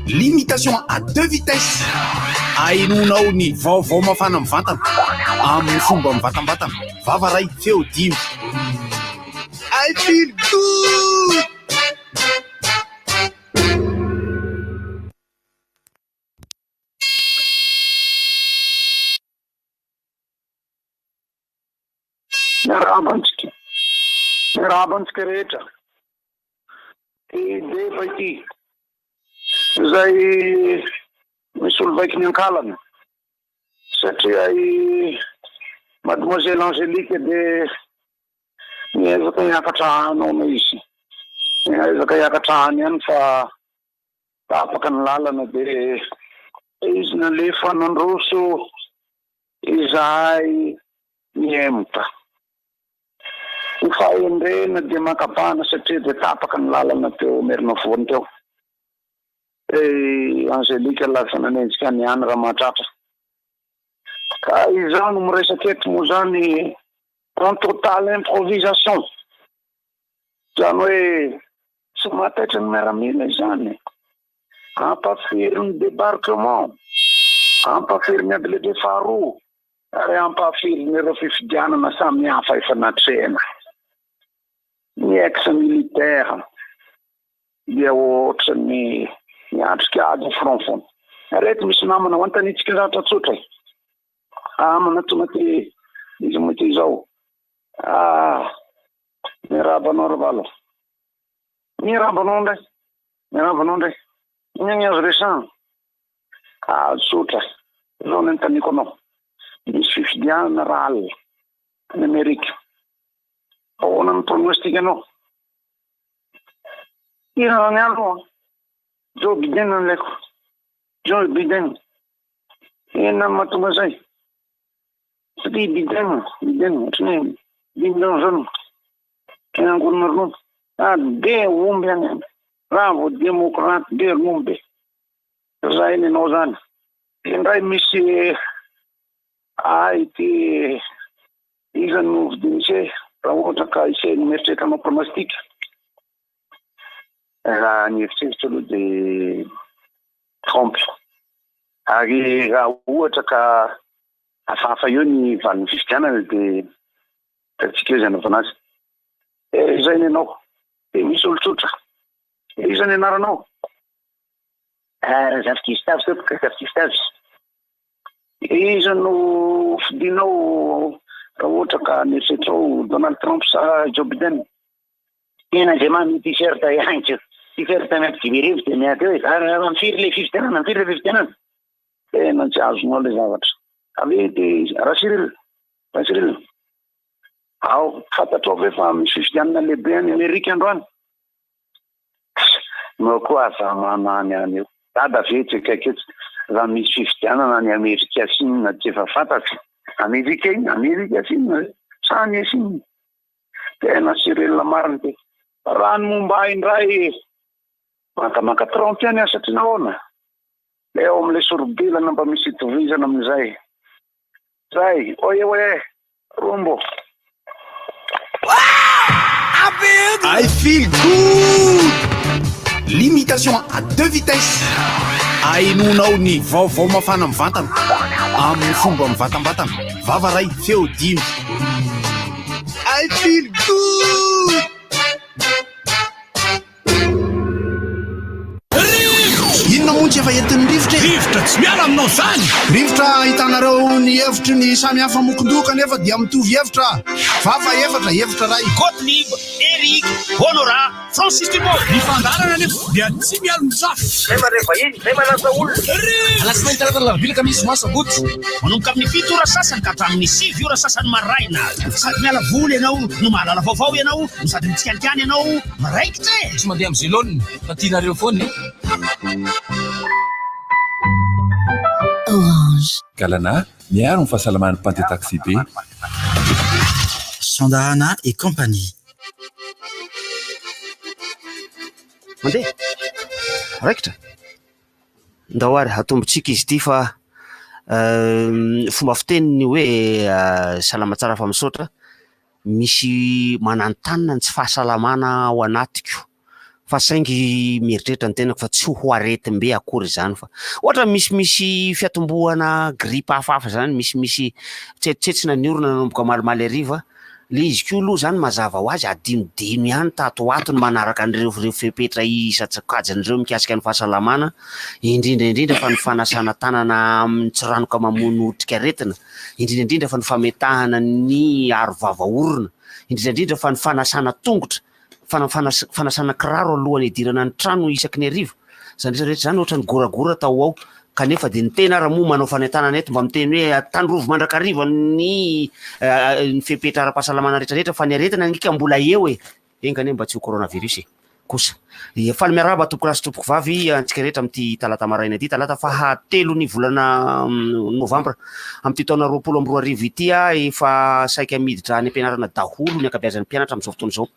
Limitation à deux vitesses. Ahenoanao ny vaovao mafana mivantana amin'ny fomba mivantambatana. Vava ray, feo dimy. I feel good! Miarahaba antsika. Miarahaba antsika rehetra. I Deba ity, izay misolo vaiky ny ankalana, satria i Mademoiselle Angélique dia miezaka hiakatra any hono izy. Miezaka hiakatra any ihany fa tapaka ny lalana dia izy nalefa nandroso Izahay mihemotra. Ny fahendrena dia mankabana satria dia tapaka ny lalana teo Merinavoany teo. I Angelique lasa nanenjika an'i Anne Ramahatratra. Ka izaho no miresaka eto moa izany en totale improvisation. Izany hoe tsy mahataitra ny miaramila izany. Ampahafirin'ny débarquement, ampahafirin'ny ady lehibe faharoa ary ampahafirin'ireo fifidianana samihafa efa natrehina. Ny ex militaire dia ohatran'ny miatrika ady au front foana. Ary eto misy namana ho antanitsika zavatra tsotra e. Amana tonga ty izy moa ty izao. Ah, miarahaba anao Ravalo. Miarahaba anao indray. Miarahaba anao indray. Inona ny azo resahana? Ah, tsotra. Izao ny anontaniako anao. Misy fifidianana rahalina any Amerika. Ahoana ny pronostic-nao? Inona ny aloha? Joe Biden no ilaiko. Joe Biden. Inona no mahatonga izay? Satria Biden, Biden, ohatran'ny hoe bidon jaune. Tena angorona ronono. Ah, be omby any any. Raha vao demokraty be ronono be. Zay ny anao zany. Indray misy ahy ity iza no vidin'ise raha ohatra ka ise no mieritreritra hanao pronostic. Raha ny eritreritro aloha dia Trump. Ary raha ohatra ka hafahafa eo ny valin'ny fifidianana dia hitantsika eo izay anaovana azy. Eh, izay ny anao. Dia misy olon-tsotra. Iza ny anaranao? Ah, Razafy Gustave tompoko, Razafy Gustave. Iza no fidinao raha ohatra ka mieritreritrao Donald Trump sa Joe Biden? Tena izay manome t-shirt ihany ko. T-shirt miampy 5000 dia miampy eo e. Ary amin'ny firy ilay fifidianana? Amin'ny firy ilay fifidianana? Tena tsy azonao ilay zavatra. Avy dia Rasiril, Rasiril. Ao, fantatrao ve fa misy fifidianana lehibe any Amerika androany? Nao koa aza manany any eo. Dada ve etsy akaiky etsy raha misy fifidianana any Amerika sy inona tsy efa fantatro. Amerika inona? Amerika sy inona ve? Sa any Chine? Tena Cyril marina ity. Raha ny momba ahy indray, mankamaka Trump ihany aho satria nahoana? Eo amin'ilay soribilana mba misy itovizana amin'izay. Zay, oye oye, rombo. I feel good! Limitation à deux vitesses. Ahenoanao ny vaovao mafana mivantana amin'ny fomba mivantambatana. Vava ray, feo dimy. I feel good! Inona moa tsy efa entin'ny rivotra e? Rivotra tsy miala aminao zany! Rivotra ahitanareo ny hevitry ny samy hafa mokondoha kanefa dia mitovy hevitra. Vava efatra, hevitra iray. Gottlieb, Eric, Honorat, Francis Dumont. Ny fandaharana anefa dia tsy mialon-tsafy. Zay mandray vahiny, zay manasa olona. Alatsinainy, talata, alarobia, alakamisy, zoma, sabotsy. Manomboka amin'ny fito ora sasany ka hatramin'ny sivy ora sasany maraina. Sady miala voly ianao no mahalala vaovao ianao no sady mitsikalikany ianao. Miraikitra e! Tsy mandeha amin'izay laoniny fa tianareo foana e! Orange. Galana, miaro ny fahasalaman'ny mpandeha taxi-be. Sandahana et compagnie. Mandeha! Raikitra! Ndao ary hatombontsika izy ity fa fomba fiteny ny hoe salama tsara fa misaotra. Misy mananontanona ny tsy fahasalamana ao anatiko. Fa saingy mieritreritra ny tenako fa tsy ho aretim-be akory izany fa ohatra misimisy fiatombohana gripa hafahafa izany, misimisy tsetsitsetsina ny orona nanomboka omaly hariva. Ilay izy koa aloha izany mazava ho azy adinodino ihany tato ho ato ny manaraka an'ireo ireo fepetra isan-tsokajiny ireo mikasika ny fahasalamana, indrindra indrindra fa ny fanasana tanana amin'ny tsiranoka mamono otrikaretina, indrindra indrindra fa ny fametahana ny aro vava orona, indrindra indrindra fa ny fanasana tongotra. fanasana kiraro alohan'ny hidirana ny trano isaky ny hariva. Izany rehetra rehetra izany ohatran'ny goragora tao ho ao. Kanefa dia ny tena ara moa manao fanentanana eto mba miteny hoe tandrovy mandrakariva ny ny fepetra ara-pahasalamana rehetra rehetra fa ny aretina ange ka mbola eo e. Enga anie mba tsy ho coronavirus e. Kosa. Dia faly miarahaba tompokolahy sy tompokovavy antsika rehetra amin'ity talata maraina ity, talata faha telo ny volana novambra amin'ity taona 2020 ity. Efa saika miditra any am-pianarana daholo ny ankabeazan'ny mpianatra amin'izao fotoana izao.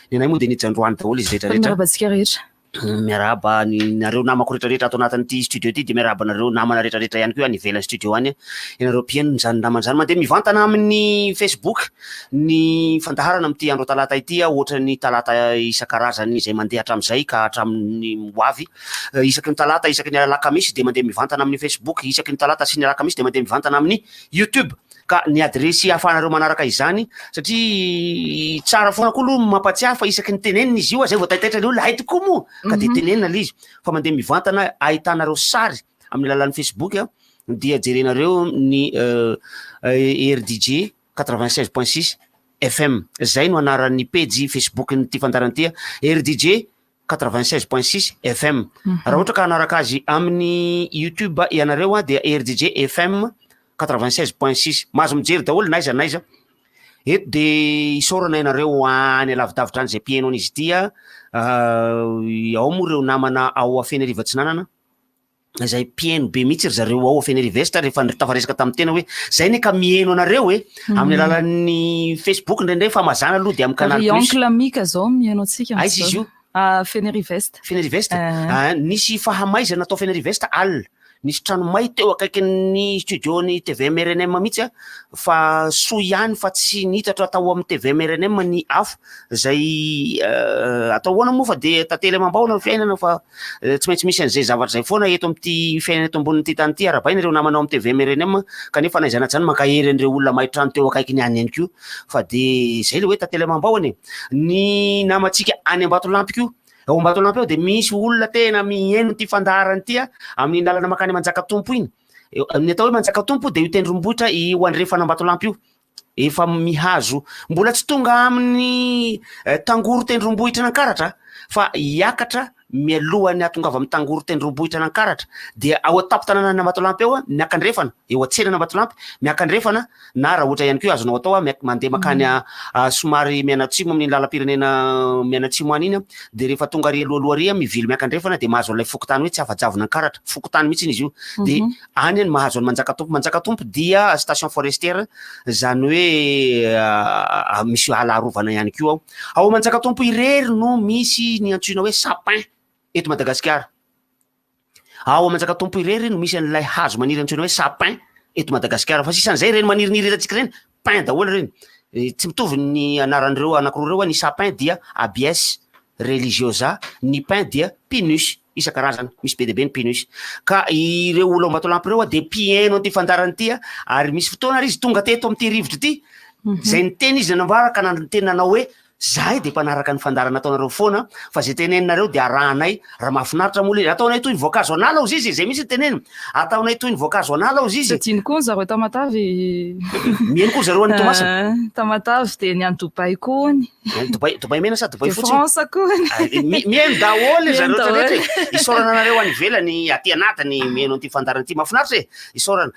Ny anay moa dia niditra androany daholo izy rehetra rehetra. Miarahaba antsika rehetra. Miarahaba ny nareo namako rehetra rehetra ato anatin'ity studio ity dia miarahaba anareo namana rehetra rehetra ihany koa any ivelan'ny studio any. Ianareo mpihaino izany namana izany mandeha mivantana amin'ny Facebook ny fandaharana amin'ity andro talata ity ohatran'ny talata isan-karazany izay mandeha hatramin'izay ka hatramin'ny ho avy. Isaky ny talata, isaky ny alakamisy dia mandeha mivantana amin'ny Facebook, isaky ny talata sy ny alakamisy dia mandeha mivantana amin'ny YouTube. Ka ny adiresy ahafahanareo manaraka izany, satria tsara foana koa aloha ny mampatsiahy fa isaky ny tenenina izy io, zay vao taitaitra ny olona, hay tokoa moa! Ka dia tenenina ilay izy. Fa mandeha mivantana ahitanareo sary amin'ny alalan'ny Facebook dia jerenareo ny RDJ 96.6 FM. Zay no anaran'ny pejy Facebook-n'ity fandaharana ity, RDJ 96.6 FM. Raha ohatra ka hanaraka azy amin'ny YouTube ianareo dia RDJ FM 96.6. Mahazo mijery daholo na aiza na aiza. Eto dia isaorana ianareo any alavidavitra any izay mpihaino an'izy ity. Ao moa ireo namana ao Fenerivo Atsinanana izay mpihaino be mihitsy ry zareo ao Fenerivo Est rehefa tafaresaka tamin'ny tena hoe zay ne ka miheno anareo e amin'ny alalan'ny Facebook indraindray fa mazàna aloha dia amin'ny Canal Ry Plus. oncle Mika zao miheno antsika Aiza izy io? Ah, Fenerivo Est. Fenerivo Est? Ah, nisy fahamaizana tao Fenerivo Est alina. Nisy trano may teo akaikin'ny studio-n'ny tvm rnm mihitsy fa soa ihany fa tsy nitatra tao amin'ny tvm rnm ny afo izay atao ahoana moa fa dia tantely amam-baona ny fiainana fa tsy maintsy misy an'izay zavatra izay foana eto amin'ity fiainana eto ambonin'ity tany ity. Arahabaina ireo namana ao amin'ny tvm rnm kanefa na izany na izany mankahery an'ireo olona may trano teo akaikiny any ihany koa fa dia izay ilay hoe tantely amam-baona e. Ny namantsika any Ambatolampy koa Ao Ambatolampy ao dia misy olona tena mihaino ity fandaharana ity amin'iny lalana mankany Manjakatompo iny. Ny atao hoe Manjakatompo dia io tendrombohitra io andrefan'Ambatolampy io. Efa mihazo, mbola tsy tonga amin'ny tangoro tendrombohitr'Ankaratra fa hiakatra mialohan'ny hahatongava amin'ny tangoro tendrombohitr'Ankaratra dia ao an-tampon-tanànan'Ambatolampy ao miakandrefana, eo an-tsenan'Ambatolampy miakandrefana na raha ohatra ihany koa azonao atao mandeha mankany somary mianatsimo amin'iny lalam-pirenena mianatsimo any iny dia rehefa tonga ary alohaloha ary mivily miakandrefana dia mahazo an'ilay fokontany hoe Tsiafajavona Ankaratra, fokontany mihitsy izy io dia any no mahazo an'i Manjakatompo. Manjakatompo dia station forestière izany hoe misy ala arovana ihany koa ao. Ao Manjakatompo irery no misy ny antsoina hoe sapin eto Madagasikara. Ao Manjakatompo irery no misy an'ilay hazo maniry antsoina hoe sapin eto Madagasikara. Fa sisan'izay ireny maniriniry hitantsika ireny, pin daholo ireny. Tsy mitovy ny anaran'ireo anankiroa ireo, ny sapin dia Abies religiosa, ny pin dia Pinus, isan-karazany, misy be dia be ny Pinus. Ka ireo olona ao Ambatolampy ireo dia mpihaino an'ity fandaharana ity ary misy fotoana ary izy tonga teto amin'ity rivotra ity, izay niteny izy nanambara ka niteny nanao hoe Zahay dia mpanaraka ny fandaharana ataonareo foana fa zay teneninareo dia arahanay, raha mahafinaritra moa le ataonay toy ny voankazo an'ala ozy izy e, zay mihitsy no tenenina, ataonay toy ny voankazo an'ala ozy izy e. Tsy adino koa ny zareo Tamatave. Mihaino koa zareo any Toamasina. Tamatave dia ny any Dubaï koa hono. Any Dubaï, Dubaï mena sa Dubaï fotsy? De France koa hono. Mihaino daholo zareo rehetra rehetra e. Isaorana anareo any ivelany, aty anatiny mihaino an'ity fandaharana ity, mahafinaritra e. Isaorana.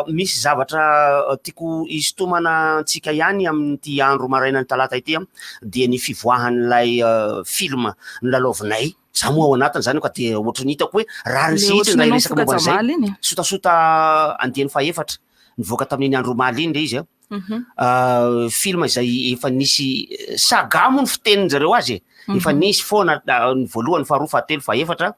Misy zavatra tiako hisintomana antsika ihany amin'ity andro marainan'ny talata ity dia ny fivoahan'ilay film nolalaovinay. Za moa ao anatiny zany ka dia ohatran'ny hitako hoe rariny sy hitsiny raha hiresaka momba an'izay. Sotasota andiany fahefatra nivoaka tamin'iny andro omaly iny ilay izy. Film izay efa nisy saga moa ny fitenin-jareo azy e. Efa nisy foana ny voalohany, faharoa, fahatelo, fahefatra.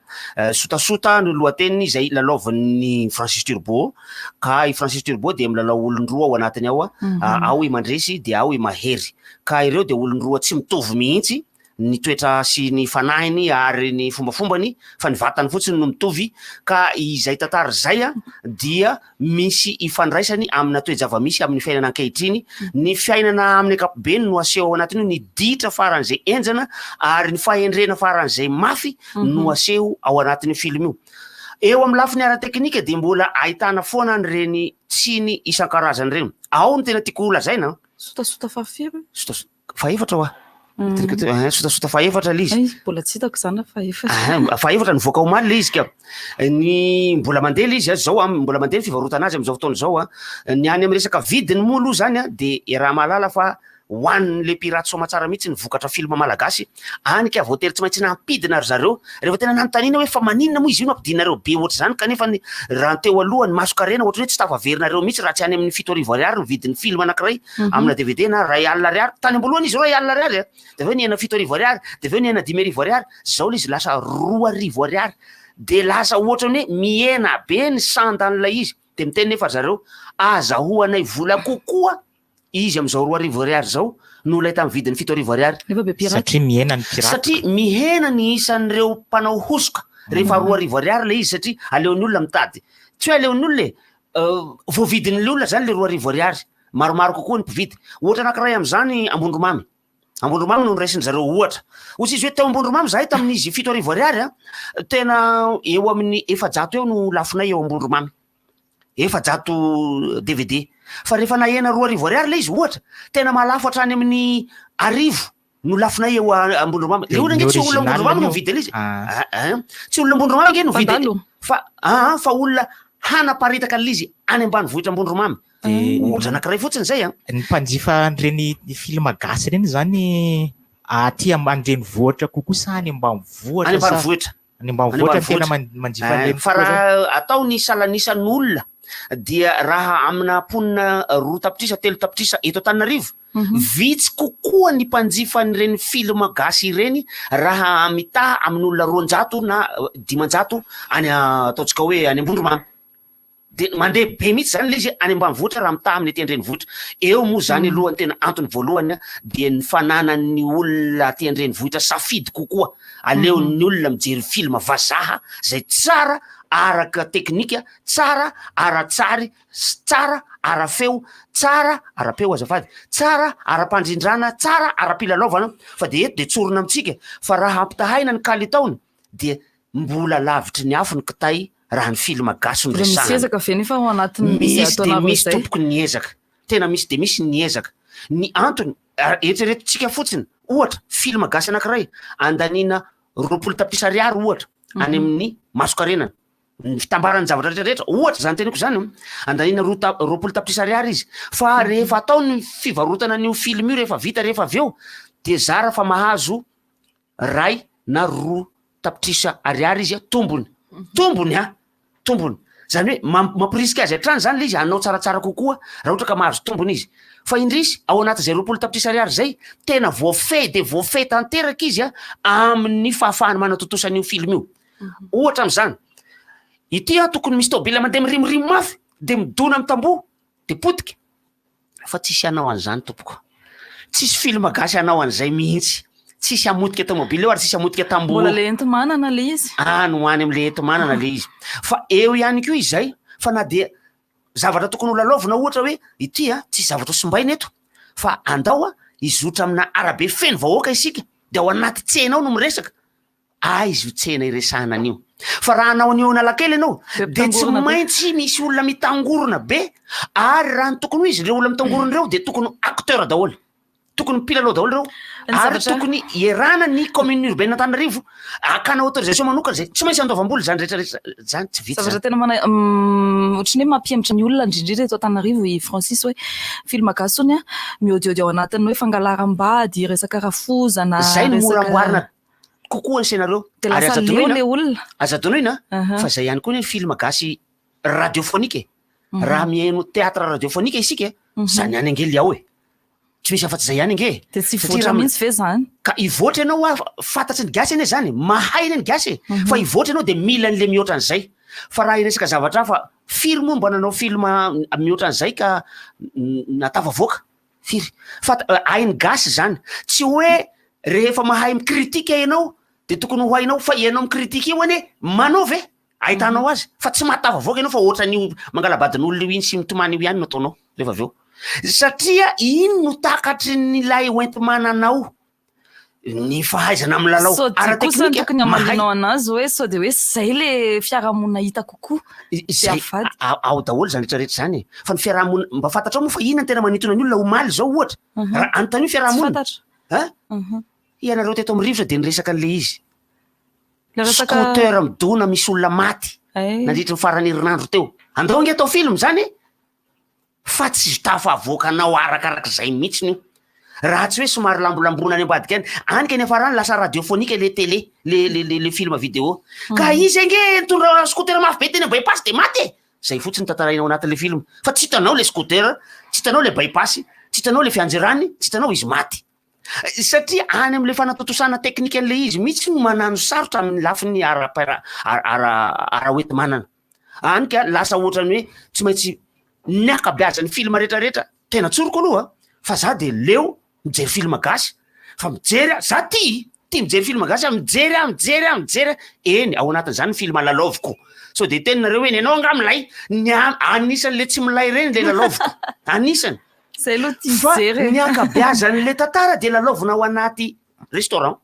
Sotasota no lohateniny izay lalaovin'i Francis Turbo. Ka i Francis Turbo dia milalao olon-droa ao anatiny ao. Ao i Mandresy dia ao i Mahery. Ka ireo dia olon-droa tsy mitovy mihitsy. ny toetra sy ny fanahiny ary ny fombafombany fa ny vatany fotsiny no mitovy ka izay tantara izay dia misy ifandraisany amina toe-java-misy amin'ny fiainana ankehitriny. Ny fiainana amin'ny ankapobeny no aseho ao anatin'io, ny ditra faran'izay henjana ary ny fahendrena faran'izay mafy no aseho ao anatin'io film io. Eo amin'ny lafiny ara-teknika dia mbola ahitana foana an'ireny tsiny isan-karazany ireny. Ao no tena tiako holazaina an. Sotasota fahafiry? Sotasota fahefatra hoa. Eh, sotasota fahefatra ilay izy. Ay, mbola tsy hitako izany na fahefatra. Ah, fahefatra nivoaka omaly ilay izy ka. Ny mbola mandeha ilay izy zao an, mbola mandeha ny fivarotana azy amin'izao fotoana izao an. Ny any amin'ny resaka vidiny moa aloha izany an, dia iaraha-mahalala fa ho an'ilay piraty soamatsara mihitsy ny vokatra film malagasy, any ka voatery tsy maintsy nampidina ry zareo. Rehefa tena nanontaniana hoe fa maninona moa izy io no ampidinareo be ohatr'izany kanefa ny raha ny teo aloha ny masonkarena ohatran'ny hoe tsy tafaverinareo mihitsy raha tsy any amin'ny 7000 ariary ny vidin'ny film anankiray amina DVD na 1000 ariary. Tany am-boalohany izy 1000 ariary a, dia avy eo nihena 7000 ariary, dia avy eo nihena 5000 ariary, izao ilay izy lasa 2000 ariary. Dia lasa ohatran'ny hoe mihena be ny sandan'ilay izy. Dia miteny nefa ry zareo, azahoanay vola kokoa izy amin'izao 2000 ariary izao noho ilay tamin'ny vidiny 7000 ariary. Nefa be piraty. Satria mihena ny piraty. Satria mihena ny isan'ireo mpanao hosoka rehefa 2000 ariary ilay izy satria aleon'ny olona mitady. Tsy hoe aleon'ny olona e, voavidin'ny olona izany ilay 2000 ariary. Maromaro kokoa ny mpividy. Ohatra anankiray amin'izany Ambondromamy. Ambondromamy no noraisin-dry zareo ohatra. Hoy izy hoe teo Ambondromamy izahay tamin'izy 7000 ariary an, tena eo amin'ny 400 eo no lafonay eo Ambondromamy. 400 DVD. Fa rehefa nahena 2000 ariary ilay izy ohatra, tena mahalafo hatrany amin'ny 1000 no lafonay eo Ambondromamy. Ilay olona ange tsy olona Ambondromamy no mividy an'ilay izy. Ah. Ah, ah. Tsy olona Ambondromamy ange no mividy. Mpandalo. Fa ah, fa olona hanaparitaka an'ilay izy any ambanivohitra Ambondromamy. Dia Ohatra anankiray fotsiny izay an. Ny mpanjifa an'ireny film gasy ireny izany aty an-drenivohitra kokoa sa any ambanivohitra? Any ambanivohitra. Any ambanivohitra no tena manjifa an'ireny Fa kokoa zany. raha atao ny salanisan'olona dia raha amina mponina 2 tapitrisa, 3 tapitrisa eto Antananarivo, vitsy kokoa ny mpanjifa an'ireny film gasy ireny raha mitaha amin'olona 200 na 500 any ataontsika hoe any Ambondromamy. Dia mandeha be mihitsy izany ilay izy any ambanivohitra raha mitaha amin'ny aty an-drenivohitra. Eo moa izany aloha ny tena antony voalohany dia ny fananan'ny olona aty an-drenivohitra safidy kokoa. Aleon'ny olona mijery film vazaha izay tsara araka teknika, tsara ara-tsary, tsara ara-feo, tsara ara-peo azafady, tsara ara-pandrindrana, tsara ara-pilalaovana fa dia eto dia tsorina amintsika fa raha ampitahaina ny kalitaony dia Mbola lavitry ny afo ny kitay raha ny film gasy no Mbola misy resahana. ezaka ve nefa ao anatin'izay Misy dia ataonareo misy izay? tompoko ny ezaka. Tena misy dia misy ny ezaka. Ny antony, ary eritreretintsika fotsiny, ohatra, film gasy anankiray, andaniana 20 tapitrisa ariary ohatra, any amin'ny masonkarenana. Ny fitambaran'ny zavatra rehetra rehetra, ohatra izany teniko izany an, andaniana roa ta- 20 tapitrisa ariary izy. Fa rehefa atao ny fivarotana an'io film io rehefa vita rehefa avy eo, dia zara fa mahazo ray na 2 tapitrisa ariary izy a, tombony, tombony a, tombony. Zany hoe mampirisika azy hatrany zany le izy hanao tsaratsara kokoa raha ohatra ka mahazo tombony izy. Fa indrisy, ao anatin'izay 20 tapitrisa ariary zay, tena voafehy dia voafehy tanteraka izy a, amin'ny fahafahany manatontosa an'io film io. Ohatra amin'izany, ity a tokony misy tôbila mandeha mirimorimo mafy de midona amin'ny tamboho de potika. Fa tsisy hanao an'izany tompoko. Tsisy film gasy hanao an'izay mihitsy. Tsisy hamotika tomobile eo ary tsisy hamotika tamboho Mbola eo. le enti-manana le izy. Any ho any am'le enti-manana le izy. Fa eo ihany koa izay, fa na dia zavatra tokony ho lalaovina ohatra hoe ity a, tsisy zavatra ho simbaina eto, fa andao a, hizotra amina arabe feno vahoaka isika, de ao anaty tsena ao no miresaka. Aiza io tsena iresahana an'io? Fa raha hanao an'io Analakely ianao Be dia tsy mpitangorona be. maintsy misy olona mitangorona be ary raha ny tokony ho izy ireo olona mitangorona ireo dia tokony ho acteur daholo. Tokony mpilalao daholo ireo Ny ary zavatra tokony hierana ny commune urbaine Antananarivo hakana autorisation manokana izay tsy maintsy andoavam-bola izany rehetra rehetra izany tsy vita Zavatra izany. tena mana- ohatran'ny hoe mampihemotra ny olona indrindra eto Antananarivo i Francis hoe film gasy hono a, miodiody ao anatin'ny hoe fangalaram-bady, resaka rafozana, Izay no mora resaka amboarina kokoa ny scénario. Dia Ary lasa aza leo adinoina, le olona. aza adinoina Aha. fa izay ihany koa ny film gasy radiophonique e. Raha mihaino théâtre radiophonique isika, izany ihany ange le ao e. Tsy misy afa-tsy izay ihany ange e. Dia tsy Satria hivoatra raha mihitsy ve izany? Ka hivoatra ianao hoa, fantatry ny gasy anie izany, mahay anie ny gasy e. Fa hivoatra ianao dia mila an'le mihoatra an'izay. Fa raha hiresaka zavatra hafa, firy moa mba nanao film mihoatra an'izay ka natafavoaka? Firy? Fa hain'ny gasy izany. Tsy hoe. Rehefa mahay mi-critique ianao de tokony ho hainao fa ianao mi-critique io anie manao ve? Ahitanao azy fa tsy mahatafavoaka ianao fa ohatran'io mangala-badin'olona io iny sy mitomany io ihany no ataonao rehefa avy eo. Satria iny no takatry ny ilay hoenti-mananao ny fahaizana milalao Sao dia kosa ny ara-teknika tokony mahay. hamalianao anazy hoe sao dia hoe zay le fiarahamonina hita kokoa dia Zay avadika. ao daholo izany rehetra rehetra izany e. Fa ny fiarahamonina mba fantatrao moa fa inona no tena manintona ny olona omaly izao ohatra? Raha anontanio Tsy fiarahamonina. fantatro. An? Mhm. Ianareo teto amin'ny rivotra dia niresaka an'ilay izy. Le resaka Scooter midona misy olona maty Ay. nandritry ny faran'ny herinandro teo. Andao ange atao film izany e! Fa tsy tafavoakanao arakarak'izay mihitsiny io. Raha tsy hoe somary lambolamboana any ambadika any. Any ka niafarany lasa radiophonique le télé, le le le le film vidéo. Ka izy ange nitondra scooter mafy be teny amin'ny bypass dia maty e! Zay fotsiny tantaraina ao anatin'le film. Fa tsy hitanao le scooter, tsy hitanao le bypass, tsy hitanao le fianjerany, tsy hitanao izy maty. Satria any amin'le fanatontosana teknika an'le izy mihitsy no manano sarotra amin'ny lafiny ara-paira- ara ara-hoenti-manana. Any ka lasa ohatran'ny hoe tsy maintsy ny ankabeazan'ny film rehetrarehetra, tena tsoriko aloha fa za de leo mijery film gasy fa mijery aho, za tia, tia mijery film gasy aho, mijery aho, mijery aho, mijery aho, eny ao anatin'izany ny film lalaoviko, sao de hiteny nareo hoe nenao angaha milay, ny a- anisan'le tsy milay reny le lalaoviko, anisany. Zay aloha tia Fa mijery e. ny ankabeazan'le tantara de lalaovina ao anaty restaurant,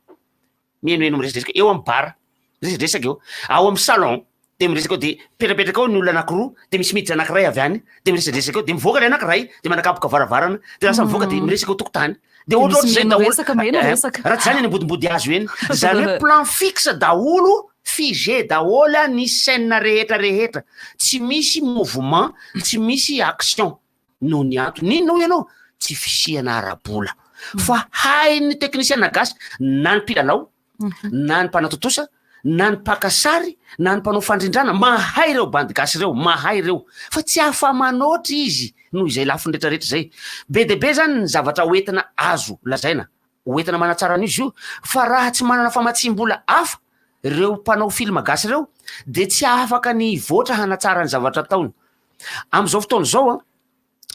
Mihainohaino miresadresaka eo amin'ny bar, miresadresaka eo, ao amin'ny salon de miresaka eo de mipetrapetraka ao ny olona anakiroa de misy miditra anakiray avy any de miresadresaka eo de mivoaka le anakiray de manakapoka varavarana de lasa mivoaka de miresaka eo tokotany de De misy ohatrohatry zay mihaino daholo resaka, maheno Eh, resaka. raha tsy zany any ambodimbody hazo eny zany hoe plan fixe daholo figé daholo ny scène rehetra rehetra tsy misy mouvement tsy misy action noho ny antony inona hoy ianao? Tsy fisiana ara-bola. Fa hain'ny teknisiana gasy na ny mpilalao, na ny mpanatontosa, na ny mpaka sary, na ny mpanao fandrindrana, mahay ireo bandy gasy ireo, mahay ireo. Fa tsy afa-manoatra izy noho izay lafiny rehetrarehetra izay. Be dia be izany ny zavatra hoentina azo lazaina, hoentina manatsara an'io izy io, fa raha tsy manana famatsiam-bola hafa ireo mpanao film gasy ireo dia tsy afaka ny hivoatra hanatsara ny zavatra ataony. Amin'izao fotoana izao an,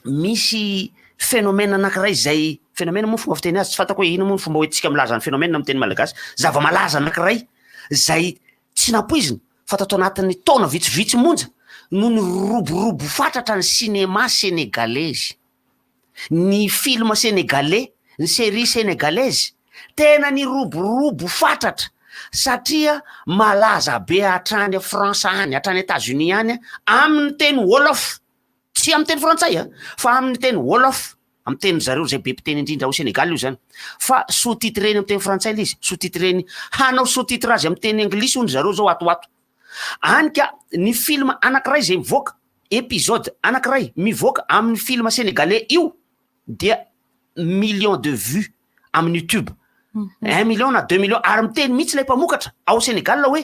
misy phénomène anankiray izay, phénomène moa fomba fiteny azy, tsy fantako hoe inona moa ny fomba hoentintsika milaza ny phénomène amin'ny teny malagasy, zava-malaza anankiray izay tsy nampoizina fa tato anatin'ny taona vitsivitsy monja no niroborobo fatratra ny cinéma sénégalaise. Ny film sénégalais, ny série sénégalaise, tena niroborobo fatratra satria malaza be hatrany France any, hatrany Etats-Unis any amin'ny teny wolof, tsy amin'ny teny frantsay a, fa amin'ny teny wolof, amin'ny tenin-dry zareo izay be mpiteny indrindra ao Sénégal io zany, fa sous-titreny amin'ny teny frantsay ilay izy, sous-titreny, hanao sous-titrage amin'ny teny anglisy hono ry zareo zao ato ho ato. Any ka ny film anankiray izay mivoaka, Episode anakiray mivoaka amin'ny film sénégalais io dia millions de vues amin'ny youtube, un million na deux millions ary miteny mihitsy ilay mpamokatra ao Sénégal hoe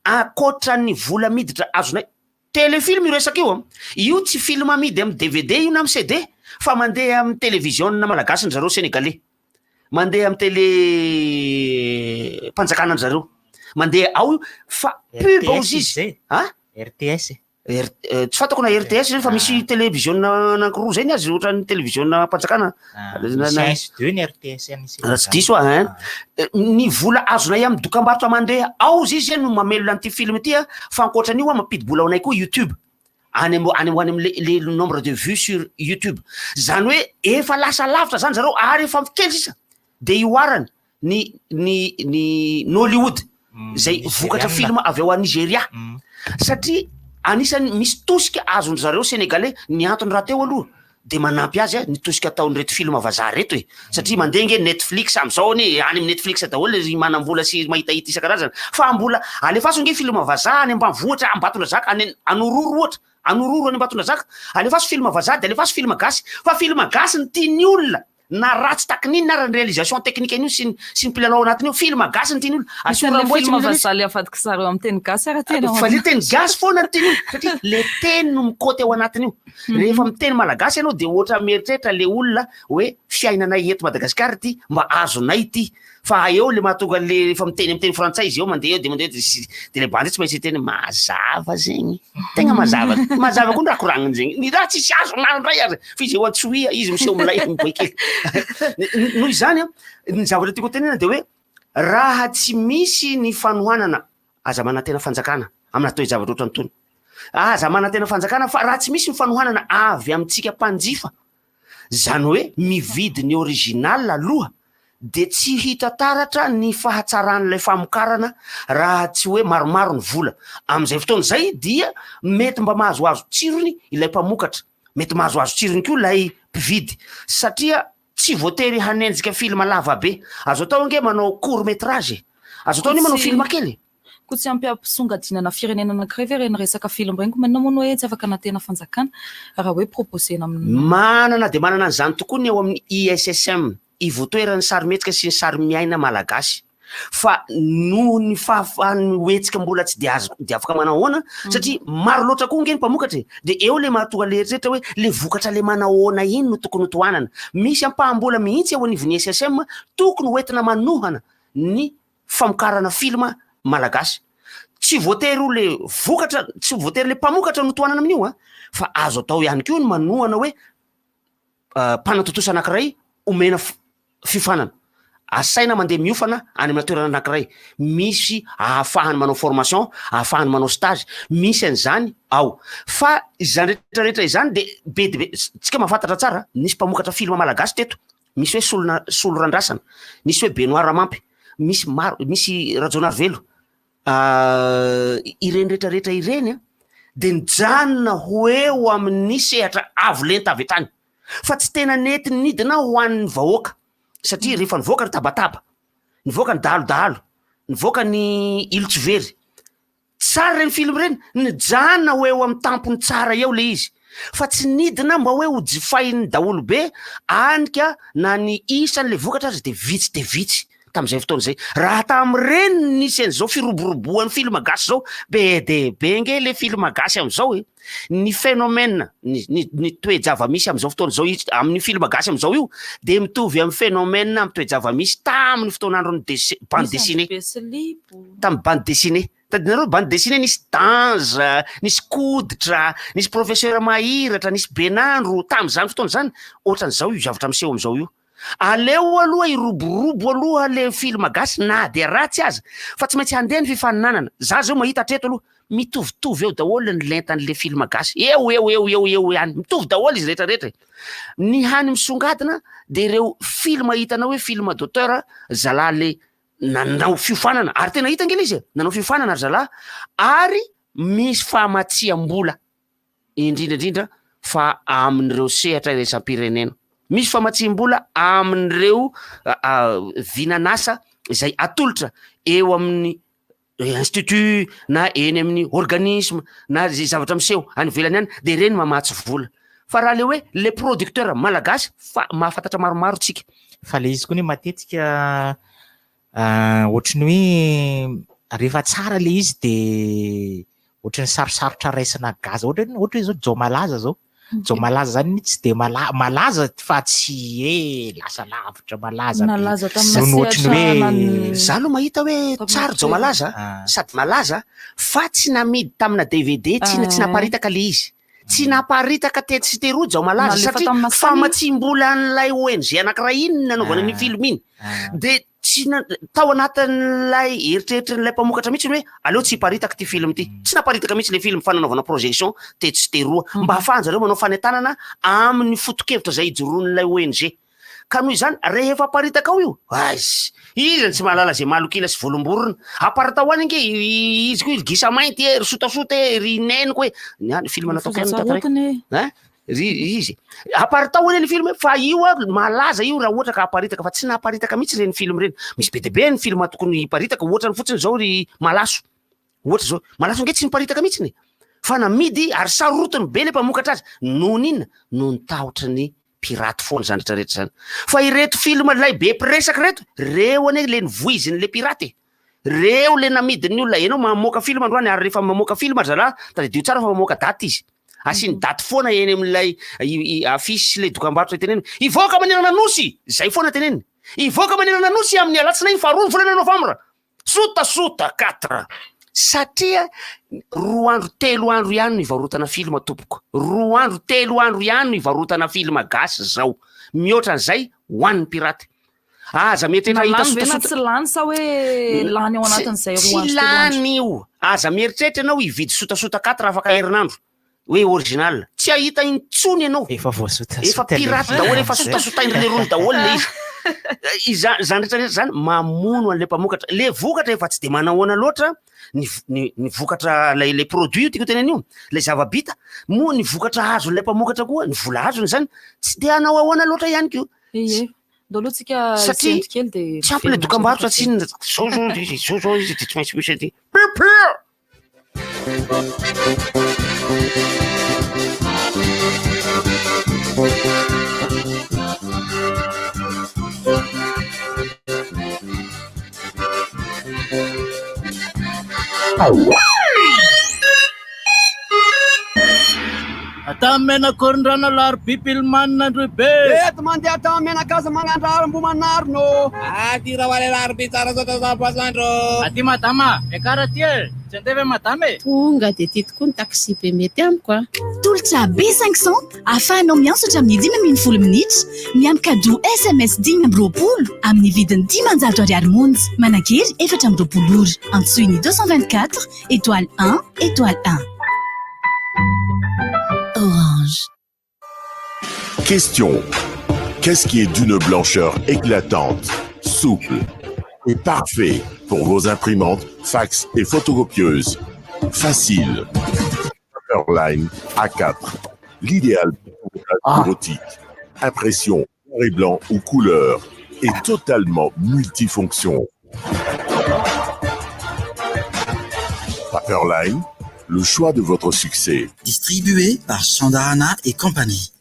ankoatran'ny vola miditra azonay, téléfilm io resaka io an, io tsy film amidy amin'ny dvd io na amin'ny CD fa mandeha amin'ny télévision malagasin-dry zareo sénégalais, mandeha amin'ny télé mpanjakana an-dry zareo, mandeha ao io fa pub RTS ozy izy izy, zay. an? RTS. R tsy fantako na RTS zany fa misy televiziona anankiroa zay ny azy ohatran'ny televiziona mpanjakana. Misy un sy deux ny RTS any Raha tsy diso aho hein. Ny vola azonay amin'ny dokambarotra mandeha ao izy izy no mamelona an'ity film ity a, fa ankoatra an'io a mampidi-bola ho anay koa YouTube. Any am- any ho any am'le le nombre de vues sur YouTube. Zany hoe efa lasa lavitra zany zareo ary efa kely sisa de ihoarany ny ny ny Nollywood zay vokatra film avy ao Nigeria satria anisan'ny misy tosika azon-dry zareo Sénégalais ny antony rahateo aloha de manampy azy ny tosika ataon'ireto film vazaha reto e satria mandeha nge Netflix am'zao anie any amin'ny Netflix daholo ry manam-bola sy mahitahita isan-karazany fa mbola alefaso nge film vazaha any ambanivohitra Ambatondrazaka any Anororo ohatra Anororo any Ambatondrazaka alefaso film vazaha de alefaso film gasy fa film gasy ny tian'ny olona Na ratsy taky n'inona ara ny réalisation technique an'io sy ny sy ny mpilalao ao anatin'io, film gasy ny tian'ny olona. Misy Asio an'ilay Rambo etsy film mila mihitsy. vazaha le avadik'i zareo amin'ny teny gasy ara tena ao Fa le anaty. teny gasy foana no tian'ny olona satria le teny no mikoty ao anatin'io. Rehefa miteny malagasy ianao dia ohatra mieritreritra le olona hoe fiainanay eto Madagasikara ity, mba azonay ity. Fa eo le mahatonga an'le rehefa miteny amin'ny teny frantsay izy eo mandeha eo de mandeha eo de sy de le bandy io tsy maintsy hiteny mazava zegny, tegna mazava, mazava koa ny raha koragniny zegny, ny raha tsisy azo na indray aza fa izy eo antsohihy izy miseho milay miboay kely. Noho izany an, ny zavatra tiako hotenenina de hoe raha tsy misy ny fanohanana aza manantena fanjakana amina toe-javatra ohatran'itony, aza manantena fanjakana fa raha tsy misy ny fanohanana avy amintsika mpanjifa Zany hoe mividy ny original aloha de tsy hita taratra ny fahatsaran'ilay famokarana raha tsy hoe maromaro ny vola. Amin'izay fotoana izay dia mety mba mahazoazo tsirony ilay mpamokatra, mety mahazoazo tsirony koa ilay mpividy satria tsy voatery hanenjika film lava be. Azo atao ange manao court métrage e! Azo atao anie manao film kely e! Koa tsy ampy hampisongadinana firenena anankiray ve ireny resaka film ireny? Koa maninona moa no hoe tsy afaka anantena fanjakana raha hoe proposer-na amin'ny. Manana dia manana an'izany tokoa ny ao amin'ny ISSM, Ivotoeran'ny sarimihetsika sy ny sarimiaina malagasy. Fa noho ny fahafahan'ny hetsika mbola tsy dia azo dia afaka manahoana satria maro loatra koa ange ny mpamokatra e! Dia eo ilay mahatonga ilay eritreritra hoe ilay vokatra ilay manahoana iny no tokony hotohanana. Misy ampaham-bola mihitsy eo anivon'ny ISSM tokony hoentina manohana ny famokarana film malagasy. Tsy voatery ho le vokatra, tsy voatery le mpamokatra no tohanana amin'io an, fa azo atao ihany koa ny manohana hoe mpanatontosa anankiray omena fiofanana, asaina mandeha miofana any amina toerana anankiray, misy ahafahany manao formation, ahafahany manao stage, misy an'izany ao. Fa izany rehetra rehetra izany de be dia be, tsika mahafantatra tsara, nisy mpamokatra film malagasy teto, Misy hoe solona Solo Randrasana, misy hoe Benoit Ramampy, misy maro, misy Rajaonarivelo. Ireny rehetrarehetra ireny dia nijanona ho eo amin'ny sehatra avo lenta avy hatrany fa tsy tena nety nidina ho an'ny vahoaka satria rehefa nivoaka ny tabataba, nivoaka ny dahalodahalo, nivoaka ny ilo tsy very, Tsara ireny film ireny, nijanona ho eo amin'ny tampony tsara eo le izy fa tsy nidina mba hoe ho jifain'ny daholobe any ka na ny isan'le vokatra aza de vitsy de vitsy tamin'izay fotoana izay. Raha tamin'ireny no nisy an'izao firoboroboan'ny film gasy izao, be dia be ange le film gasy amin'izao e! Ny phénomène, ny ny ny toe-java-misy amin'izao fotoana izao izy amin'ny film gasy amin'izao io de mitovy amin'ny phénomène amin'ny toe-java-misy tamin'ny fotoan'andron'ny dess- bande Nisy dessinée. andro be silipo. Tamin'ny bande dessinée. Tadidinareo bande dessinée nisy Danza, nisy Koditra, nisy Professeur Mahiratra, nisy Benandro, tamin'izany fotoana izany, ohatran'izao io zavatra miseho amin'izao io. Aleo aloha hiroborobo aloha le film gasy na dia ratsy aza fa tsy maintsy handeha ny fifaninanana. Za zao mahita hatreto aloha mitovitovy eo daholo ny lentan'le film gasy, eo eo eo eo eo ihany, mitovy daholo izy rehetra rehetra e. Ny hany misongadina dia ireo film hitanao hoe film d'auteur zalahy le nanao fiofanana ary tena hita ange le izy e, nanao fiofanana ry zalahy ary misy famatsiam-bola indrindra indrindra fa amin'ireo sehatra iraisam-pirenena. Misy famatsiam-bola amin'ireo vinan'asa izay atolotra eo amin'ny institut na eny amin'ny organisme na zay zavatra miseho any ivelany any de ireny mamatsy vola. Fa raha le hoe le producteur malagasy fa mahafantatra maromaro tsika. Fa le izy koa anie matetika ohatry ny hoe rehefa tsara le izy de ohatry ny sarosarotra raisina gaz ohatra hoe ohatra hoe zao Jao Malaza zao, Jao Malaza zany tsy de mala- malaza fa tsy hoe lasa lavitra malaza be Nalaza tamina noho ny ohatry ny sehatra hoe nan- Za aloha mahita hoe Tamina tsara Jao toerana. Malaza sady malaza fa tsy namidy tamina DVD, tsy tsy naparitaka le izy. Tsy naparitaka tetsy sy teroa Jao Malaza Nalefa satria tamina salle. famatsiam-bolan'ilay ONG anankiray iny no nanaovana an'io film iny. De tsy na- tao anatin'ilay eritreritrin'ilay mpamokatra mihitsy ny hoe aleo tsy hiparitaka ity film ity. Tsy naparitaka mihitsy ilay film fa nanaovana projection tetsy sy teroa mba hahafahan-jareo manao fanentanana amin'ny foto-kevitra izay ijoroan'ilay ONG. Ka noho izany, rehefa aparitaka ao io, aiz! Iza no tsy mahalala izay malok'ila sy volom-borona? Aparitao any ange izy koa, ry gisa mainty e, ry sotasota e, ry neniko e. Ny ahy, ny film nataoko ihany no tantaraiko. Hein? Ry izy. Aparitao anie ny film fa io a malaza io raha ohatra ka aparitaka fa tsy naparitaka mihitsy ireny film ireny. Misy be dia be ny film tokony hiparitaka ohatra ny fotsiny izao ry Malaso. Ohatra izao, Malaso ange tsy niparitaka mihitsy e. Fa namidy ary sarotiny be le mpamokatra azy. Noho ny inona? Noho ny tahotry ny piraty foana izany rehetra rehetra izany. Fa ireto film ilay be mpiresaka ireto, reo anie le nivoizin'le piraty e. Reo le namidin'ny olona, enao mamoaka film androany ary rehefa mamoaka film ry zalahy, tadidio tsara fa mamoaka daty izy. Asiany daty foana eny amin'ilay affiche sy ilay dokambarotra teneniny. Hivoaka manerana Nosy! Zay foana teneniny. Hivoaka manerana ny Nosy amin'ny alatsinainy faharoa ny volana novambra. Sota sota quatre. Satria roa andro telo andro ihany no ivarotana film tompoko. Roa andro telo andro ihany no ivarotana film gasy zao. Mihoatra an'izay ho an'ny pirate. Aza mieritreritra Na hahita lany ve na sotasota. tsy lany sa hoe lany ao anatin'izay Tsy roa andro telo andro? lany io. Aza mieritreritra ianao hividy sotasota quatre afaka herinandro. Hoe original. Tsy hahita intsony ianao. Efa voasotasota Efa pirate daholo, efa sotasotain-dry lerony daholo le izy. Izany izany rehetra rehetra izany mamono an'ilay mpamokatra. Le vokatra efa tsy de manahoana loatra ny ny ny vokatra lay le produit io tiako tenenina io, lay zava-bita. Moa ny vokatra azon'ilay mpamokatra koa, ny vola azony izany tsy de hanao ahoana loatra ihany koa. Ie. Ndao aloha tsika Satria hisento kely dia tsy ampy le miverina dokambarotra amin'izay tsinona. Zao zao izy, zao zao izy de tsy maintsy misy an'ity. Piu-piu! Atamenà Korindrana Alarobia Pilman Androhibe. Eto mandeha Atamenakaza Magnandraharo Ambohimanarina ô. Aty Rahoaly Alarobia Tsarasaotra Soapoasandro. Aty Madama, miakara aty e! Tsy andeha ve Madama e? Tonga dia ity tokoa ny taxi be mety amiko a! Tolotra B500 ahafahanao miantso hatramin'ny 15 minitra, miampy cadeau sms 25 amin'ny vidiny 500 ariary monja. Manan-kery 24 ora. Antsoy ny 224 étoile 1 étoile 1. Orange. Question. Qu'est-ce qui est d'une blancheur éclatante, souple et parfait pour vos imprimantes, fax et photocopieuses Facile. Paperline A4. L'idéal pour vos tâches bureautiques. Impression noir et blanc ou couleur et totalement multifonction. Paperline, le choix de votre succès. Distribué par Sandahana et compagnie.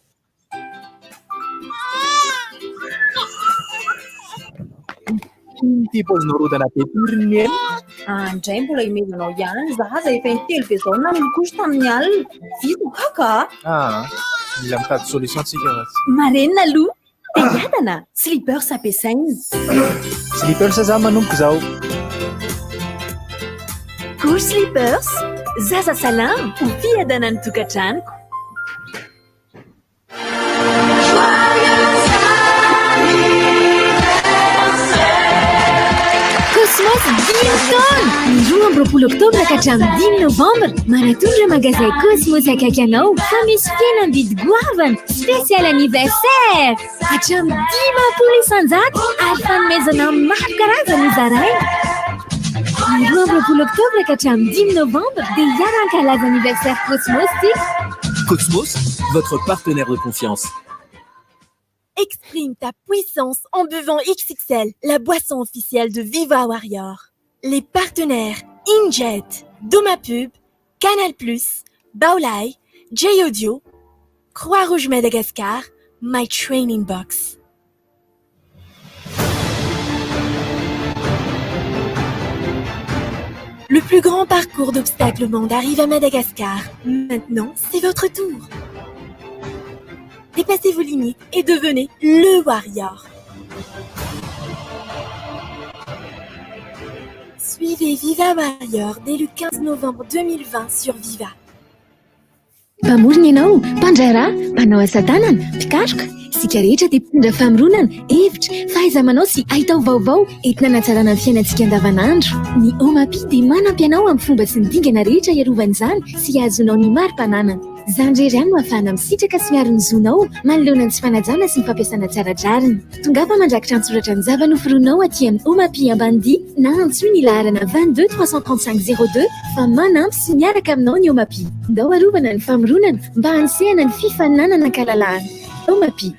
Ity paozina rodana be tory ny ela. Ah, indray mbola imezanao ihany zaza efa intelo be zao na nikoso tamin'ny alina. Vita kaka a. Ah, mila mitady solution tsika fa tsy. Marenina aloha. Dia hiadana, slippers ampiasaina. Slippers za manomboka izao. Couche slippers, zaza salama ho fiadanan'ny tokantranoko. Cosmos dimy taona! Ny 22 oktobra ka hatramin'ny dimy novambra, manatondra magazay Cosmos akaiky anao fa misy fihenam-bidy goavana, spécial anniversaire! Hatramin'ny 50% ary fanomezana maro karazana hozaraina. Ny 22 oktobra ka hatramin'ny dimy novambra dia hiara-hankalaza anniversaire Cosmos tsika. Cosmos, votre partenaire de confiance. Exprime ta puissance en buvant XXL, la boisson officielle de Viva Warrior. Les partenaires Injet, Domapub, Canal+, Baolai, J-Audio, Croix-Rouge Madagascar, My Training Box. Le plus grand parcours d'obstacles au monde arrive à Madagascar. Maintenant, c'est votre tour. Dépassez vos limites et devenez le warrior. Suivez Viva Warrior dès le 15 novembre 2020 sur Viva. Mpamorona ianao, mpandraharaha, mpanao asa tanana, mpikaroka. Isika rehetra dia mpitondra famoronana, hevitra, fahaiza-manao sy haitao vaovao entina hanatsarana ny fiainantsika andavanandro. Ny OMAPI dia manampy anao amin'ny fomba sy ny dingana rehetra hiarovana izany sy hahazoanao ny mari-pananana. Izany irery ihany no ahafahana misitraka sy miaro ny zonao manoloana ny tsy fanajana sy ny fampiasana tsy ara-drariny. Tongava mandrakitra an-tsoratra ny zava-noforoninao aty amin'ny OMAPI Ambanidia na antsoy ny laharana 22 335 02 fa manampy sy miaraka aminao ny OMAPI. Ndao arovana ny famoronana mba hanosehana ny fifaninanana an-kalalahana. OMAPI.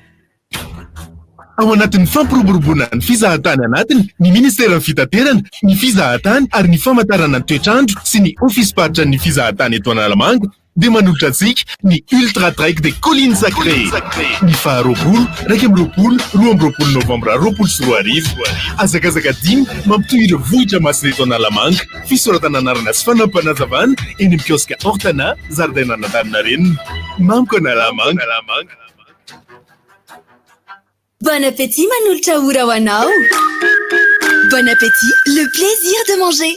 Ao anatin'ny fampiroboroboana ny fizahantany anatiny, ny Ministeran'ny Fitaterana, ny Fizahantany ary ny Famantarana ny Toetr'andro sy ny Ofisim-paritra ny Fizahantany eto Analamanga dia manolotra antsika ny Ultra Trek des Collines Sacrées ny faha 20, 21, 22 novambra 2020. Hazakazaka dimy mampitohy ireo vohitra masina eto Analamanga. Fisoratana anarana sy fanampinazavana eny amin'ny kioska Hortana, zaridainan'Antaninarenina. Mamiko Analamanga. Bon appétit manolotra ora ho anao. Bon appétit, le plaisir de manger.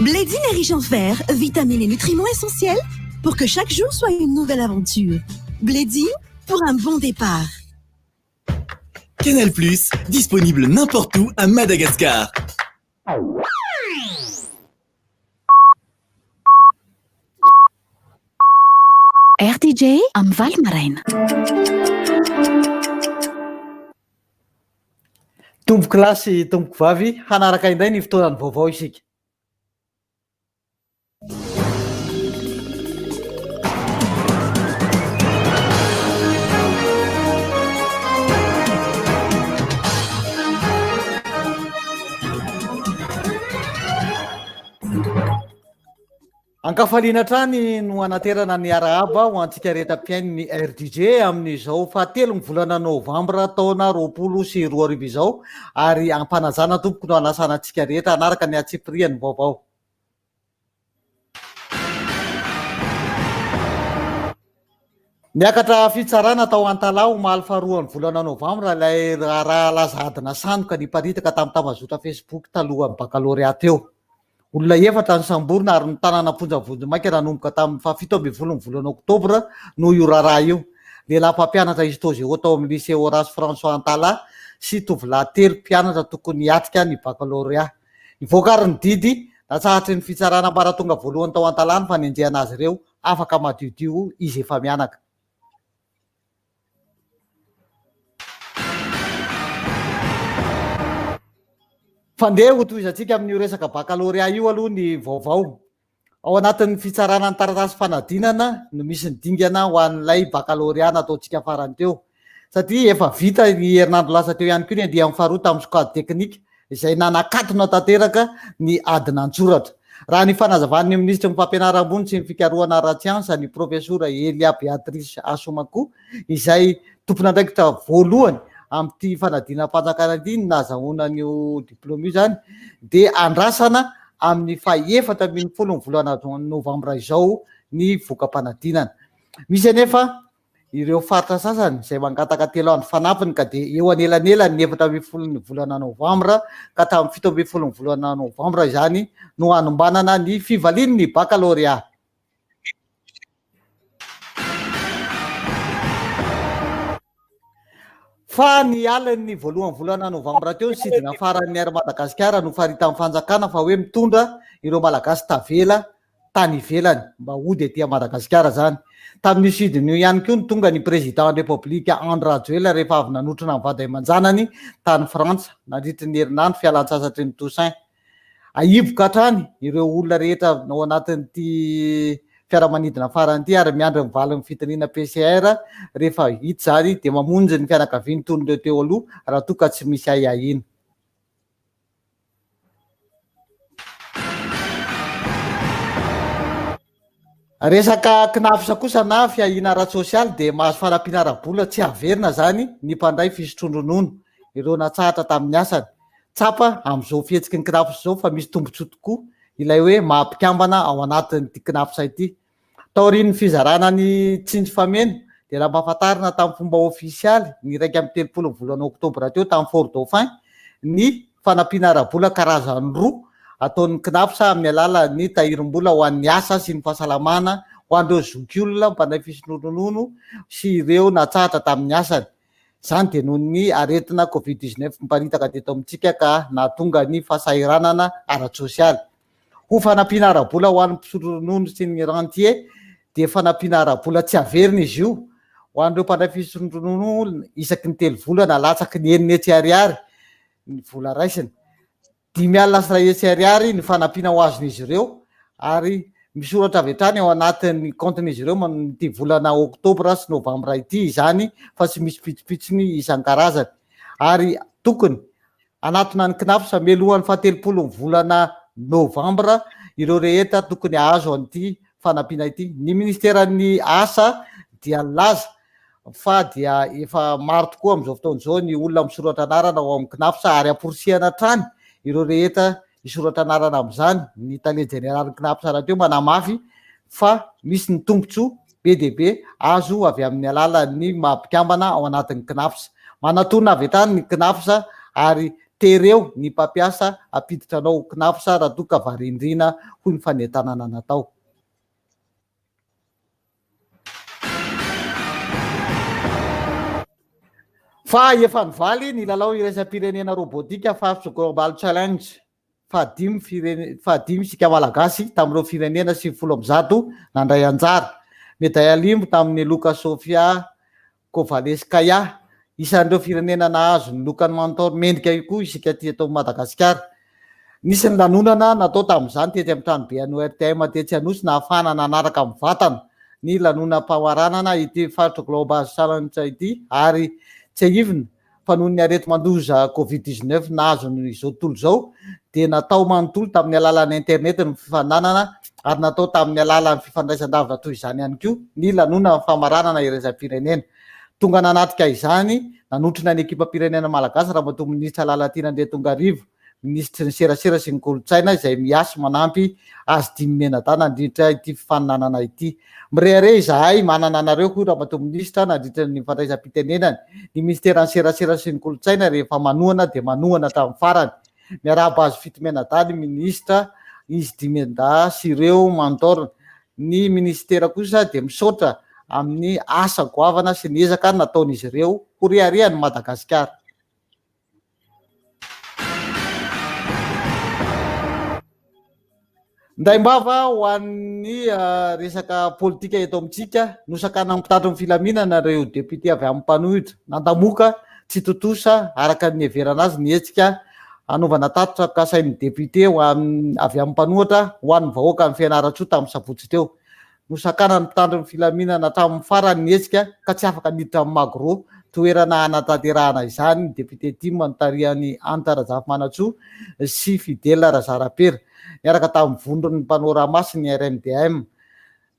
Blédine est riche en fer, vitamines et nutriments essentiels pour que chaque jour soit une nouvelle aventure. Blédine, pour un bon départ. Canal Plus, disponible n'importe où à Madagascar. RTJ amin'ny valo maraina. Tompoko lahy sy tompoko vavy, hanaraka indray ny fotoanan'ny vaovao isika. Ankafaliana hatrany no hanaterana ny arahaba ho antsika rehetra mpihaino ny RDJ amin'izao fahatelon'ny volana novambra taona 2020 izao ary ampanajana tompoko no hanasana antsika rehetra hanaraka ny antsipirian'ny vaovao. Niakatra fitsarana tao Antalaha omaly faharoan'ny volana novambra ilay raharaha laza adina sandoka niparitaka tamin'ny tambazotra Facebook talohan'ny bakalorea teo. Olona efatra nosamborina ary notanana am-ponja vonjimaika nanomboka tamin'ny fahafito ambin'ny ny volana oktobra noho io raharaha io. Lehilahy mpampianatra histo-géo tao amin'ny Lycée Horace François Antalaha sy tovolahy telo mpianatra tokony hiatrika ny bakalorea. Nivoaka ary ny didy, natsahatry ny fitsarana ambaratonga voalohany tao Antalaha ny fanenjehana azy ireo, afaka madiodio izy efa-mianaka. Fandeha hotohizantsika amin'io resaka bakalorea io aloha ny vaovao. Ao anatin'ny fitsarana ny taratasy fanadinana no misy ny dingana ho an'ilay bakalorea nataontsika farany teo. Satria efa vita ny herinandro lasa teo ihany koa ny andiany faharoa tamin'ny sokajy teknika izay nanakatona tanteraka ny adina an-tsoratra. Raha ny fanazavan'ny minisitry ny Fampianarana ambony sy ny fikarohana ara-tsiansa, ny profesora Elia Beatrice Assoumacou, izay tompon'andraikitra voalohany amin'ity fanadinam-panjakana ity ny nahazahoana an'io diplaoma io izany, dia andrasana amin'ny faha-14 ny volana novambra izao ny voka-panadinana. Misy anefa ireo faritra sasany izay mangataka telo andro fanampiny ka dia eo anelanelan'ny ny 14 ny volana novambra ka hatramin'ny 17 ny volana novambra izany no hanombanana ny fivalian'ny bakalorea. Fa ny alin'ny voalohan'ny volana novambra teo ny sidina faran'ny Air Madagasikara nofaritan'ny fanjakana fa hoe mitondra ireo Malagasy tavela tany ivelany mba hody aty Madagasikara izany. Tamin'io sidina io ihany koa no tonga ny Président Repoblika Andry Rajoelina rehefa avy nanotrona ny vady aman-janany tany Frantsa nandritry ny herinandro fialantsasatry ny Toussaint. Ahiboka hatrany ireo olona rehetra ao anatin'ity fiaramanidina farany ity ary miandry ny valin'ny fitiliana PCR rehefa hita izany dia mamonjy ny fianakaviany toy ny ireo teo aloha raha toa ka tsy misy ahiahiana. Resaka Cnaps kosa na fiahiana ara-tsosialy dia mahazo fanampiana ara-bola tsy averina izany ny mpandray fisotroan-dronono, ireo natsahatra tamin'ny asany. Tsapa amin'izao fihetsiky ny Cnaps izao fa misy tombontsoa tokoa ilay hoe maha mpikambana ao anatin'ity Cnaps ity. Taorian'ny fizarana ny tsinjo fameno dia nampahafantarina tamin'ny fomba ofisialy ny 31 ny volana oktobra teo tany Fort Dauphin ny fanampiana ara-bola karazany roa ataon'ny Cnaps amin'ny alalan'ny tahirim-bola ho an'ny asa sy ny fahasalamana ho an'ireo zokiolona mpandray fisotroan-dronono sy ireo natsahatra tamin'ny asany. Izany dia noho ny aretina Covid 19 miparitaka teto amintsika ka nahatonga ny fahasahiranana ara-tsosialy. Ho fanampiana ara-bola ho an'ny mpisotro ronono sy ny rentier dia fanampiana ara-bola tsy averina izy io ho an'ireo mpandray fisotroan-dronono isaky ny telo volana latsaky ny 600 ariary ny vola raisiny. 150 ariary ny fanampiana ho azon'izy ireo ary misoratra avy hatrany ao anatin'ny kaontin'izy ireo amin'ity volana oktobra sy novambra ity izany fa tsy misy pitsopitsony isan-karazany ary tokony Hanatona ny Cnaps mialohan'ny fahatelopolo ny volana novambra ireo rehetra tokony hahazo an'ity fanampiana ity. Ny minisiteran'ny Asa dia nilaza fa dia efa maro tokoa amin'izao fotoana izao ny olona misoratra anarana ao amin'ny Cnaps ary amporisihana hatrany ireo rehetra hisoratra anarana amin'izany. Ny tale jeneralin'ny Cnaps rahateo manamafy fa misy ny tombontsoa be dia be azo avy amin'ny alalan'ny maha mpikambana ao anatin'ny Cnaps. Manatona avy hatrany ny Cnaps ary tereo ny mpampiasa hampiditra anao ho Cnaps raha toa ka variandriana, hoy ny fanentanana natao. Fa efa nivaly ny lalao iraisam-pirenena robotika Fast Global Challenge fahadimy firene fahadimy isika Malagasy tamin'ireo firenena 190 nandray anjara. Medaia limbo tamin'ny loka Sofia Kovalevskaya. Isan'ireo firenena nahazo ny lokan'ny Mentor mendrika io koa isika aty eto Madagasikara. Nisy ny lanonana natao tamin'izany tetsy amin'ny tranoben'ny ORTM tetsy Anosy nahafahana nanaraka mivantana ny lanonam-pamaranana ity Faritra Global Challenge ity ary tsiahivina fa noho ny areti-mandoza Covid 19 nahazo ny izao tontolo izao dia natao manontolo tamin'ny alalan'ny internet ny fifaninanana ary natao tamin'ny alalan'ny fifandraisan-davitra toy izany ihany koa ny lanonana famaranana iraisam-pirenena. Tonga nanatrika izany nanotrona ny ekipam-pirenena malagasy Ramatoa Minisitra Lalatiana Andriatongarivo, Minisitry ny Serasera sy ny Kolontsaina izay miasy manampy azy dimy mianadahy nandritra ity fifaninanana ity. Mirehareha izahay manana anareo hoy Ramatoa Minisitra nandritra ny fandraisam-pitenenany. Ny Minisiteran'ny Serasera sy ny Kolontsaina rehefa manohana dia manohana hatramin'ny farany. Miarahaba azy fito mianadahy ny Minisitra, izy dimy mianadahy sy ireo mentor. Ny Minisitera kosa dia misaotra amin'ny asa goavana sy ny ezaka nataon'izy ireo ho reharehan'i Madagasikara. Indraim-bava ho an'ny resaka politika eto amintsika, nosakanan'ny mpitandro ny filaminana ireo député avy amin'ny mpanohitra. Nandamoka tsy tontosa araka ny niheverana azy ny hetsika hanaovana tatitra kasain'ny député ho an'ny avy amin'ny mpanohitra ho an'ny vahoakan'i Fianarantsoa tamin'ny sabotsy teo. Nosakanan'ny mpitandro ny filaminana hatramin'ny farany ny hetsika ka tsy afaka niditra amin'ny Magro, toerana hanatanterahana izany, ny député tim notarihan'i Hanitra Razafimanantsoa sy Fidèle Razarapera, niaraka tamin'ny vondron'ny Panorama sy ny RMDM.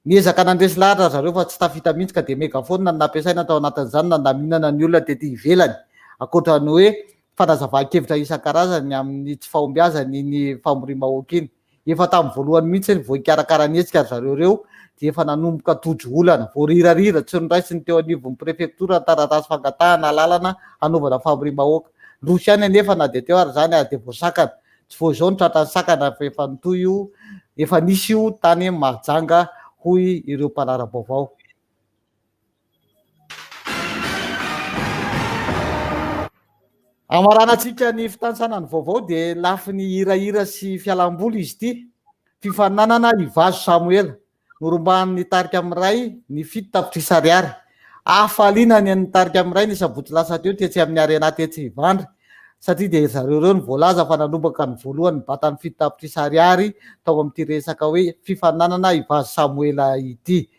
Niezaka nandresy lahatra ry zareo fa tsy tafita mihitsy ka dia megaphone no nampiasaina tao anatin'izany nandaminana ny olona tety ivelany, ankoatra ny hoe fanazavan-kevitra isan-karazany ny amin'ny tsy fahombiazan'iny famoriam-bahoaka iny. Efa tamin'ny voalohany mihitsy vao hikarakara ny hetsika ry zareo ireo dia efa nanomboka tojo olana. Voarirarira, tsy noraisiny teo anivon'ny prefektora ny taratasy fangatahana alalana hanaovana famoriam-bahoaka. Niroso ihany anefa na dia teo ary izany ary dia voasakana. Tsy vao izao no tratran'ny sakana fa efa nitohy io, efa nisy io tany Mahajanga hoy ireo mpanara-baovao. Hamaranantsika ny fitanisana ny vaovao dia lafiny hirahira sy fialamboly izy ity. Fifaninanana Ivazo Samoela. Norombahan'ny tarika Miray ny 7 tapitrisa ariary. Hafaliana ny an'ny tarika Miray ny sabotsy lasa teo tetsy amin'ny Arena tetsy Ivandry satria dia zareo ireo no voalaza fa nanomboka ny voalohany nibata ny 7 tapitrisa ariary tao amin'ity resaka hoe fifaninanana Ivazo Samoela ity.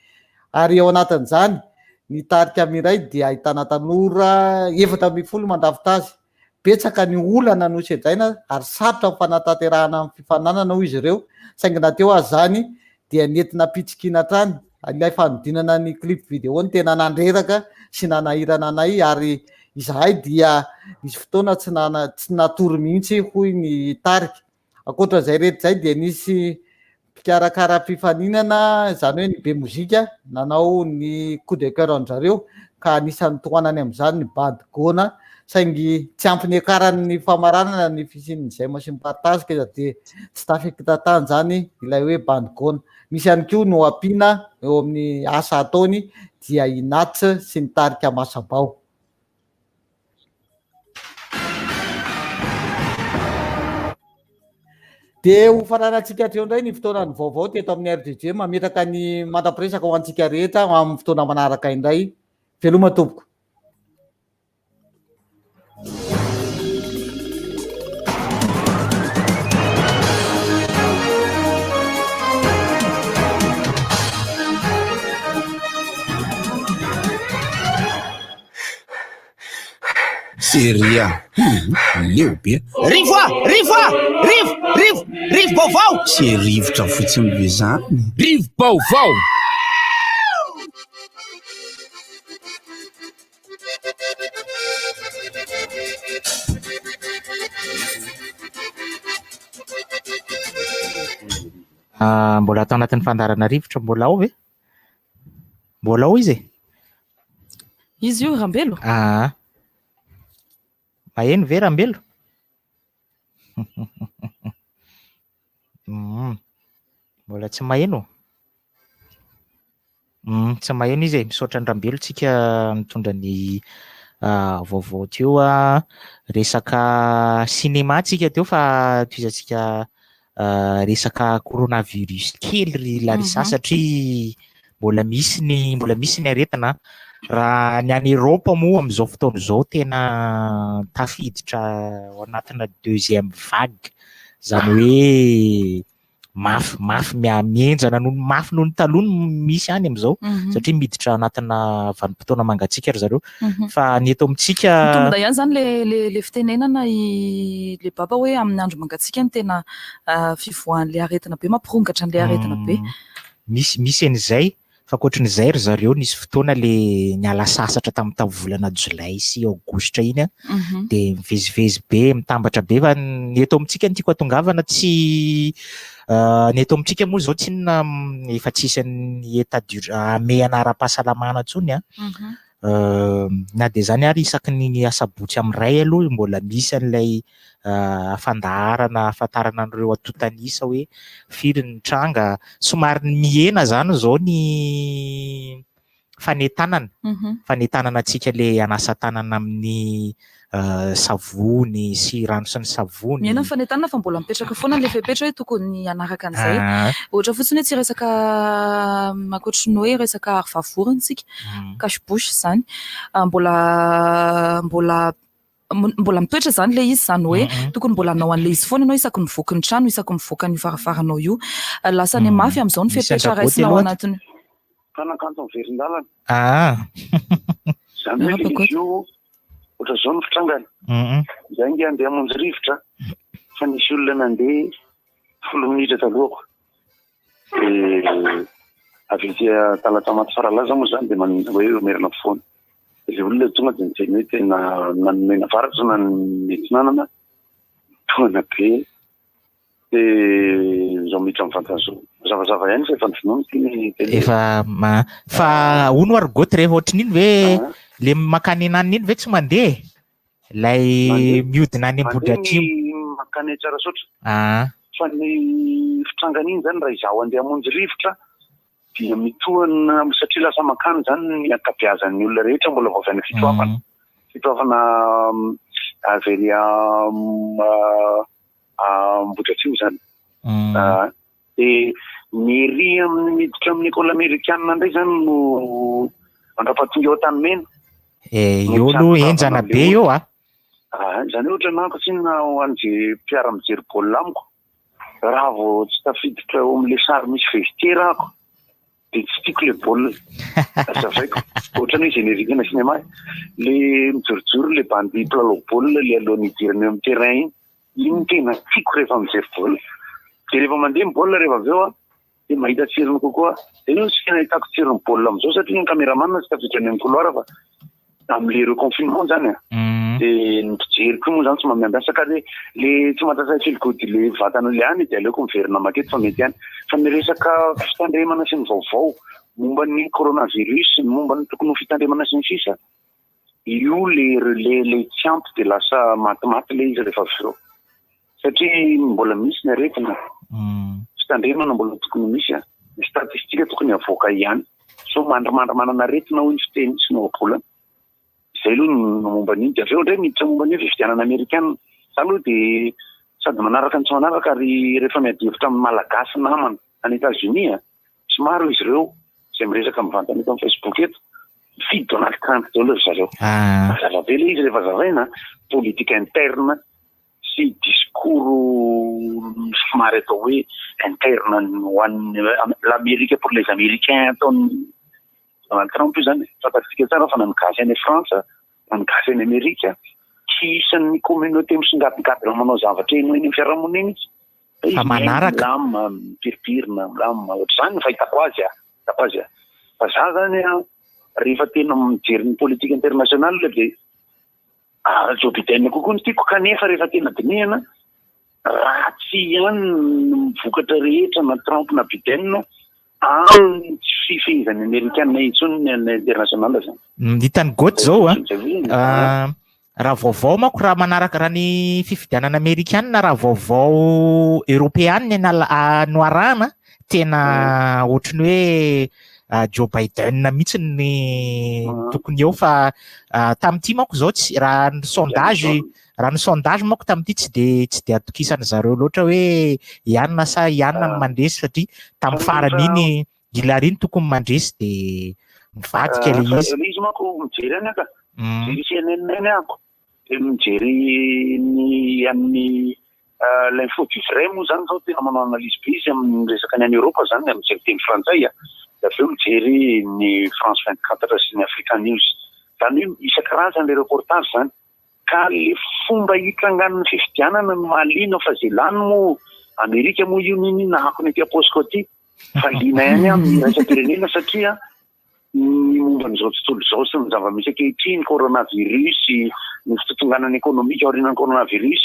Ary ao anatin'izany, ny tarika Miray dia ahitana tanora 14 mandrafitra azy. Betsaka ny olana nosedraina ary sarotra ny fanatanterahana ny fifaninanana hoy izy ireo, saingy na teo aza izany dia nentina am-pitsikiana hatrany. Ilay fanodinana ny clip vidéo no tena nandreraka sy nanahirana anay ary izahay dia nisy fotoana tsy tsy natory mihitsy hoy ny tarika. Ankoatra izay rehetra izay dia nisy mpikarakara mpifaninana, izany hoe ny be mozika, nanao ny coup de coeur an-dry zareo ka anisan'ny tohanany amin'izany ny Bad Gona, saingy tsy ampy niakaran'ny famaranana ny fisian'ny j'aime sy ny partage ka dia tsy tafita tany izany ilay hoe Bad Gona. Misy ihany koa no ampiana eo amin'ny asa ataony dia i Nats sy ny tarika Masabao. Dia ho faranantsika hatreo indray ny fotoanan'ny vaovao teto amin'ny RDJ. Mametraka ny mandra-piresaka ho antsika rehetra amin'ny fotoana manaraka indray. Veloma tompoko. Seria, hum, leo be. Rivo ah! Rivo ah! Rivo! Rivo! Rivo-baovao! Tsy rivotra fotsiny ve zany? Rivo-baovao! Ah, mbola atao anatin'ny fandaharana rivotra mbola ao ve? Mbola ao izy e? Izy io Rambelo? Aa. Maheno ve Rambelo? Mbola tsy maheno? Tsy maheno izy e. Misaotra an'i Rambelo tsika nitondra ny vaovao teo. Resaka cinéma tsika teo fa tohizantsika resaka coronavirus kely ry Larissa satria mbola misy ny mbola misy ny aretina. Raha ny any Europe moa amin'izao fotoana izao tena tafiditra ao anatina deuxième vague, izany hoe mafy mafy mia- mihenjana noho ny mafy noho ny taloha no misy any amin'izao satria miditra anatina vanim-potoana mangatsiaka ry zareo. Fa ny eto amintsika Mitombina ihany izany le le le fitenenana i le baba hoe amin'ny andro mangatsiaka no tena fivoahan'le aretina be, mampirongatra an'le aretina be. Misy misy an'izay fa ankoatran'izay ry zareo nisy fotoana le niala sasatra tamin'ny tamin'ny volana jolay sy aogositra iny an, de mivezivezy be mitambatra be fa ny eto amintsika no tiako hatongavana tsy ny eto amintsika moa izao tsinona efa tsisy an'ny état d'urgence hamehana ara-pahasalamana intsony an, Na dia izany ary isaky ny asabotsy amin'ny iray aloha mbola misy an'ilay fandaharana ahafantarana an'ireo antontan'isa hoe firy ny tranga. Somary mihena izany izao ny fanentanana, fanentanana antsika ilay hanasa tanana amin'ny savony sy rano sy ny savony. Mihena ny fanentanana fa mbola mipetraka foana ilay fepetra hoe tokony hanaraka an'izay. Ohatra fotsiny hoe tsy resaka ankoatry ny hoe resaka aro vava orona isika, cache bouche izany. Mbola mbola mbola mitoetra izany ilay izy, izany hoe tokony mbola hanao an'ilay izy foana ianao isaky ny mivoaka ny trano, isaky ny mivoaka an'io varavaranao io. Lasa any mafy amin'izao ny fepetra raisina ao anatin'io. Mpanakanto miverin-dalana. Ah. Izany hoe ilay izy io ohatran'izao ny fitrangany. Izaho ange handeha hamonjy rivotra fa nisy olona nandeha folo minitra talohako. Dia avy ety Talatamaty Faralaza moa izany dia mandeha hoe eo Merina Afovoany. Dia ilay olona tonga dia niteny hoe tena na ny mianavaratra na ny miatsinanana tohana be. Dia izao miditra mivantana izao. Mazavazava ihany fa efa novonoina ity ny télé. Efa ma fa hono ary Goty rehefa ohatrin'iny ve le mankany ananona iny ve tsy mandeha e? Ilay mihodina any Ambohidratrimo. Mandeha ny mankany Tsarasaotra. Ah. Fa ny fitrangan'iny izany raha izaho handeha hamonjy rivotra dia mitohana satria lasa mankany izany ny ankabeazan'ny olona rehetra mbola vao avy any Fitoavana. Fitoavana avy ery Ambohidratrimo izany. Dia ny ery amin'ny miditra amin'ny école amerikana indray izany no mandra-pahatonga eo Antanimena. Eh, eo aloha henjana be eo a. Ah, izany hoe ohatra nanko tsinona ho an'izay mpiara-mijery baolina amiko, raha vao tsy tafiditra eo amin'ilay sary misy vestiaire aho, dia tsy tiako ilay baolina. Azavaiko, ohatran'ny hoe générique-na cinéma, le mijorojoro ilay bandy mpilalao baolina ilay alohan'ny hidirana eo amin'ny terrain iny, iny no tena tiako rehefa mijery baolina. Dia rehefa mandeha ny baolina rehefa avy eo aho, dia mahita tsirony kokoa. Dia io no tsy tena ahitako tsirony baolina amin'izao satria ny cameraman tsy tafiditra any amin'ny couloir fa amin'ilay reconfinement zany a. Dia ny mpijery koa moa zany tsy maha miambiasa ka le le tsy mahatratra feel good le vatana le any dia aleoko miverina maketo fa mety ihany. Fa ny resaka fitandremana sy ny vaovao momba ny coronavirus, ny momba ny tokony ho fitandremana sy ny sisa, io le relais le tsy ampy dia lasa matimaty le izy rehefa avy eo. Satria mbola misy ny aretina, fitandremana mbola tokony ho misy, ny statistique tokony havoaka ihany. Sao mandrimandry manana aretina hoy ny fiteny sy ny ohabolana. Izay aloha ny momba an'iny. Dia avy eo indray miditra momba ny hoe fifidianana amerikana. Za aloha dia sady manaraka no tsy manaraka ary rehefa miady hevitra amin'ny Malagasy namana any Etats-Unis, Tsy maro izy ireo izay miresaka mivantana eto amin'ny Facebook eto. Mifidy Donald Trump daholo ry zareo. Mazava be ilay izy rehefa zavaina, politique interne sy discours somary atao hoe interne ho an'ny l'Amérique pour les Américains ataon'i Donald Trump io izany. Fantatsika tsara fa na ny gasy any Frantsa na ny gasy any Amerika tsy isan'ny communauté misongadingadina manao zavatra eny ho eny amin'ny fiarahamonina eny izy. Fa manaraka. Milamina, mipiripirina, milamina. Ohatr'izany ny fahitako azy a. Fahitako azy a. Fa za zany a, rehefa tena mijery ny politique internationale dia Joe Biden kokoa no tiako kanefa rehefa tena dinihana, ratsy ihany ny vokatra rehetra na Trump na Biden amin'ny tsy fifehezan'ny Amerikana intsony ny international zany. Hitan'i Goth zao a. Raha vaovao manko raha manaraka raha ny fifidianana amerikana raha vaovao eoropeanina no ala- no arahana tena ohatry ny hoe Joe Biden mihitsy ny tokony eo fa tamin'ity manko izao tsy raha ny sondage raha ny sondage manko tamin'ity tsy de tsy de atokisan'ny zareo loatra hoe i anona sa i anona no mandresy satria tamin'ny farany iny Hillary no tokony mandresy de mivadika le izy. Ilay izy manko mijery any aka. Mijery CNN any ako. Dia mijery ny an'ny l'info du vrai moa zany zao tena manao analyse be izy amin'ny resaka ny any Europe zany mijery teny frantsay a. Dia avy eo mijery ny France 24 sy ny Africa News. Zany hoe isan-karazany le reportage zany. Ka le fomba hitrangan'ny fifidianana no mahaliana fa ze lany moa Amerika moa io n'inon'inona akony aty am-paosiko aty. Fa liana ihany aho amin'ny iraisam-pirenena satria ny momba an'izao tontolo izao sy ny zava-misy ankehitriny, coronavirus, ny fitotonganana ekonomika aorianan'ny coronavirus,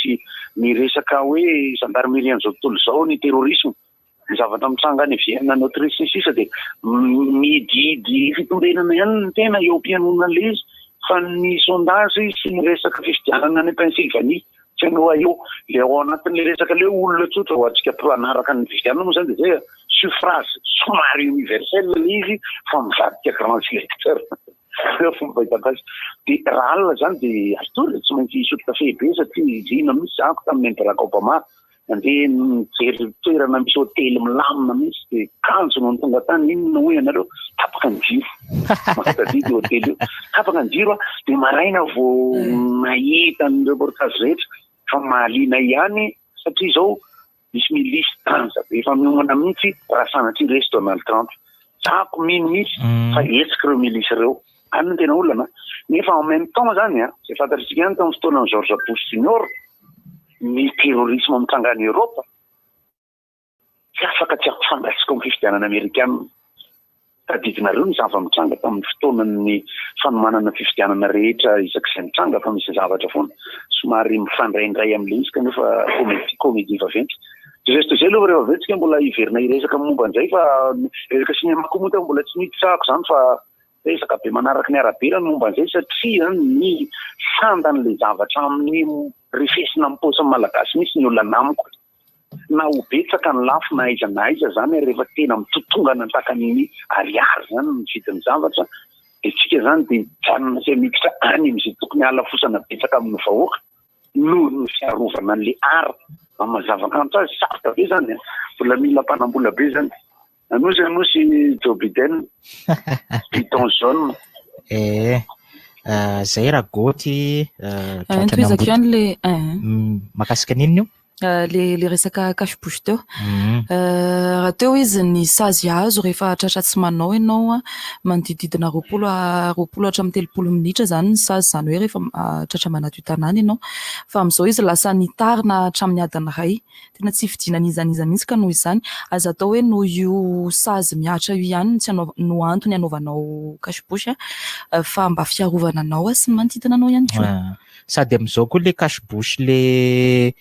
ny resaka hoe gendarmerie an'izao tontolo izao, ny terrorisme, ny zavatra mitranga any Vienne, any Autriche sy ny sisa dia mihidihidy fitombenana ihany ny tena eo am-pihainoana an'ilay izy fa ny sondage sy ny resaka fifidianana any Pennsylvanie Tsy any Ohio. Ilay ao anatin'ilay resaka ilay hoe olona tsotra ho antsika mpanaraka ny fifidianana moa izany dia izay e, suffrage somary universel ilay izy fa mivadika grands électeurs. Eo fomba fahitako azy. Dia raha alina izany dia Arthur tsy maintsy hisotro kafe be satria liana mihitsy zahako tamin'ny an'i Barack Obama. Nandeha nijery toerana misy hotely milamina mihitsy dia kanjo nony tonga tany inona hoy ianareo? Tapaka ny jiro. Mahatadidy io hotely io. Tapaka ny jiro dia maraina vao nahita ny reportage rehetra fa mahaliana ihany satria izao misy milisy tanja be efa miomana mihitsy raha sanatria resy Donald Trump. Zako mino mihitsy fa hetsika ireo milisy ireo. Any no tena olana. Nefa en même temps zany an, izay fantatr'isika ihany tamin'ny fotoanan'i George Bush Junior, ny terrorisme mitranga any Europe, tsy afaka tsy hampifandraisiko amin'ny fifidianana amerikana. Tadidinareo ny zava-mitranga tamin'ny fotoanan'ny fanomanana fifidianana rehetra isak'izay mitranga fa misy zavatra foana somary mifandraindray amin'ilay izy kanefa comédie comédie vaventy. Geste izay aloha rehefa avy eo tsika mbola hiverina hiresaka momba an'izay fa resaka cinéma koa moa teo mbola tsy niditra izany fa Resaka be manaraka ny arabe raha ny momba an'izay satria ny sandan'ilay zavatra amin'ny refesina amin'ny paosin'ny Malagasy mihitsy ny olona amiko. Na ho betsaka ny lafo na aiza na aiza izany ary rehefa tena mitotongana tahaka ny ariary izany ny vidin'ny zavatra dia tsika izany dia mijanona sy miditra any amin'izay tokony halafosana betsaka amin'ny vahoaka noho ny fiarovana an'ilay art amin'ny maha zava-kanto azy. Sarotra be izany an! Mbola mila mpanam-bola be izany. Anosy Anosy Joe Biden, bidon jaune. Eh, zay Ragoty eh, tohizako ihany le eh. Mahakasika an'inona io? Le le resaka cache bouche teo. Raha teo izy ny sazy azo rehefa tratra tsy manao ianao manodidididina 20 20 hatramin'ny 30 minitra izany ny sazy izany hoe rehefa tratra manadio tanàna ianao. Fa amin'izao izy lasa nitarina hatramin'ny adiny iray. Tena tsy hifidiana n'iza n'iza mihitsy ka noho izany, aza atao hoe noho io sazy mihatra io ihany no tsy anaova, no antony anaovanao cache bouche fa mba fiarovana anao sy ny manodidina anao ihany koa. Sady amin'izao koa le cache bouche le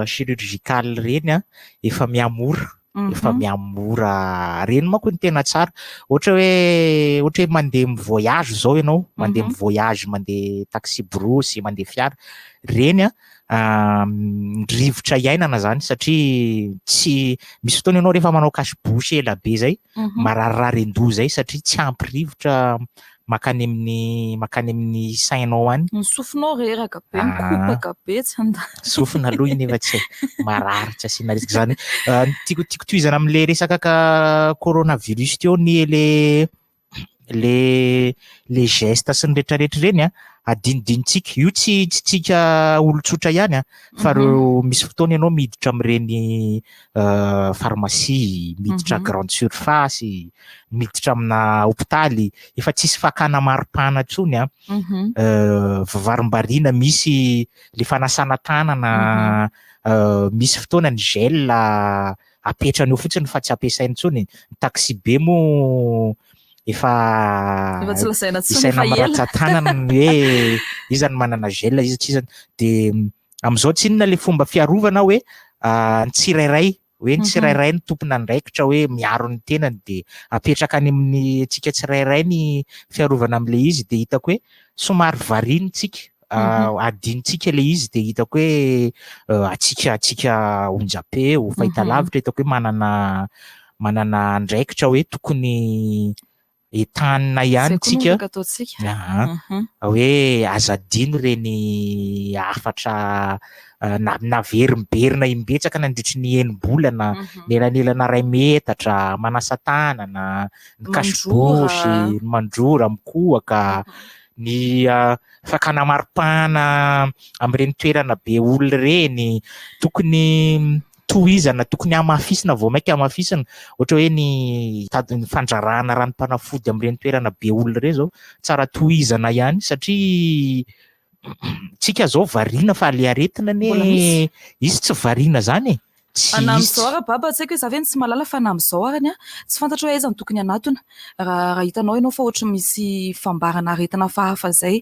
chirurgical ireny an, efa mihamora, efa mihamora, ireny manko no tena tsara, ohatra hoe ohatra hoe mandeha mi-voyage izao ianao, mandeha mi-voyage, mandeha taxi brousse, mandeha fiara, ireny an ny rivotra iainana zany satria tsy misy fotoana ianao rehefa manao cache bouche ela be zay mararirary an-doha zay satria tsy ampy rivotra makany amin'ny makany amin'ny sainao any. Ny sofinao reraka be, mikopaka be tsy anda. Sofina aloha iny efa tsy marary tsy asiana resaka zany. Tiako tiako tohizana amin'le resaka coronavirus teo ny le le le geste sy ny retraretra ireny an, adinodinontsika, io tsy tsy tsika olon-tsotra ihany an, fa reo misy fotoana ianao miditra amin'ireny pharmacie, miditra grande surface, miditra amina hopitaly, efa tsisy fakana maripana intsony an, varimbariana misy le fanasana tanana, misy fotoana ny gel apetrany eo fotsiny fa tsy ampiasainy intsony. Ny taxi-be moa efa Efa tsy lazaina intsony, isaina efa amin'ny ela. ratsan-tanana ny hoe iza no manana gel, iza tsy iza. Dia amin'izao tsinona ilay fomba fiarovana hoe ny tsirairay, hoe ny tsirairay no tompon'andraikitra hoe miaro ny tenany dia apetraka any amin'ny antsika tsirairay ny fiarovana amin'ilay izy dia hitako hoe somary variana isika. Adinontsika ilay izy dia hitako hoe antsika antsika onjam-peo, fahitalavitra hitako hoe manana manana andraikitra hoe tokony entanina ihany Izay koa no tsika. afaka ataontsika. Aha. Hoe aza adino ireny hafatra na- naverimberina imbetsaka nandritry ny enim-bolana, ny elanelana iray metatra, manasa tanana, ny cache-bouche, Mandrora. ny mandrora, mikohaka, ny fakana maripana amin'ireny toerana be olona ireny, tokony tohizana, tokony hamafisina, vao mainka hamafisina, ohatra hoe ny tady ny fandrarahana ranom-panafody amin'ireny toerana be olona ireny zao, tsara tohizana ihany satria tsika zao variana fa le aretina anie Mbola misy. izy tsy variana zany e. Tsy Na izy amin'izao ara baba tsy haiko hoe za ve no tsy mahalala fa na amin'izao arany an, tsy fantatro hoe aiza no tokony hanatona raha raha hitanao ianao fa ohatry ny misy fambarana aretina hafahafa izay.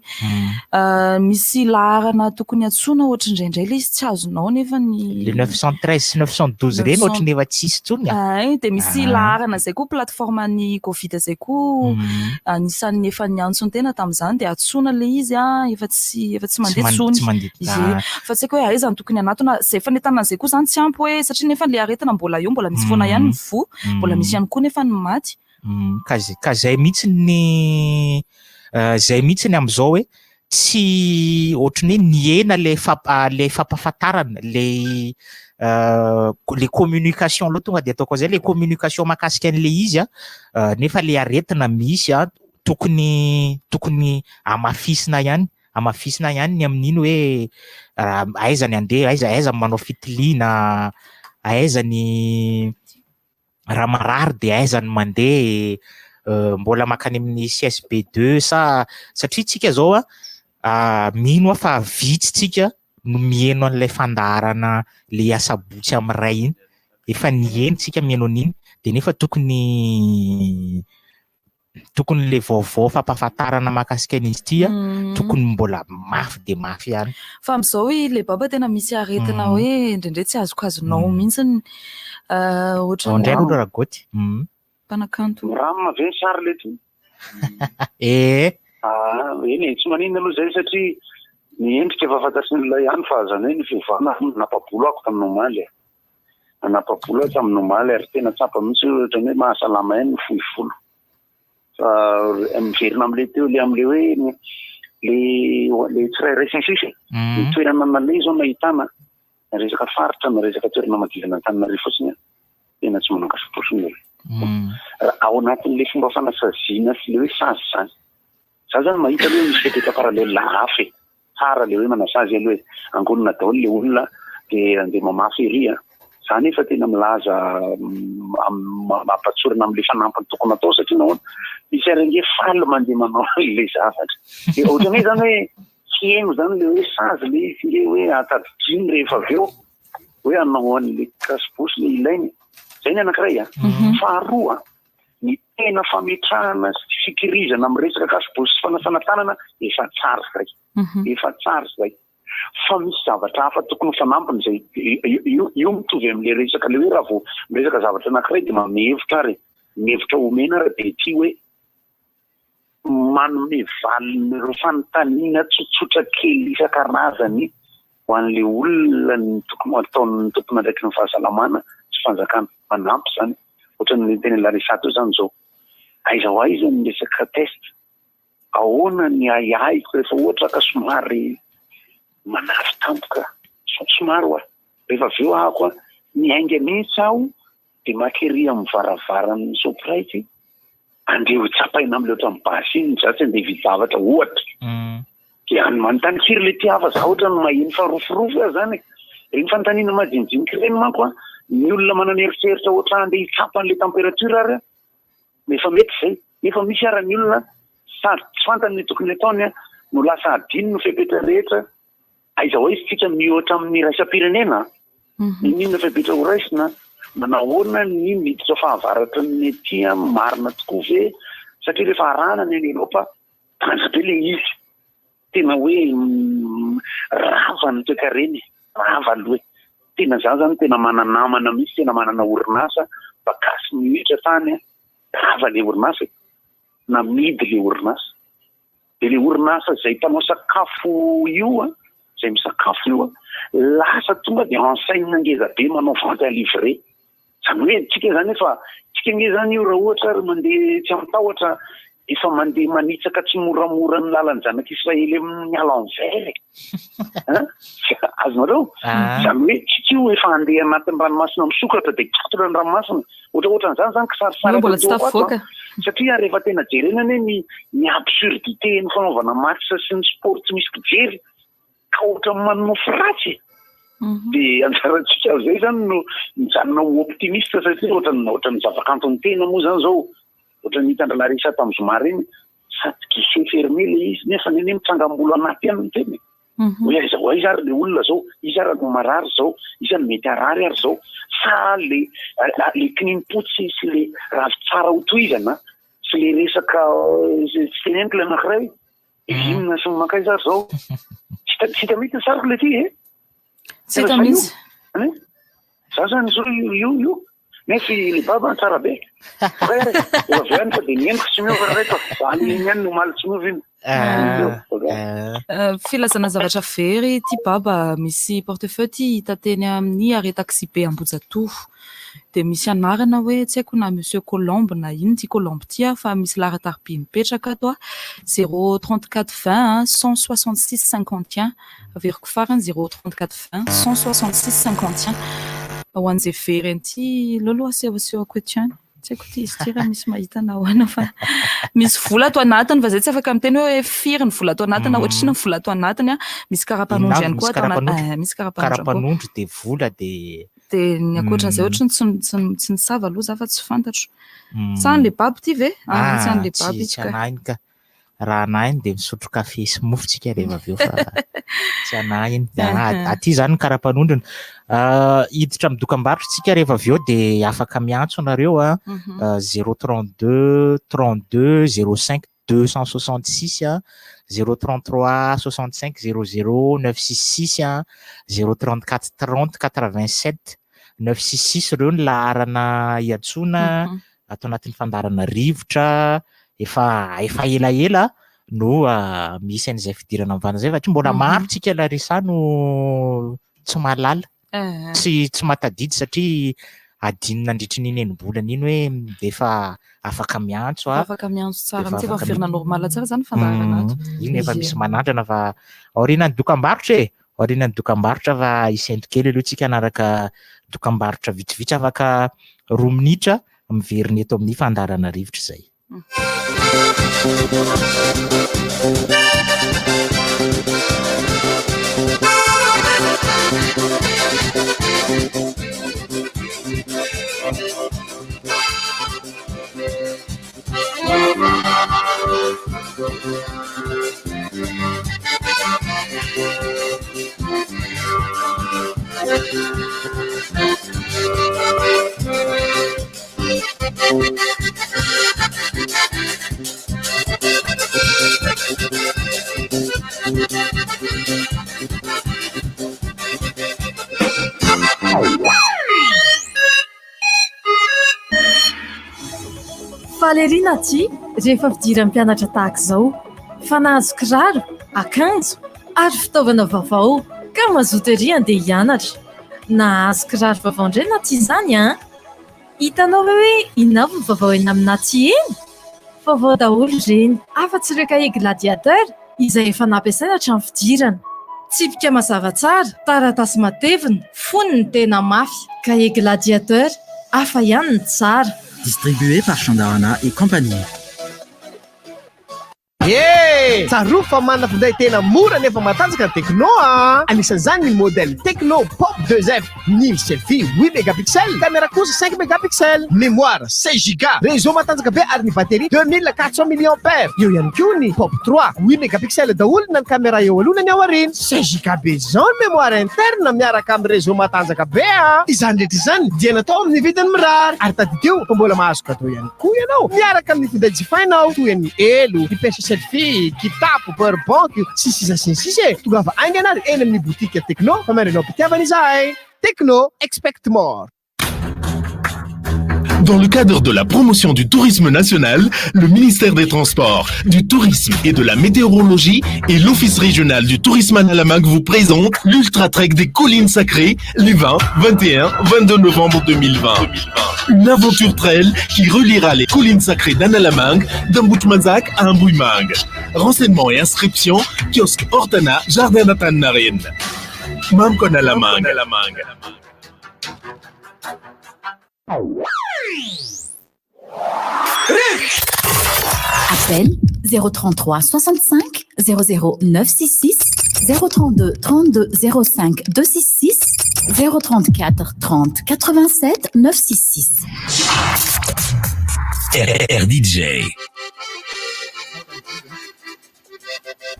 Misy laharana tokony antsoina ohatry indraindray ilay izy tsy azonao nefa ny Le 913 sy 912 ireny ohatry ny efa tsisy intsony a. Ay, dia misy Ah. laharana izay koa plateforme ny Covid izay koa anisan'ny efa niantso ny tena tamin'izany dia antsoina ilay izy an, efa tsy efa tsy mandeha intsony. Tsy mandeha. Ie. Fa tsy haiko hoe aiza no tokony hanatona, izay fanentanana izay koa izany tsy ampy hoe satria nefa ilay aretina mbola eo, mbola misy foana ihany ny voa, mbola misy ihany koa nefa ny maty. Ka zay, ka zay mihitsy ny zay mihitsy ny amin'izao hoe tsy ohatran'ny hoe nihena le famp- le fampahafantarana, le le communication aloha tonga de ataoko an'izay, le communication mahakasika an'le izy an, nefa le aretina misy an, tokony tokony hamafisina ihany, hamafisina ihany ny amin'iny hoe aiza ny andeha, aiza aiza ny manao fitiliana, aiza ny raha marary dia aiza no mandeha, mbola mankany amin'ny CSB deux sa satria tsika zao an mino aho fa vitsy tsika no miheno an'ilay fandaharana le asabotsy amin'ny iray iny, efa niheno tsika miheno an'iny dia nefa tokony tokony le vaovao fampahafantarana mahakasika an'izy ity a, tokony mbola mafy dia mafy ihany. Fa amin'izao i Lebaba tena misy aretina hoe indraindray tsy azokazonao mihitsy ohatran'ny Ao indray aloha Ragoty. Mpanakanto. Miramina ve ny sary lety? Ee. Ah, eny e, tsy maninona aloha izay satria ny endrika efa fantatry ny olona ihany fa izany hoe ny fiovana nanapa-bolo ako tamin'ny omaly e. Nanapa-bolo aho tamin'ny omaly ary tena tsapa mihitsy hoe ohatran'ny hoe mahasalama ihany ny fohy volo. Fa miverina amin'ilay teo ilay amin'ilay hoe le le tsirairay sy ny sisa e. Ny toerana naleha izao nahitana na resaka faritra na resaka toerana manodidina an'Antananarivo fotsiny an, tena tsy manan-kasotroso ny olona. Raha ao anatin'ilay fomba fanasaziana sy ilay hoe sazy izany. Za zany mahita aloha hoe misy fepetra parallèle hafa e. Tsara le hoe manasazy aloha e. Angonina daholo le olona de andeha mamafy ery a. Za nefa tena milaza mampatsorina amle fanampiny tokony atao satria nahoana? Misy ary ange faly mandeha manao an'le zavatra. De ohatran'ny hoe zany hoe tsy heno zany le hoe sazy le izy nge hoe atadidino rehefa avy eo hoe hanao an'le cache-bouche le ilaina. Zay ny anankiray a. Faharoa, Ny tena fametrahana sy fikirizana amin'ny resaka cache-bouche sy fanasana tanana efa tsara izay. Efa tsara izay. Fa misy zavatra hafa tokony ho fanampiny izay. Io, io mitovy amin'ilay resaka ilay hoe raha vao miresaka zavatra anankiray dia manome hevitra ary e. Ny hevitra omena ary dia ity hoe manome valin'ireo fanontaniana tsotsotra kely isan-karazany ho an'ilay olona ny tokony ho ataon'ny tompon'andraikitry ny fahasalamana sy fanjakana. Manampy izany. Ohatran'ny nitenen'i Larissa teo izany izao. Aiza ho aiza ny resaka test? Ahoana ny ahiahiko rehefa ohatra ka somary manavy tampoka? Somary hoa. Rehefa avy eo ahako miainga mihitsy aho dia maka ery amin'ny varavaran'ny Shoprite andeha ho tsapaina amin'ilay ohatran'ny basy iny za tsy andeha hividy zavatra ohatra. Dia any manontany firy ilay tia hafa za ohatran'ny maheno farofirofy aho zany e. Ireny fanontaniana majinijinika ireny manko an, ny olona manana eritreritra ohatra andeha hitsapa an'ilay température ary an, efa mety izay. Nefa misy ara ny olona sady tsy fantany ny tokony ataony an, no lasa adino ny fepetra rehetra Aiza ho aiza isika mihoatra amin'ny iraisam-pirenena? N'inon'inona fepetra ho raisina, manahoana ny miditra fahavaratra ny aty marina tokoa ve? Satria rehefa arahana ny any Eropa, tandra be ilay izy. Tena hoe rava ny toekarena e, rava aloha e. Tena za zany tena mana-namana mihitsy, tena manana orinasa mba gasy minitra tany, rava ilay orinasa e, namidy ilay orinasa. Dia ilay orinasa izay mpanao sakafo io an, izay misakafo io an, lasa tonga dia enseigne ngeza be manao vente à livrer. Izany hoe tsika izany efa, tsika ange izany io raha ohatra ary mandeha tsy amin-tahotra, efa mandeha manitsaka tsimoramora ny lalan'ny zanak'Israely amin'ny à l'envers e. An? Azonareo? Izany hoe tsika io efa handeha anatin'ny ranomasina misokatra dia katona ny ranomasina. Ohatrohatran'izany izany kisarisary Mbola tsy ato ato tafavoaka. an. Satria rehefa tena jerena anie ny ny absurdité ny fanaovana match sy ny sport tsy misy mpijery ka ohatran'ny manonofy ratsy e. Dia anjarantsika amin'izay izany no mijanona ho optimiste satria ohatran'ny ohatran'ny zavakanton'ny tena moa izany izao ohatran'ny hitan-dry Larissa tamin'ny zoma ireny sady guichet fermé ilay izy nefa anie mitrangam-bolo anaty ihany ny tena e. Hoe aiza ho aiza ary le olona zao, iza ary no marary zao, iza no mety harary ary zao, sa le le kinim-potsy sy le ravintsara ho tohizana sy le resaka tsy teneniko le anankiray, inona sy ny mankaiza ary zao. Tsy hita tsy hita mihitsy ny sariko le ty e. Tsy hita mihitsy. Za zany zao io io io. Nefa i le baba tsara be. Frère, efa avy any fa dia ny endriko tsy miova ry reto. Any iny ihany no omaly tsy miova iny. Filazana zavatra very ity baba, misy portefeuille ity hita teny amin'ny arrêt taxi be Ambohijatovo. Dia misy anarana hoe tsy haiko na monsieur Colombe na inona ity Colombe ity fa misy laharan-tariby mipetraka ato 0 34 20 166 51. Averiko farany 0 34 20 166 51. Ho an'izay very an'ity, aleo aloha asehosehoko eto ihany. Tsy haiko ity izy ity raha misy mahita na ahoana fa misy vola ato anatiny fa izay tsy afaka miteny hoe firy ny vola ato anatiny na ohatr'inona ny vola ato anatiny an. Misy karapanondro ihany koa ato anatiny. Eh, misy karapanondro ihany koa. Karapanondro dia vola dia Dia ny ankoatran'izay ohatry ny tsy tsy tsy nisava aloha za fa tsy fantatro. Sa an'ilay babo ity ve? Ah, tsy an'ilay babo tsy izy tsy ka. anahiny ka. Raha anahiny dia misotro kafe sy mofo tsika rehefa avy eo fa tsy anahiny. Aty izany ny karapanondrony. Hiditra amin'ny dokam-barotra tsika rehefa avy eo dia afaka miantso nareo a. 032 32 05 266 a, 033 65 00 966 a, 034 30 87 966 ireo ny laharana iantsoana ato anatin'ny fandaharana rivotra efa efa elaela no misy an'izay fidirana mivantana izay fa tsy mbola maro tsika Larissa no tsy mahalala tsy tsy mahatadidy satria adino nandritry ny iny enim-bolana iny hoe efa afaka miantso a. Afaka miantso tsara mihitsy, efa miverina normal tsara izany ny fandaharana ato. Iny efa misy manandrana fa aorianan'ny dokam-barotra e, aorianan'ny dokam-barotra fa hisento kely aloha tsika hanaraka dokam-barotra vitsivitsy afaka roa minitra miverina eto amin'ny fandaharana rivotra izay. Faly ery Naty rehefa fidiran'ny mpianatra tahaka izao fa nahazo kiraro, akanjo ary fitaovana vaovao ka mazoto ery handeha hianatra. Nahazo kiraro vaovao indray Naty izany an! Hitanao ve hoe inona avy ny vaovao eny amin'ny Naty eny? Vaovao daholo ireny, afa-tsy ireo kahie Gladiateur izay efa nampiasaina hatramin'ny fidirana. Tsipika mazava tsara, taratasy matevina, fonony tena mafy. Kahie Gladiateur, hafa ihany ny tsara. Distribué par Chandarana et compagnie. Ye! Tsarovy fa manana finday tena mora nefa matanjaka ny Tecno a! Anisan'izany ny modèle Tecno Pop 2F, ny selfie 8 mégapixels, caméra kosa 5 mégapixels, mémoire 16 giga, réseau matanjaka be ary ny batterie 2400 milliampères. Eo ihany koa ny Pop 3, 8 mégapixels daholo na ny caméra eo aloha na ny ao aoriana, 16 giga be izao ny mémoire interne miaraka amin'ny réseau matanjaka be a! Izany rehetra izany dia natao amin'ny vidiny mirary ary tadidio fa mbola mahazo cadeau ihany koa ianao miaraka amin'ny finday jifainao toy ny elo, ny perche selfie, kitapo, power bank, sy ny sisa sy ny sisa e! Tongava haingana ary eny amin'ny boutique Tecno fa miandry anao am-pitiavana izahay! Tecno, expect more! Dans le cadre de la promotion du tourisme national, le ministère des Transports, du Tourisme et de la Météorologie et l'Office régional du tourisme Analamanga vous présente l'Ultra Trek des Collines Sacrées les 20, 21, 22 novembre 2020. Une aventure trail qui reliera les collines sacrées d'Analamanga, d'Ambohitrimanjaka à Ambohimanga. Renseignements et inscriptions, kiosque Hortana, Jardin d'Antaninarenina. Mamiko Analamanga. Appel 033 65 00 966 032 32 05 266 034 30 87 966. RDJ.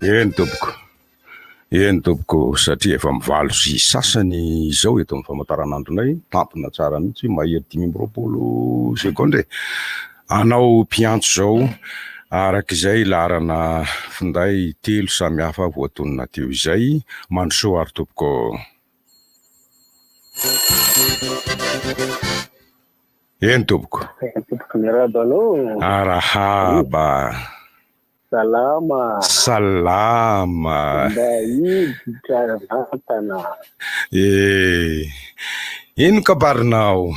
Eny tompoko. Eny tompoko, satria efa mivalo sy sasany izao eto amin'ny famantaranandronay, tampona tsara mihitsy, mahery 25 segondra e. Anao mpiantso izao, araka izay laharana finday telo samihafa voatonona teo izay, mandrosoa ary tompoko. Eny tompoko. Eny tompoko, miarahaba anao. Arahaba. Salama. Salama. Mba hiditra vatana. Eh, ino kabarinao?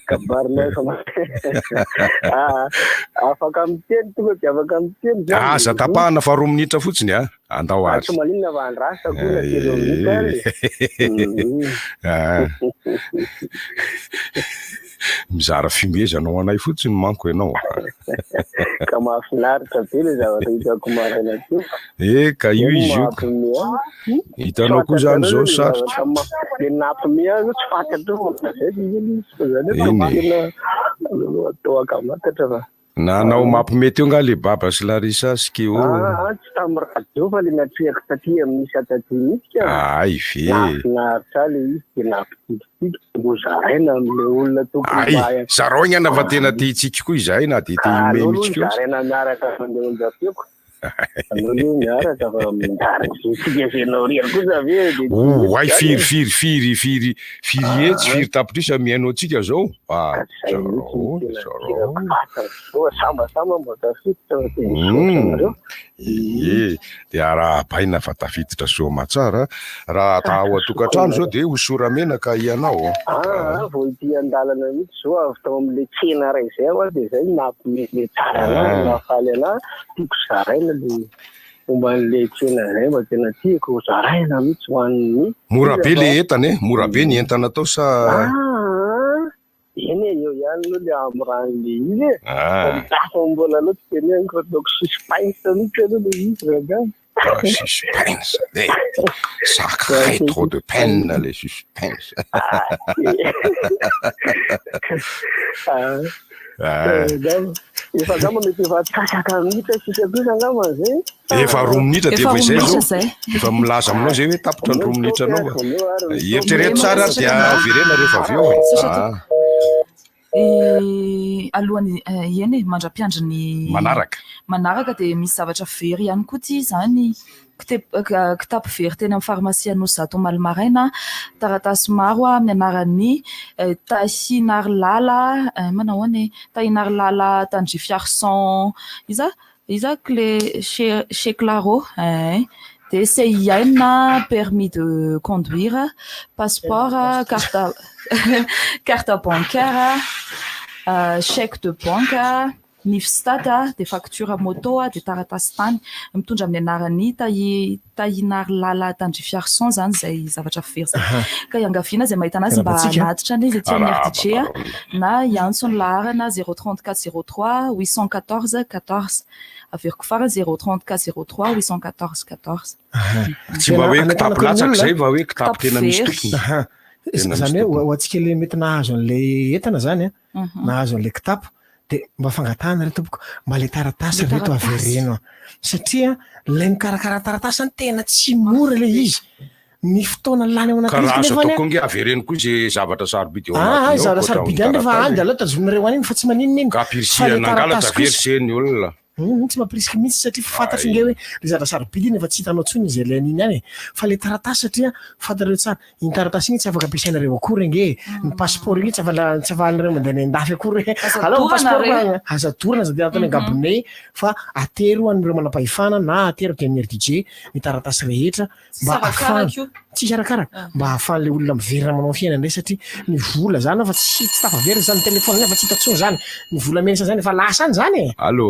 Kabarinao efa ah, afaka miteny tonga dia afaka miteny zany. Aza tapahana fa roa minitra fotsiny a. Andao ah, ary. Tsy maninona fa andrasako na telo minitra ary. Ah. Mizara fihomehezana ho anay fotsiny manko ianao. Ka mahafinaritra be le zavatra hitako maraina teo. Eh, ka io izy io. Hitanao koa zany zao sarotra. Le nampime azy tsy fantatro zay izy fa zany hoe tena atao ankamantatra fa. Nanao mampime teo nga le Baba sy Larissa sy Keo? Aa tsy tamin'ny radio fa le natrehako taty amin'ny isa taty mihitsy ka. Ay ve. Nahafinaritra ahy le izy de nampitsikitsiky de mbo zaraina amin'le olona tokony Ay, mba hahay. zarao aingana fa tena te hitsiky koa izahay na dia te hihomehy Aleo aloha mihitsy koa aza. zaraina miaraka mandeha onjam-peoko. Aleo aloha miaraka fa miaraka tsika sy ianao irery kosa ve dia tsy Oh, mety ay zany firy e. firy firy firy firy hetsy Ah. firy tapitrisa mihaino antsika zao. Ah, Ka zay mihitsy zarao, no tena zarao. kirako vatana zao sambasamba mba tafiditra fa dia misaotra anareo. Ie, dia arahabaina fa tafiditra soa aman-tsara. Raha ta ao an-tokantrano zao dia hosora-menaka ianao. Ah, vao ety an-dalana mihitsy zao avy tao amin'ilay tsena iray izay aho dia izay nampime tsara anahy, Ah. nahafaly anahy. Tiako zaraina le momba an'le tsena izay mba tena tiako zaraina mihitsy ho an'ny Mora be le entana e, mora be ny entana atao sa Ah, eny e, eo ihany aloha le hamoran'le izy e. Ah. Fa mitafy mbola aloha tsy teneniko fa ataoko suspense mihitsy aloha le izy rangahy. Ah, suspense, eh, ça crée trop de peine les suspense. Ah. Ah. Efa angamba mety efa antsasaka minitra sisa kosa angamba zay. Efa roa minitra dia Efa efa roa izay minitra zao. zay. Efa milaza aminao zay hoe tapitra ny roa minitra anao. Omeo ary Eritrereto tsara ary dia averena rehefa avy eo e. Saotra Ah, tompoko. Eh, alohan'ny eh, eny e, mandra-piandry ny manaraka. manaraka dia misy zavatra very ihany koa ity izany. Kitapo very teny amin'ny farmasia Anosizato omaly maraina, taratasy maro amin'ny anaran'i Tahinarlala, manao ahoana e? Tahinarlala Tandrifiarison, iza? Iza? Clé, chez Claro, eh. Dia CIN, permis de conduire, passeport, carte, carte bancaire, chèque de banque, Nifstat dia facture moto dia taratasy tany mitondra amin'ny anaran'i Tahi Tahinarlala Tandrifiarison izany izay zavatra very izay. Ka iangaviana izay mahita anazy mba hanatitra an'izy ety amin'ny RDJ na hiantso ny laharana 034 03 814 14. Averiko farany 034 03 814 14. Tsy mba hoe kitapo latsaka izay fa hoe kitapo tena misy tompony. Tena misy Izany hoe tompony. ho antsika ilay mety nahazo an'ilay entana izany an, nahazo an'ilay kitapo dia mba fangatahana re tompoko, mba ilay taratasy Ilay ry reto taratasy. avereno an. Satria ilay mikarakara taratasy zany tena tsy mora ilay izy. Ny fotoana lany ao Ka anatin'izy raha azo kanefa atao anie koa nge avereno koa izay zavatra sarobidy ao Ah, anatiny ao zavatra ankoatra ny sarobidy any rehefa taratasy any e. dia aleo tazominareo any iny fa tsy maninona iny. Ka Fa ilay ampirisihana hangalatra taratasy very kosa se ny olona. Hum, tsy mampirisika mihitsy satria fantatro nge hoe le zavatra sarobidy iny efa tsy hitanao intsony izay ilaina iny ihany e. Fa le taratasy satria fantatrareo tsara, iny taratasy iny tsy afaka ampiasainareo akory ange e. Ny passeport iny tsy afaka tsy afahanareo mandeha any an-dafy akory hoe Aza alao ny dorana passeport re. fa aza dorana, aza atao any an-gabone fa atero an'ireo manam-pahefana na atero aty amin'ny RDJ ny taratasy rehetra Tsisy mba arakaraka ahafahana io. tsisy arakaraka mba ahafahan'ilay olona miverina manao ny fiainany indray satria ny vola zany efa tsy tsy tafaverina zany, ny téléphone zany efa tsy hita intsony zany, ny volamena zany efa lasa any zany e! Allo.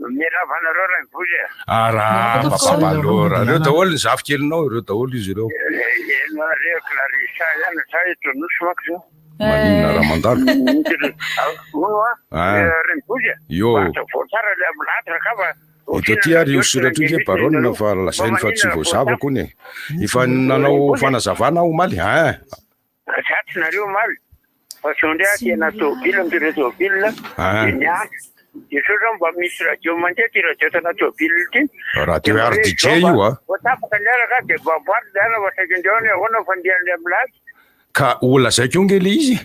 Miarahaba anareo Rainivozy e. Arahaba Papa Lora. Ireo daholo ny zafikelinao, ireo daholo izy ireo. Eny re Clarissa ihany sa eto Anosy manko zao. Maninona raha mandalo? Hono a, Ah. Rainivozy e. Yo. Mba ataovao tsara ilay amilahatra angamba. Eto aty ary io soratra io nge Baronne fa lazainy fa tsy voazavako hono e. Efa nanao fanazavana aho omaly hein. Ratsy nareo omaly fa sao ndray aty anaty tôbila mitondra tôbila Ah. dia miantso. Dia sao zao mba misy radio mandeha ty radio ato anaty tôbila ity. Radio Dia mba hoe RDJ zao mba io a. Vao tapaka ny alaka dia mba amboary ny alina fa saika indreo any ahoana ny fandehan'ny ambilahatra. Ka ho lazaiko eo nge le izy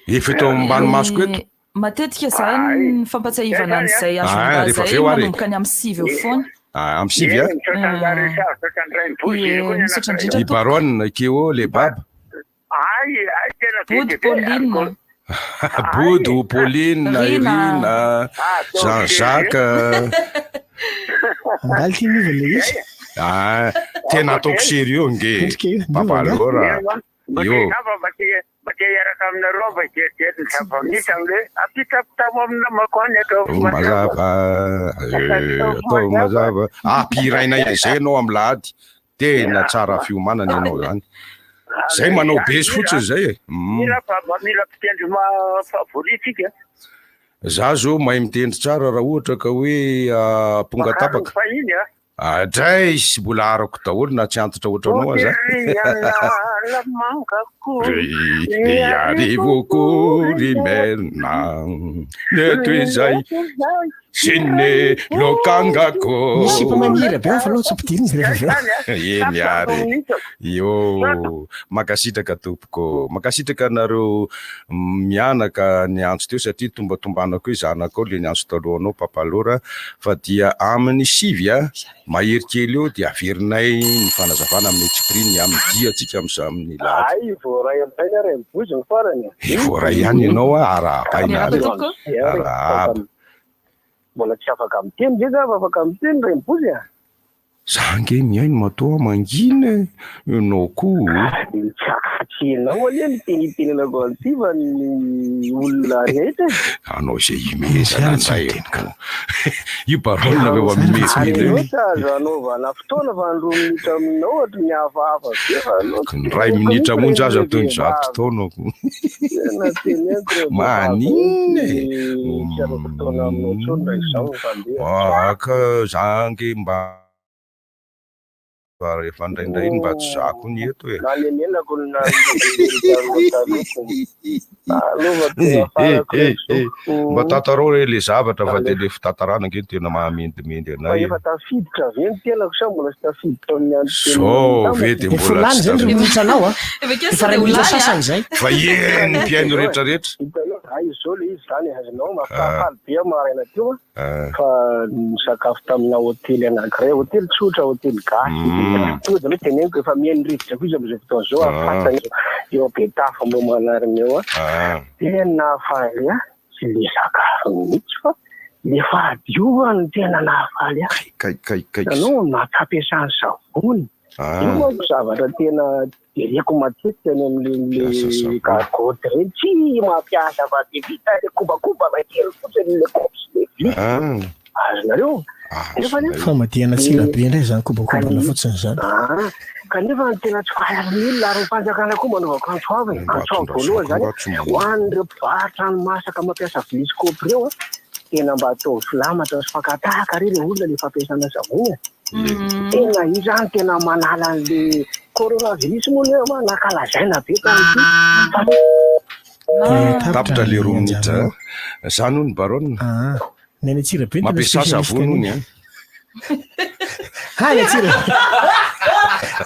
e. Efa eto ambany masoko eto. Matetika izany ny fampatsiahivana an'izay Ah, agenda rehefa izay avy eo ary e. manomboka ny amin'ny 9 eo foana. Ah, amin'ny 9 a? Ie, misaotra indrindra I tompoko. Baronne, Keo, le Baba. Bodo Pauline. Bodo, Pauline, Rina. Irina, Jean Jacques. Angaly ty niova le izy. Ah, tena ataoko sérieux nge. Mendrika io, niova Papa angaha. Lora. Mba Io. te angamba mba te mba te hiaraka aminareo aho mba hijerijery ny zava-misy amin'ilay hoe ampitapitamo amin'ny namako any ataovy Mazava, eh, ataovy mazava. Ampihirainay an'izay ianao amin'ny lahady. Tena tsara fiomanana ianao izany. Zay manao beso fotsiny zay e. Mila fa mba mila mpitendry ma- favori tsika. Za zao mahay mitendry tsara raha ohatra ka hoe amponga tapaka. Fahiny a. Adray sy mbola arako daholo na tsy antitra ohatranao aza. Ry Iarivoko ry Merina eto izay sy ny lokangako. Misy sipa mahay mihira be ao fa aleo tsy ampidirina izy rehefa avy eo. Eny ary. Io mankasitraka tompoko. Mankasitraka anareo mianaka niantso teo satria tombatombanako hoe zanakao le niantso talohanao Papa Laura fa dia amin'ny 9 a mahery kely eo dia averinay ny fanazavana amin'ny antsipiriany ny amin'ny diantsika amin'izay amin'ny lahady. Hay voaray amin'izay ny ary mivozy ny farany e. Eh, voaray ihany ianao a, arahabaina ary. Arahaba. Mbola tsy afaka miteny ve za fa afaka miteny ray mivozy a? Za ange mihaino matoa mangina e! Ianao koa o! Tsy ianao anie no tenitenenako an'ity fa ny olona rehetra e! Anao izay ihomehezana indray e! Io baronne ve mba mihomehy Ary io? ianao tsy azo anaovana fotoana fa ny roa minitra aminao ohatry ny hafahafa be fa anao tsy Ny iray minitra monja aza toy ny zato taona ko. Tena teneniko re Maninona e! Tsy hanao fotoana aminao intsony raha izao no fandeha. Ah, ka za ange mba rehefa indraindray iny mba tsy za koa ny eto e. Nanenenako ny Eh, eh, eh, mba tantarao re le zavatra fa de le fitantarana ange no tena mahamendimendy Fa anay e. efa tafiditra ve ny tenako sa mbola tsy tafiditra amin'ny andro Zao ve de Efa mbola lany tsy zay ny roa tafiditra. minitranao a. Efa kely Efa sao iray dia ho minitra lany a. sasany zay. Fa eny ny mpihaino rehetrarehetra. Hitanao, hay izao le izy zany azonao, mahafaly be aho maraina teo a. Fa nisakafo tamina hotely anankiray, hotely tsotra, hotely gasy. Tonga dia aloha teneniko efa mihaino rivotra koa izy amin'izao fotoana izao, ary fantany eo Betafo Ambohimanarina eo. Dia ny nahafaly ahy, tsy le sakafo mihitsy fa le fahadiovany no tena nahafaly ahy. Kay kay kay. Hitanao, nampiasany savony. Io manko zavatra tena Jereko matetika any amin'ireny gargotte ireny, tsy mampiasa fa dia vita ilay kobakobaka kely fotsiny ilay kaopy sy ilay vilia. Azonareo? Nefa anie- Famadihana tsirabe indray izany kobakobana fotsiny izany. Ah, kanefa ny tena tsy fahaizan'ny olona ary ny fanjakana koa manaovako antso avo e. Antso avo voalohany izany ho an'ireo mpivarotra ny masaka mampiasa vilia sy kaopy ireo a, tena mba ataovy filamatra sy fakan-tahaka re ilay olona ilay fampiasana savony e. Tena io zany tena manala an'le coronavirus moa nefa nankalazaina be tamin'ity fa Tapitra le roa minitra. Zany hono baronne. Ah, ny any Antsirabe no tena Mampiasà spécialiste savony hono an'iny. an. Ah, ny Antsirabe.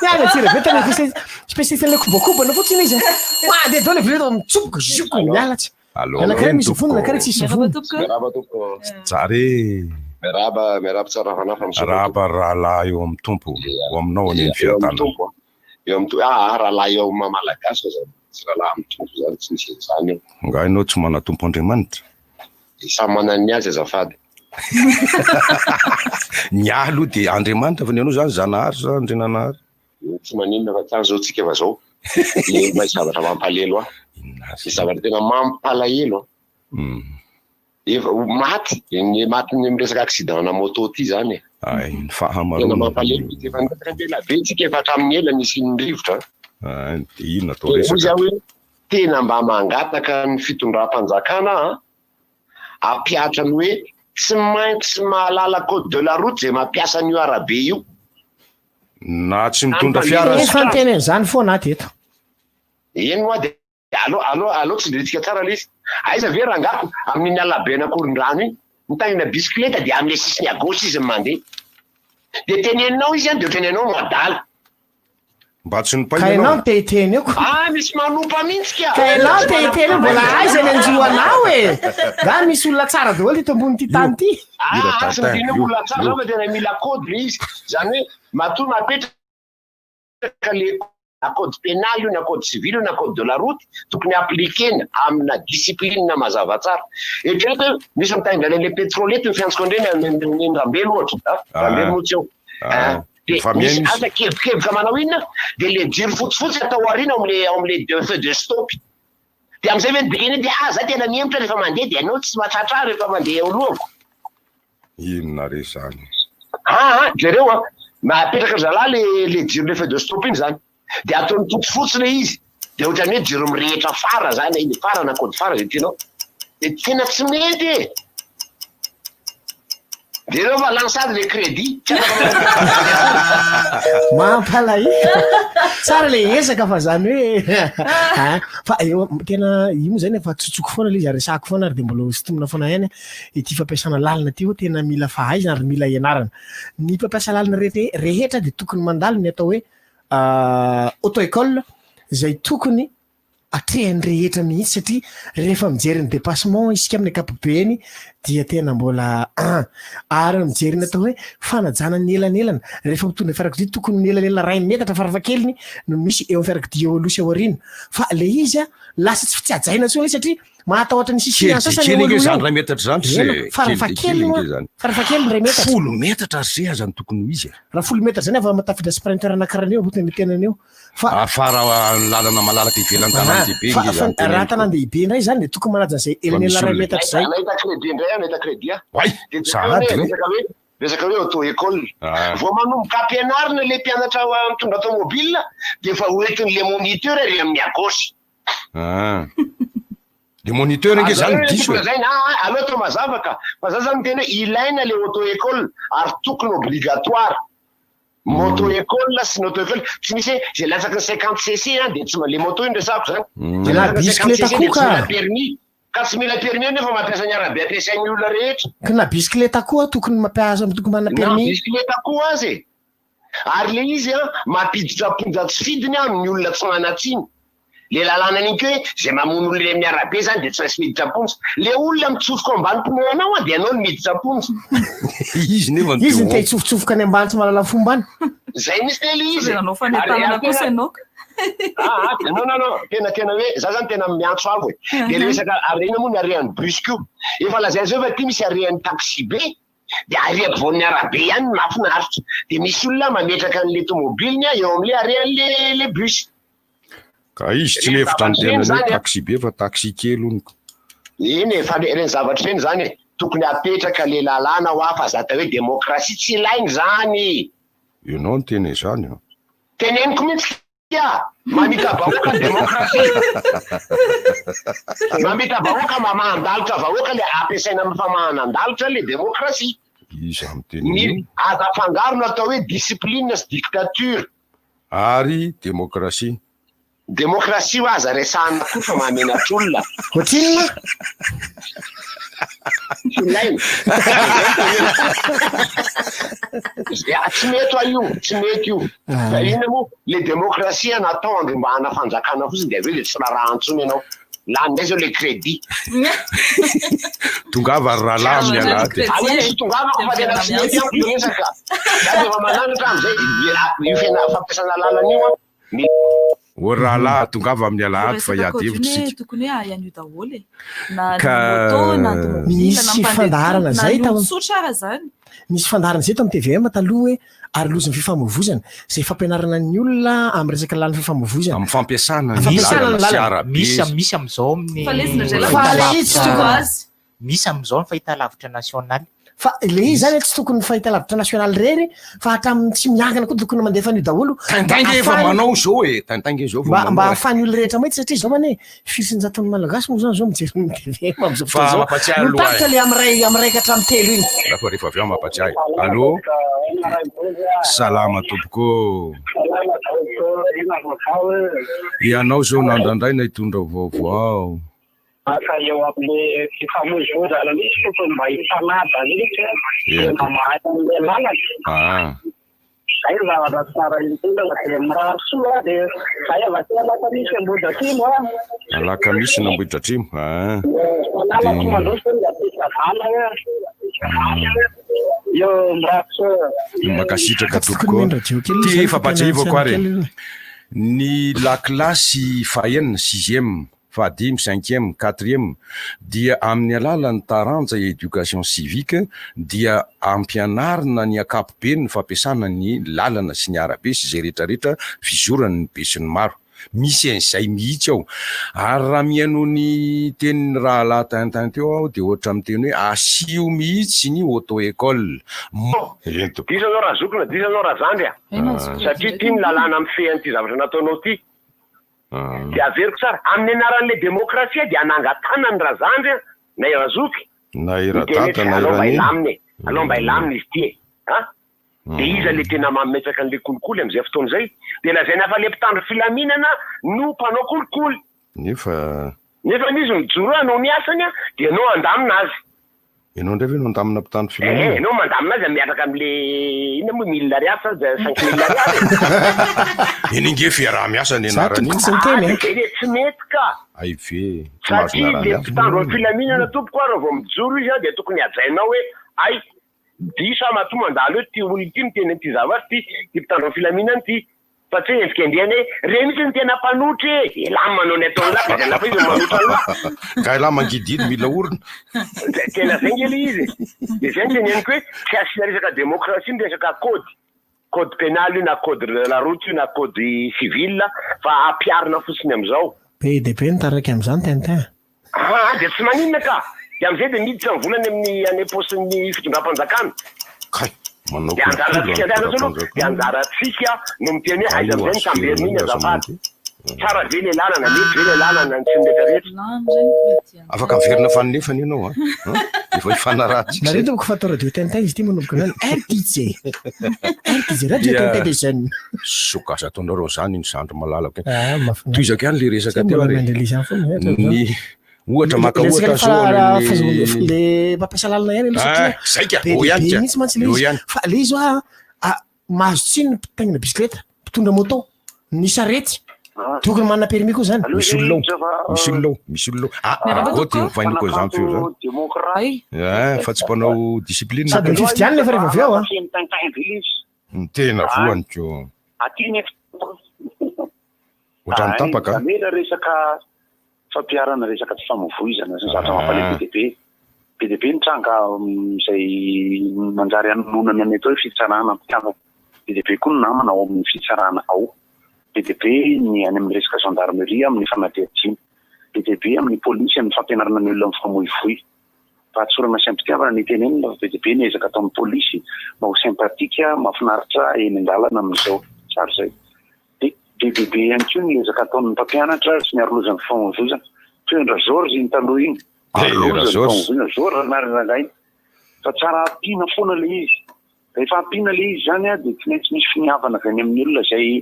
Ny any Antsirabe tena spécialiste spécialiste an'ilay kobakobana fotsiny izy. Mandeha daholo le vilia mitsoboka, zioka, miala tsy. Allô. Anankiray Eny, misy tompoko. vony, anankiray tsisy vony. Miarahaba tompoko. Tsara e. Miarahaba, miarahaba tsara fanahy fa misaotra Arahaba rahalahy eo amin'ny Tompo. Ho aminao anie ny Eo amin'ny fiadanana. Tompo. Eo amin'ny Tompo. Ah, ah, rahalahy eo amin'ny maha Malagasy fa zany. Tsy rahalahy amin'ny Tompo zany, tsy misy an'izany eo. Angaha ianao tsy manan-tompo Andriamanitra? Samy manana ny azy azafady. Ny ahy aloha dia Andriamanitra fa ny anao zany Zanahary sa Andriananahary? Tsy maninona fa tsara zao tsika fa zao. Le misy zavatra mampalelo ahy. Misy zavatra tena mampalahelo ahy. Efa ho maty, ny matin'ny miresaka accident na moto ty zany e. Ay, ny Tena fahamaroana. mampalahelo mihitsy, efa niresaka ela be tsika efa hatramin'ny ela nisian'ny rivotra. Ay, dia inona atao Dia hoy resaka? zaho hoe tena mba mangataka ny fitondram-panjakana an, hampihatra ny hoe tsy maintsy mahalala code de la route izay mampiasa an'io arabe io. Na tsy mitondra fiara aza. Efa niteny an'izany foana aho teto. Eny hoa dia Aleo, aleo, aleo tsindrintsika tsara ilay izy. Aiza ve rangahy amin'iny alaben'Ankorondrano iny, mitaingina bisikileta dia amin'ilay sisiny à gauche izy no mandeha. Dia teneninao izy an, dia ohatran'ny ianao no adala. Mba tsy Ka ianao no te hiteny eo ko. Ah, misy manompa mihitsy ka! Ka ianao no te hiteny eo, mbola aiza ny hanjo anao e? Nga misy olona tsara daholo eto ambonin'ity tany ity? Ah, tsy miteny hoe olona tsara zao fa tena mila code ilay izy. Izany hoe matoa napetraka le na code pénal io na code civil io na code de la route tokony appliquer-na amina discipline mazava tsara. Eritrereto hoe misy mitaingina an'ilay pétrole eto ny fiantsoko an'ireny any Rambelo ohatra, Rambelo moa tsy eo. Dia misy asa kevokevoka manao inona dia le jiro fotsifotsy atao aoriana ao amin'le ao amin'le deux feux de stop. Dia amin'izay ve ny dikany hoe dia ah za tena mihemotra rehefa mandeha dia ianao tsy mahatratra ahy rehefa mandeha eo alohako. Inona re zany? Aa jereo a! Napetraka ry zalahy le le jiro le feu de stop iny zany de ataony fotsifotsy le izy de ohatran'ny hoe jiro mirehitra fara zany iny fara na code fara zay tianao de tena tsy mety e! Jereo fa lany sady le crédit tsy afaka Mampalahelo. Tsara le ezaka fa zany hoe ah, fa eo tena io moa zany efa tsotsoko foana le izy ary resahako foana ary de mbola ho sintomina foana ihany ity fampiasana lalina ity hoe tena mila fahaizana ary mila ianarana. Ny mpampiasa lalina rehetra rehetra dia tokony mandalo ny atao hoe auto école izay tokony atrehan'ny rehetra mihitsy satria rehefa mijery ny dépassement isika amin'ny ankapobeny dia tena mbola an ary mijery ny atao hoe fanajana ny elanelana rehefa mitondra fiarakodia tokony ny elanelana iray metatra farafahakeliny no misy eo amin'ny fiarakodia eo aloha sy ao aoriana fa le izy a lasa tsy tsy hajaina intsony ilay satria Mahatahotra ny sisiny Kely dia sasany kely eo ange aloha izany eo. iray metatra izany ry se. Eny, Kely dia farafahakeliny kely hoa. ange izany. Farafahakeliny iray metatra. Folo metatra ry se aza no tokony ho izy e. Raha folo metatra izany efa mahatafiditra sprinter anankiray eo ambotiny ny tenany eo. Fa Fa raha lalana malalaka ivelan'ny tanàn-dehibe fa, ange fa izany raha teneniko. tanàn-dehibe indray izany dia tokony manaja an'izay Fa misy elanelana iray olona. metatra izay. Nahita crédit indray aho, nahita crédit aho. Oay, Dia jereo sahady anie, ve? resaka hoe resaka hoe auto école. Ah. Vao manomboka ampianarina ilay mpianatra mitondra tomobile dia efa hoentin'ilay moniteur ery amin'ny à gauche. Ah. Le moniteur ange zany Aleo diso e. lazaina, ah, ah, aleo atao mazava ka. Fa za zany miteny hoe ilaina le auto école ary tokony obligatoire. Moto école sy ny auto école tsy misy hoe zay latsaky ny 50 cc an dia tsy le moto iny resahako zany. Zay Na latsaky ny 50 bisikileta cc dia koa tsy ka. mila permis. Ka tsy mila permis nefa mampiasa ny arabe ampiasain'ny olona rehetra. Ka na bisikileta koa tokony mampiasa tokony manana Na permis. bisikileta koa aza e. Ary le izy an, mampiditra am-ponja tsy fidiny an ny olona tsy manan-tsiny. Le lalàna an'iny koa hoe zay mamono olona eny amin'ny arabe zany de tsy maintsy miditra am-ponja. Le olona mitsofoka ao ambany pneu anao an de ianao no miditra am-ponja. Izy nefa no Izy no te te hitsofotsofoka any ambany tsy mahalala fomba any. Zay mihitsy le izy e. Nanao fanentanana Ary kosa tena ianao ka. Ah, ah, non non non, tena tena hoe za zany tena miantso avo e. De le resaka arena moa ny arean'ny bus koa. Efa lazaina zao fa ty misy arean'ny taxi be. Dia ary ampovoan'ny arabe ihany no mahafinaritra. Dia misy olona mametraka an'ilay tomobiliny eo amin'ilay arean'ilay ilay bus. Ka izy tsy Ireny mihevitra ny zavatra ireny tenany hoe izany an. taxi be fa taxi kely hono. Eny e, fa ireny zavatra ireny izany e, tokony apetraka ilay lalàna hoa fa aza atao hoe demokrasia, tsy ilaina izany. Ianao no tena izany an. Teneniko mihitsy Kia! Mamita-bahoaka ny demokrasia. Mamita-bahoaka, mamahan-dalitra vahoaka le ampiasaina amin'ny famahanan-dalitra le demokrasia. Iza miteny Ny an'io? aza afangaro ny atao hoe discipline sy dictature. Ary demokrasia. Demokrasia hoa aza resahana koa fa mahamenatr'olona. Ohatrinona? Tsy ilaina. Tsy mety hoa io, tsy mety io. Fa inona moa, le demokrasia natao handrombahana fanjakana fotsiny dia avy eo dia tsy rarahana intsony ianao. Lany indray zao le crédit. Tongava ry rahalahy amin'ny alahady e. Aleo tsy tongavako fa tena tsy mety amiko le resaka. Za dia efa mananatra amin'izay io fiana- fampiasana lalana io an. Ny. Ô ry rahalahy, tongava amin'ny alahady fa Resaka hiady code io hevitra anie isika. tokony hoe hahay an'io daholo e. Na ny Ka moto, na ny tomobile, na Misy mpandeha fandaharana tongotra, na zay ny tao olon-tsotra ara zany. Nisy fandaharana izay tao amin'ny tvm taloha hoe arolozin'ny fifamoivoizana, izay fampianarana ny olona amin'ny resaka lalan'ny fifamoivoizana. Amin'ny fampiasana ny Fampiasana ny lalana sy lalana. arabe. Misy misy amin'izao amin'ny Fa lesy indraindray Fa ilay izy tsy tokony. Misy amin'izao ny fahitalavitra nasionaly. Fa ilay izy izany tsy tokony ny fahitalavitra nasionaly irery fa hatramin'ny tsy miankina koa tokony mandefa an'io daholo. Mba Tintin nge efa ahafahany- manao izao e, Tintin nge izao vao Mba manao mba e. ahafahan'ny olona rehetra mahita satria izao anie firy isan-jaton'ny Malagasy moa izany izao mijery ny tvm amin'izao Fa fotoana izao. mampatsiahy No aloha tapitra e. ilay amin'ny iray amin'ny iray ka hatramin'ny telo iny. Raha rehefa avy eo mampatsiahy. Allô? Salama tompoko ô. Ianao izao nandrandraina hitondra vaovao. Asa eo amin'le fifamoivoizana mihitsy tokony mba hifanaja mihitsy dia mba mahay an'le lalana. Ah. Zay ny zavatra tsara indrindra fa dia mirary soa dia zay avy aty Alakamisy Ambohidratrimo a. Alakamisy na Ambohidratrimo. Ah. Manala tsy mandroso ny aty Savana eo. Eo mirary soa. Mankasitraka tompoko. Ty efa patsiahivako ary e. Ny lakilasy fahenina, sixième, fahadimy, cinquième, quatrième, dia amin'ny alalan'ny taranja éducation civique dia ampianarina ny ankapobeny ny fampiasana ny lalana sy ny arabe sy izay rehetrarehetra fizoran'ny besinimaro. Misy an'izay mihitsy ao. Ary raha mihaino ny tenin'ny rahalahy Tintin teo aho dia ohatra miteny hoe asio mihitsy ny auto école. Eny tompoko. Diso anao razoky na diso anao razandry a! Satria ity ny lalàna mifehy an'ity zavatra nataonao ity. Dia averiko tsara, amin'ny anaran'ilay demokrasia dia hanangan-tanana ny razandry an, na i razoky, Na i miteny hoe radada tsy na i alao mba raneny. hilamina e, alao mba hilamina izy ity e. An? Dia iza ilay tena mametraka an'ilay kolikoly amin'izay fotoana izay? Dia lazaina fa ilay mpitandro filaminana no mpanao kolikoly. Nefa. Nefa izy mijoro eo hanao ny asany an, dia ianao handamina azy. Ianao indray ve no handamina mpitandro Eh, filaminana? ianao mandamina azy miaraka amle inona moa mille ariary sa 5000 ariary e? Iny ange fiaraha-miasa ny Za anarany tompoko iny. tsy niteny Ah, eh. zay le tsy mety ka. Hay ve, tsy mahazo Satria le miara-miasa mpitandro ny ianao. filaminana tompoko a raha vao mijoro izy a dia tokony hajainao hoe hay diso aho matoa mandalo eo ity olona ity miteny an'ity zavatra ity, ity mpitandro ny filaminana ity. Fa tsy hoe endrikendrehana hoe reny mihitsy no tena mpanotra e! Elah manao ny ataon'lah fa zay fa izy no manotra an'lah. Ka elah mangidihidy mila orona. Tena zay nge le izy e! De zay no teneniko hoe tsy asiana resaka demokrasia ny resaka code, code penal io na code de la route io na code civil fa ampiharina fotsiny amizao. Be dia be ny taraiky amin'izany Tintin. Aa dia tsy maninona ka! Dia amin'izay dia miditra ny vola any amin'ny any am-paosin'ny fitondram-panjakana. Kay! Manao Dia kolikoly anjarantsika any indray aloha aloha, dia fitondram-panjakana. anjarantsika no miteny hoe aiza Aleo amin'izay ny azo tamberina ferina iny iny aza azafady. mandeha. Tsara ve ilay lalana, mety ve ilay lalana, ny sy ny rehetra rehetra. Afaka miverina faninefany ianao an! Efa ifanarahantsika Nareo izay. tompoko fa atao radio Tintin izy ity manomboka izany. RTJ. RTJ, radio Dia Tintin des jeunes. soka aza ataonareo an'izany iny zandry malalako iny. Ah, mahafinaritra. Tohizako ihany le resaka Zay teo mbola ary. miandry an'ilay izany foana, ohatra Ny ohatra maka Le resaka ohatra zao fa- any fahazoana- amin'ny le mpampiasa lalana ihany aloha Ah, satria zay ka, be eo dia ihany be ka. mihitsy mantsy le Eo izy. ihany. Fa le izy hoa, ah, mahazo tsiny ny mpitaingina bisikileta, mpitondra moto, ny sarety. Tokony manana permis koa zany. Misy olona ao, misy olona ao, misy olona ao. Ah, Miarahaba raha dia mivainiko an'izany feo izany. Eh, fa tsy mpanao discipline. Sady ny fifidianana efa rehefa avy eo ah. Ny tena voany ko. Ohatran'ny tapaka. Mamela resaka fampiharana resaka fifamoivoizana sy ny zavatra mampalahelo be dia be. Be dia be ny tranga izay manjary hanolonana ny atao hoe fitsarana mpikambana. Be dia be koa ny namana ao amin'ny fitsarana ao. Be dia be ny any amin'ny resaka gendarmerie amin'ny fanadihadiana. Be dia be amin'ny polisy amin'ny fampianarana ny olona mifamoivoy. Fahatsorana sy am-pitiavana ny tenenina fa be dia be ny ezaka ataon'ny polisy mba ho sympathique, mahafinaritra eny an-dalana amin'izao. Tsara izay. Dia be dia be ihany koa ny ezaka ataon'ny mpampianatra sy ny arolozan'ny fifamoivoizana. Toy an-dRageorges iny taloha iny. Arolozan'ny fifamoivoizana, Georges anarany rangahy iny. Fa tsara ampiana foana ilay izy. Rehefa ampiana ilay izy izany dia tsy maintsy misy finiavana avy any amin'ny olona izay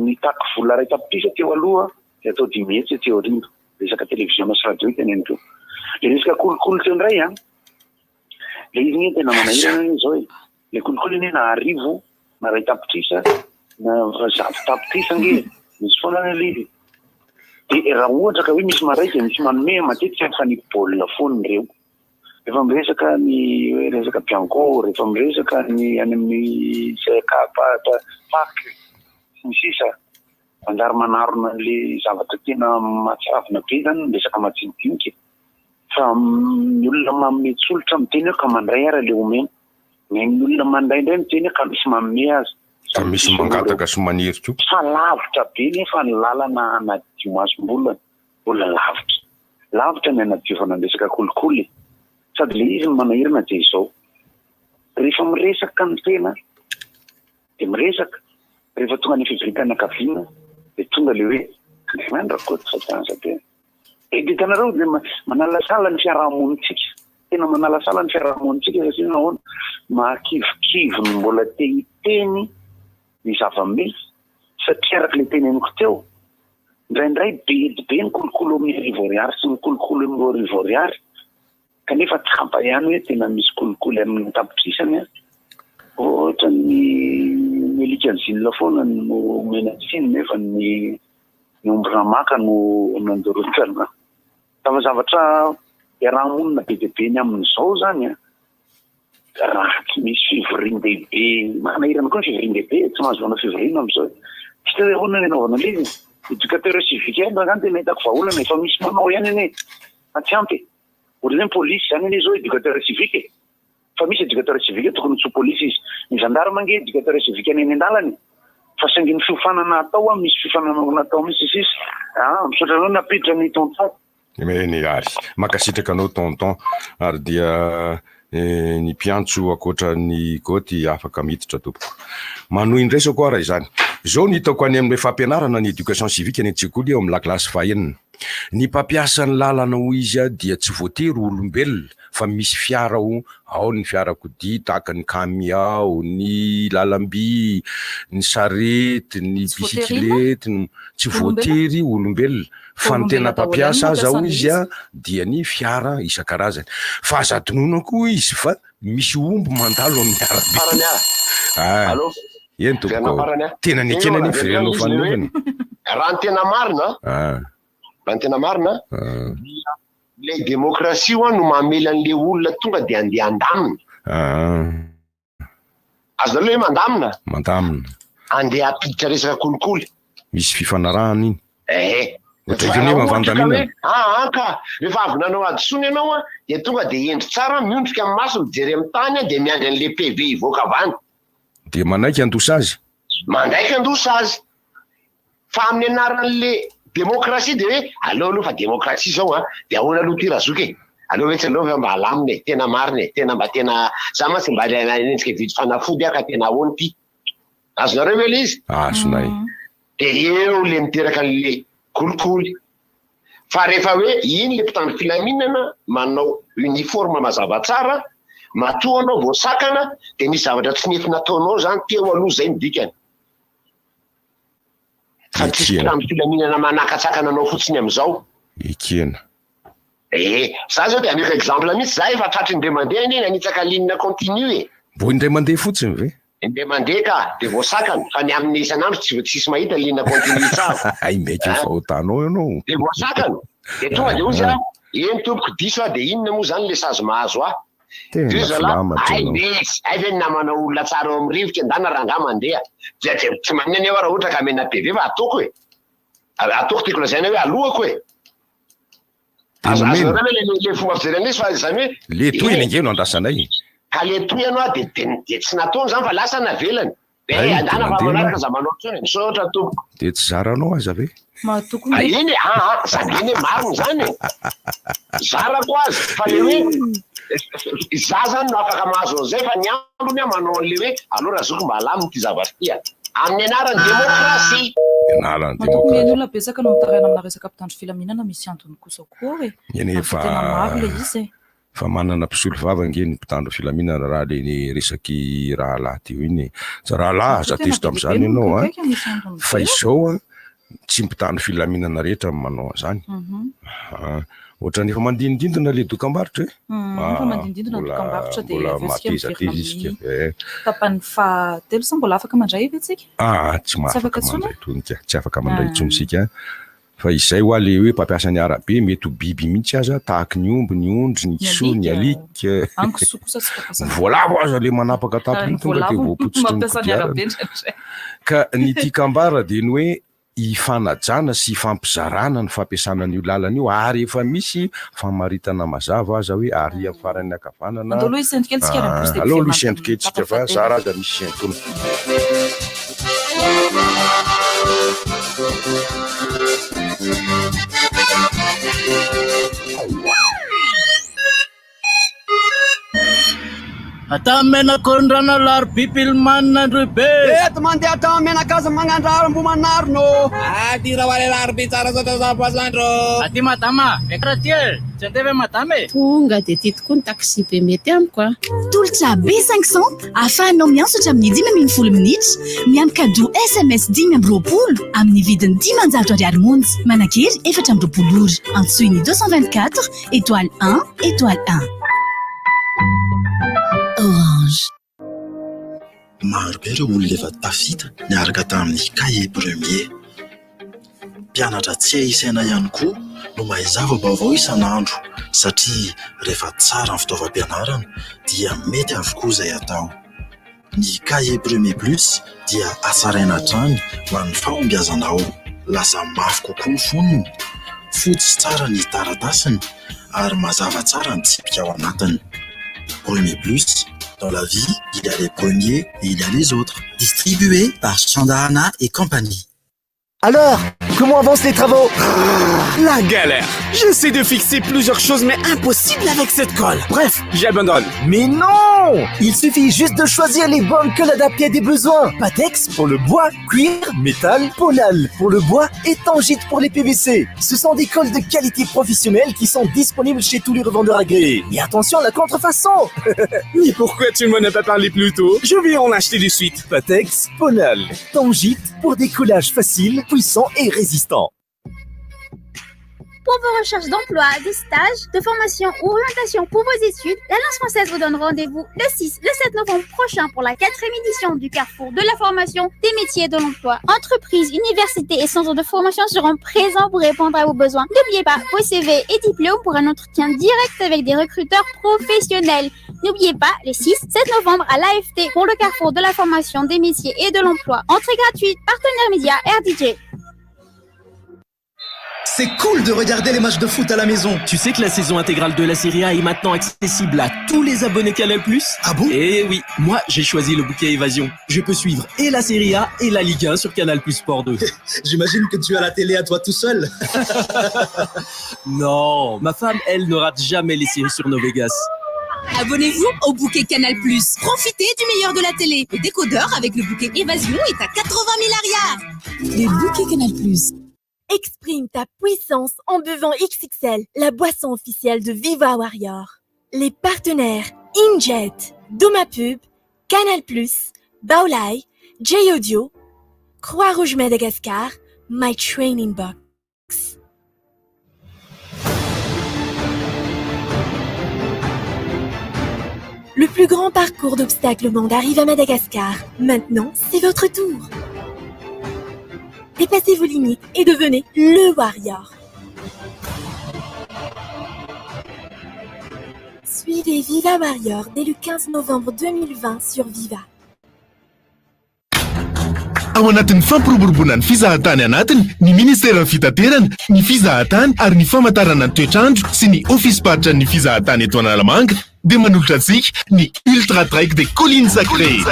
nitaky vola iray tapitrisa teo aloha dia atao 500 aty aoriana. Resaka televiziona sy radio teneniko eo. Ilay resaka kolikoly teo indray an, ilay izy anie tena manahirana anie izao e. Ilay kolikoly anie na arivo na iray tapitrisa na 100 tapitrisa ange e. Misy foana anie ilay izy e. Dia raha ohatra ka hoe misy maray dia misy manome, matetika mifanipy baolina foana ireo. Rehefa miresaka ny hoe resaka Bianco, rehefa miresaka ny any amin'ny CK, Parc, sy ny sisa, manjary manarona an'ilay zavatra tena mahatsiravina be izany ny resaka majinidinika e. Fa ny olona manome tsolotra miteny hoe ka mandray ary aleo omena. Ny olona mandray indray miteny hoe ka misy manome aza. Ka misy mangataka sy maniry koa. Fa lavitra be nefa ny lalana hanadio masombolana. Mbola lavitra. Lavitra ny hanadiovana ny resaka kolikoly e. Sady ilay izy no manahirana dia izao. Rehefa miresaka ny tena dia miresaka, rehefa tonga any fivoriam-pianakaviana dia tonga ilay hoe Andriamanitra Rakoto Satana Satana. Dia hitanareo dia manalasala ny fiarahamonintsika. Tena manalasala ny fiarahamonintsika satria nahoana? Mahakivikivy ny mbola te hiteny ny zava-misy satria araka ilay teneniko teo, indraindray be dia be ny kolikoly amin'ny arivo ariary sy ny kolikoly amin'ny 2000 ariary kanefa tsapa ihany hoe tena misy kolikoly amin'ny an-tapitrisany an. Ohatran'ny ny alika zinona foana no omena tsiny nefa ny ny omby ramaka no nandorontana. Fa zavatra iaraha-monina be dia be ny amin'izao izany an, raha tsy misy fivorian-dehibe, manahirana koa ny fivorian-dehibe, tsy mahazo manao fivoriana amin'izao. Tsy hita hoe ahoana ny anaovana an'ilay izy. Éducateur civique ihany raha izany tena hitako vahaolana, efa misy manao ihany anie fa tsy ampy e. Ohatran'ny hoe ny polisy izany anie izao éducateur civique e. Fa misy éducateur civique tokony tsy ho polisy izy. Ny gendarme ange éducateur civique ny eny an-dalana e. Fa saingy ny fiofanana atao an, misy fiofanana atao mihitsy sy sisa. Ah, misaotra anao nampiditra ny tonton. Eny ary. Mankasitraka anao tonton. Ary dia ny mpiantso ankoatra ny Goty afaka miditra tompoko. Manohy indray sao koa raha izany. Izao no hitako any amin'ilay fampianarana ny éducation civique any an-tsekoly ao amin'ny lakilasy fahenina. Ny mpampiasa ny lalana hoy izy dia tsy voatery ho olombelona fa misy fiara ao, ao ny fiarakodia tahaka ny kamiao, ny lalamby, ny sarety, ny Tsy voatery inona? bisikilety, ny tsy voatery olombelona fa ny tena Olombelona daholo ihany mpampiasa no aza mampiasa hoy izy an'ilay izy. dia ny fiara isan-karazany. Fa aza adinoina koa hoy izy fa misy omby mandalo amin'ny arabe. Farany ah. Ah. Allô? Eny Verina tompoko. farany ah. Tena Eny nekena aloha anie raha verina firenao izy le hoe fanolorana. raha ny tena marina, Ah. raha ny tena marina, Ah. dia ilay demokrasia hoa no mamela an'le olona tonga dia andeha handamina. Ah. Azonareo le hoe mandamina? Mandamina. Andeha hampiditra resaka kolikoly. Misy fifanarahana iny. Eh. Ohatran'ny Raha hoe ohatra ka hoe mandaminana. aa ka rehefa avy nanao hadisoana ianao an, dia tonga dia hendry tsara, miondrika ny maso, mijery amin'ny tany an, dia miandry an'le PV hivoaka avy any. Dia manaiky handoa sazy? Manaiky handoa sazy. Fa amin'ny anaran'le demokrasia dia hoe aleo aloha fa demokrasia izao an, dia ahoana aloha ity razoky e? Aleo ve tsy aleo ve mba alamina e? Tena marina e, tena mba tena, za mantsy mba hanenjika hividy fanafody aho ka tena ahoana ity? Azonareo ve le izy? Azonay. Dia eo le miteraka an'le kolikoly. Fa rehefa hoe iny le mpitandro filaminana manao uniforme mazava tsara, matoa anao voasakana dia nisy zavatra tsy nety nataonao zany teo aloha zay no dikany. Fa tsisy Ekena. mpitandro filaminana manakatsakana anao fotsiny amizao. Ekena. Eh, za zao dia ameko exemple mihitsy, za efa tratry indray mandeha anie nanitsaka ligne continue e. Mbo indray mandeha fotsiny ve? Indray mandeha ka, dia voasakana, fa ny amin'ny isan'andro tsy tsisy mahita ligne continue tsara. Hay mety ho fahotanao ianao. Dia voasakana, dia tonga dia hozy aho, eny tompoko diso aho, dia inona moa izany ilay sazy mahazo ahy? Tena Dia hoy zalahy, filamatra hay ianao. ve izy, hay ve ny namana olona tsara ao amin'ny rivotra, ndana rangahy mandeha. Dia tsy maninona anie aho raha ohatra ka amena PV fa ataoko e. Ataoko tiako lazaina hoe alohako e. Dia Azo nomena. azonareo ve le le fomba fijery an'izy fa izany hoe Le tohiny eh, ange no andrasanay. ka le tohiny hoa dia dia dia tsy nataony izany fa lasa navelany. Dia Hay, eh dia andana fa mandeha manaraka anao. aza manao intsony. Misaotra tompoko. Dia tsy zaranao aza ve? Mahatoky Ah, nge. eny e, ah ah, sady eny e, marina izany e. Zarako azy fa le hoe za zany no afaka mahazo an'izay fa ny ambiny aho manao an'le hoe aleo razoky mba alamina ity zavatra ity a. Amin'ny anaran'ny demokrasia. Anaran'ny Matoa mihaino demokrasia. olona betsaka no mitaraina amina resaka mpitandro filaminana misy antony kosa koa e. Eny Ary fa tena maro ilay izy e. fa manana mpisolo vava ange ny mpitandro filaminana raha le ny resaky rahalahy teo iny e. Za rahalahy aza Matoa tena tezitra be dia be amin'izany no ianao a. mikaikaika misy antony Fa be. izao a, tsy mpitandro filaminana rehetra no manao an'izany. Mhm. Ah, Ohatran'ny efa mandinindindina le dokambarotra e. Mm, efa mandindindina ny Mbola dokambarotra dia mbola avy eo tsika miverina matezatezy isika. amin'ny Eh. tapany fahatelo sa mbola afaka mandray ve tsika? Ah, tsy Tsy afaka afaka intsony? mandray intsony ka. Tsy afaka mandray Ah. intsony isika. Fa izay hoa le hoe mpampiasa ny arabe mety ho biby mihitsy aza tahaky ny omby, ny ondry, ny kisoa, ny alika. Ny kisoa kosa tsy mpampiasa Ny voalavo aza le manapaka tapaka iny tonga dia voapotsitry ny kodiarana. Ka ny tiako ambara dia ny hoe ifanajana sy ifampizarana ny fampiasana an'io lalana io ary efa misy famaritana mazava aza hoe ary amin'ny faran'ny ankavanana Andao aloha hisento kely tsika ary ambosy dia aleo aloha hisento kely tsika fa zara aza misy sentona. Atamenakondrana alarobia Pilman Androhibe. Eto mandeha atamenakaza magnandraro Ambohimanarina ô. Aty rahoaly alarobia tsara saotra sapoasandro. Aty madama, miakatra aty e. Tsy andeha ve madama e? Tonga dia tia tokoa ny taxi be mety amiko a. Tolotra B500 ahafahanao miantso hatramin'ny 15 minitra, miampy cadeau sms 25 amin'ny vidiny 500 ariary monja. Manan-kery 24 ora. Antsoy ny 224 étoile 1 étoile 1. Orange. Maro be ireo olona efa tafita niaraka tamin'ny Cahier Premier. Mpianatra tsy hay isaina ihany koa no mahay zava-baovao isan'andro satria rehefa tsara ny fitaovam-pianarana dia mety avokoa izay atao. Ny Cahier Premier Plus dia hatsaraina hatrany ho an'ny fahombiazanao. Lasa mafy kokoa ny fonony, fotsy tsara ny taratasiny ary mazava tsara ny tsipika ao anatiny. Premier Plus, dans la vie, il y a les premiers et il y a les autres. Distribué par Chandahana et compagnie. Alors, comment avancent les travaux La galère J'essaie de fixer plusieurs choses mais impossible avec cette colle Bref, j'abandonne Mais non Il suffit juste de choisir les bonnes colles adaptées à des besoins Patex pour le bois, cuir, métal, Ponal pour le bois et Tangite pour les PVC. Ce sont des colles de qualité professionnelle qui sont disponibles chez tous les revendeurs agréés. Et attention à la contrefaçon Mais pourquoi tu ne m'en as pas parlé plus tôt Je vais en acheter de suite Patex, Ponal, Tangite pour des collages faciles, puissants et résistants. Pour vos recherches d'emploi, de stages, de formation ou orientation pour vos études, l'Alliance française vous donne rendez-vous le 6, le 7 novembre prochain pour la quatrième édition du Carrefour de la formation des métiers de l'emploi. Entreprises, universités et centres de formation seront présents pour répondre à vos besoins. N'oubliez pas vos CV et diplômes pour un entretien direct avec des recruteurs professionnels. N'oubliez pas les 6, 7 novembre à l'AFT pour le Carrefour de la formation des métiers et de l'emploi. Entrée gratuite, partenaire média RDJ. C'est cool de regarder les matchs de foot à la maison. Tu sais que la saison intégrale de la Serie A est maintenant accessible à tous les abonnés Canal+. Ah bon Eh oui, moi j'ai choisi le bouquet Évasion. Je peux suivre et la Serie A et la Ligue 1 sur Canal+ Sport 2. J'imagine que tu as la télé à toi tout seul. Non, ma femme, elle, ne rate jamais les séries sur Novegas. Abonnez-vous au bouquet Canal+. Profitez du meilleur de la télé. Le décodeur avec le bouquet Évasion est à 80 000 ariary. Le bouquet Canal+. Exprime ta puissance en buvant XXL, la boisson officielle de Viva Warrior. Les partenaires Injet, Domapub, Canal+, Baolai, J-Audio, Croix-Rouge Madagascar, My Training Box. Le plus grand parcours d'obstacles au monde arrive à Madagascar. Maintenant, c'est votre tour. Dépassez vos limites et devenez le warrior. Suivez Viva Warrior dès le 15 novembre 2020 sur Viva. Ao anatin'ny fampiroboroboana ny fizahantany anatiny, ny Ministeran'ny Fitaterana, ny Fizahantany ary ny Famantarana ny Toetr'andro sy ny Ofisim-paritra ny Fizahantany eto Analamanga dia manolotra antsika ny Ultra Trek des Collines Sacrées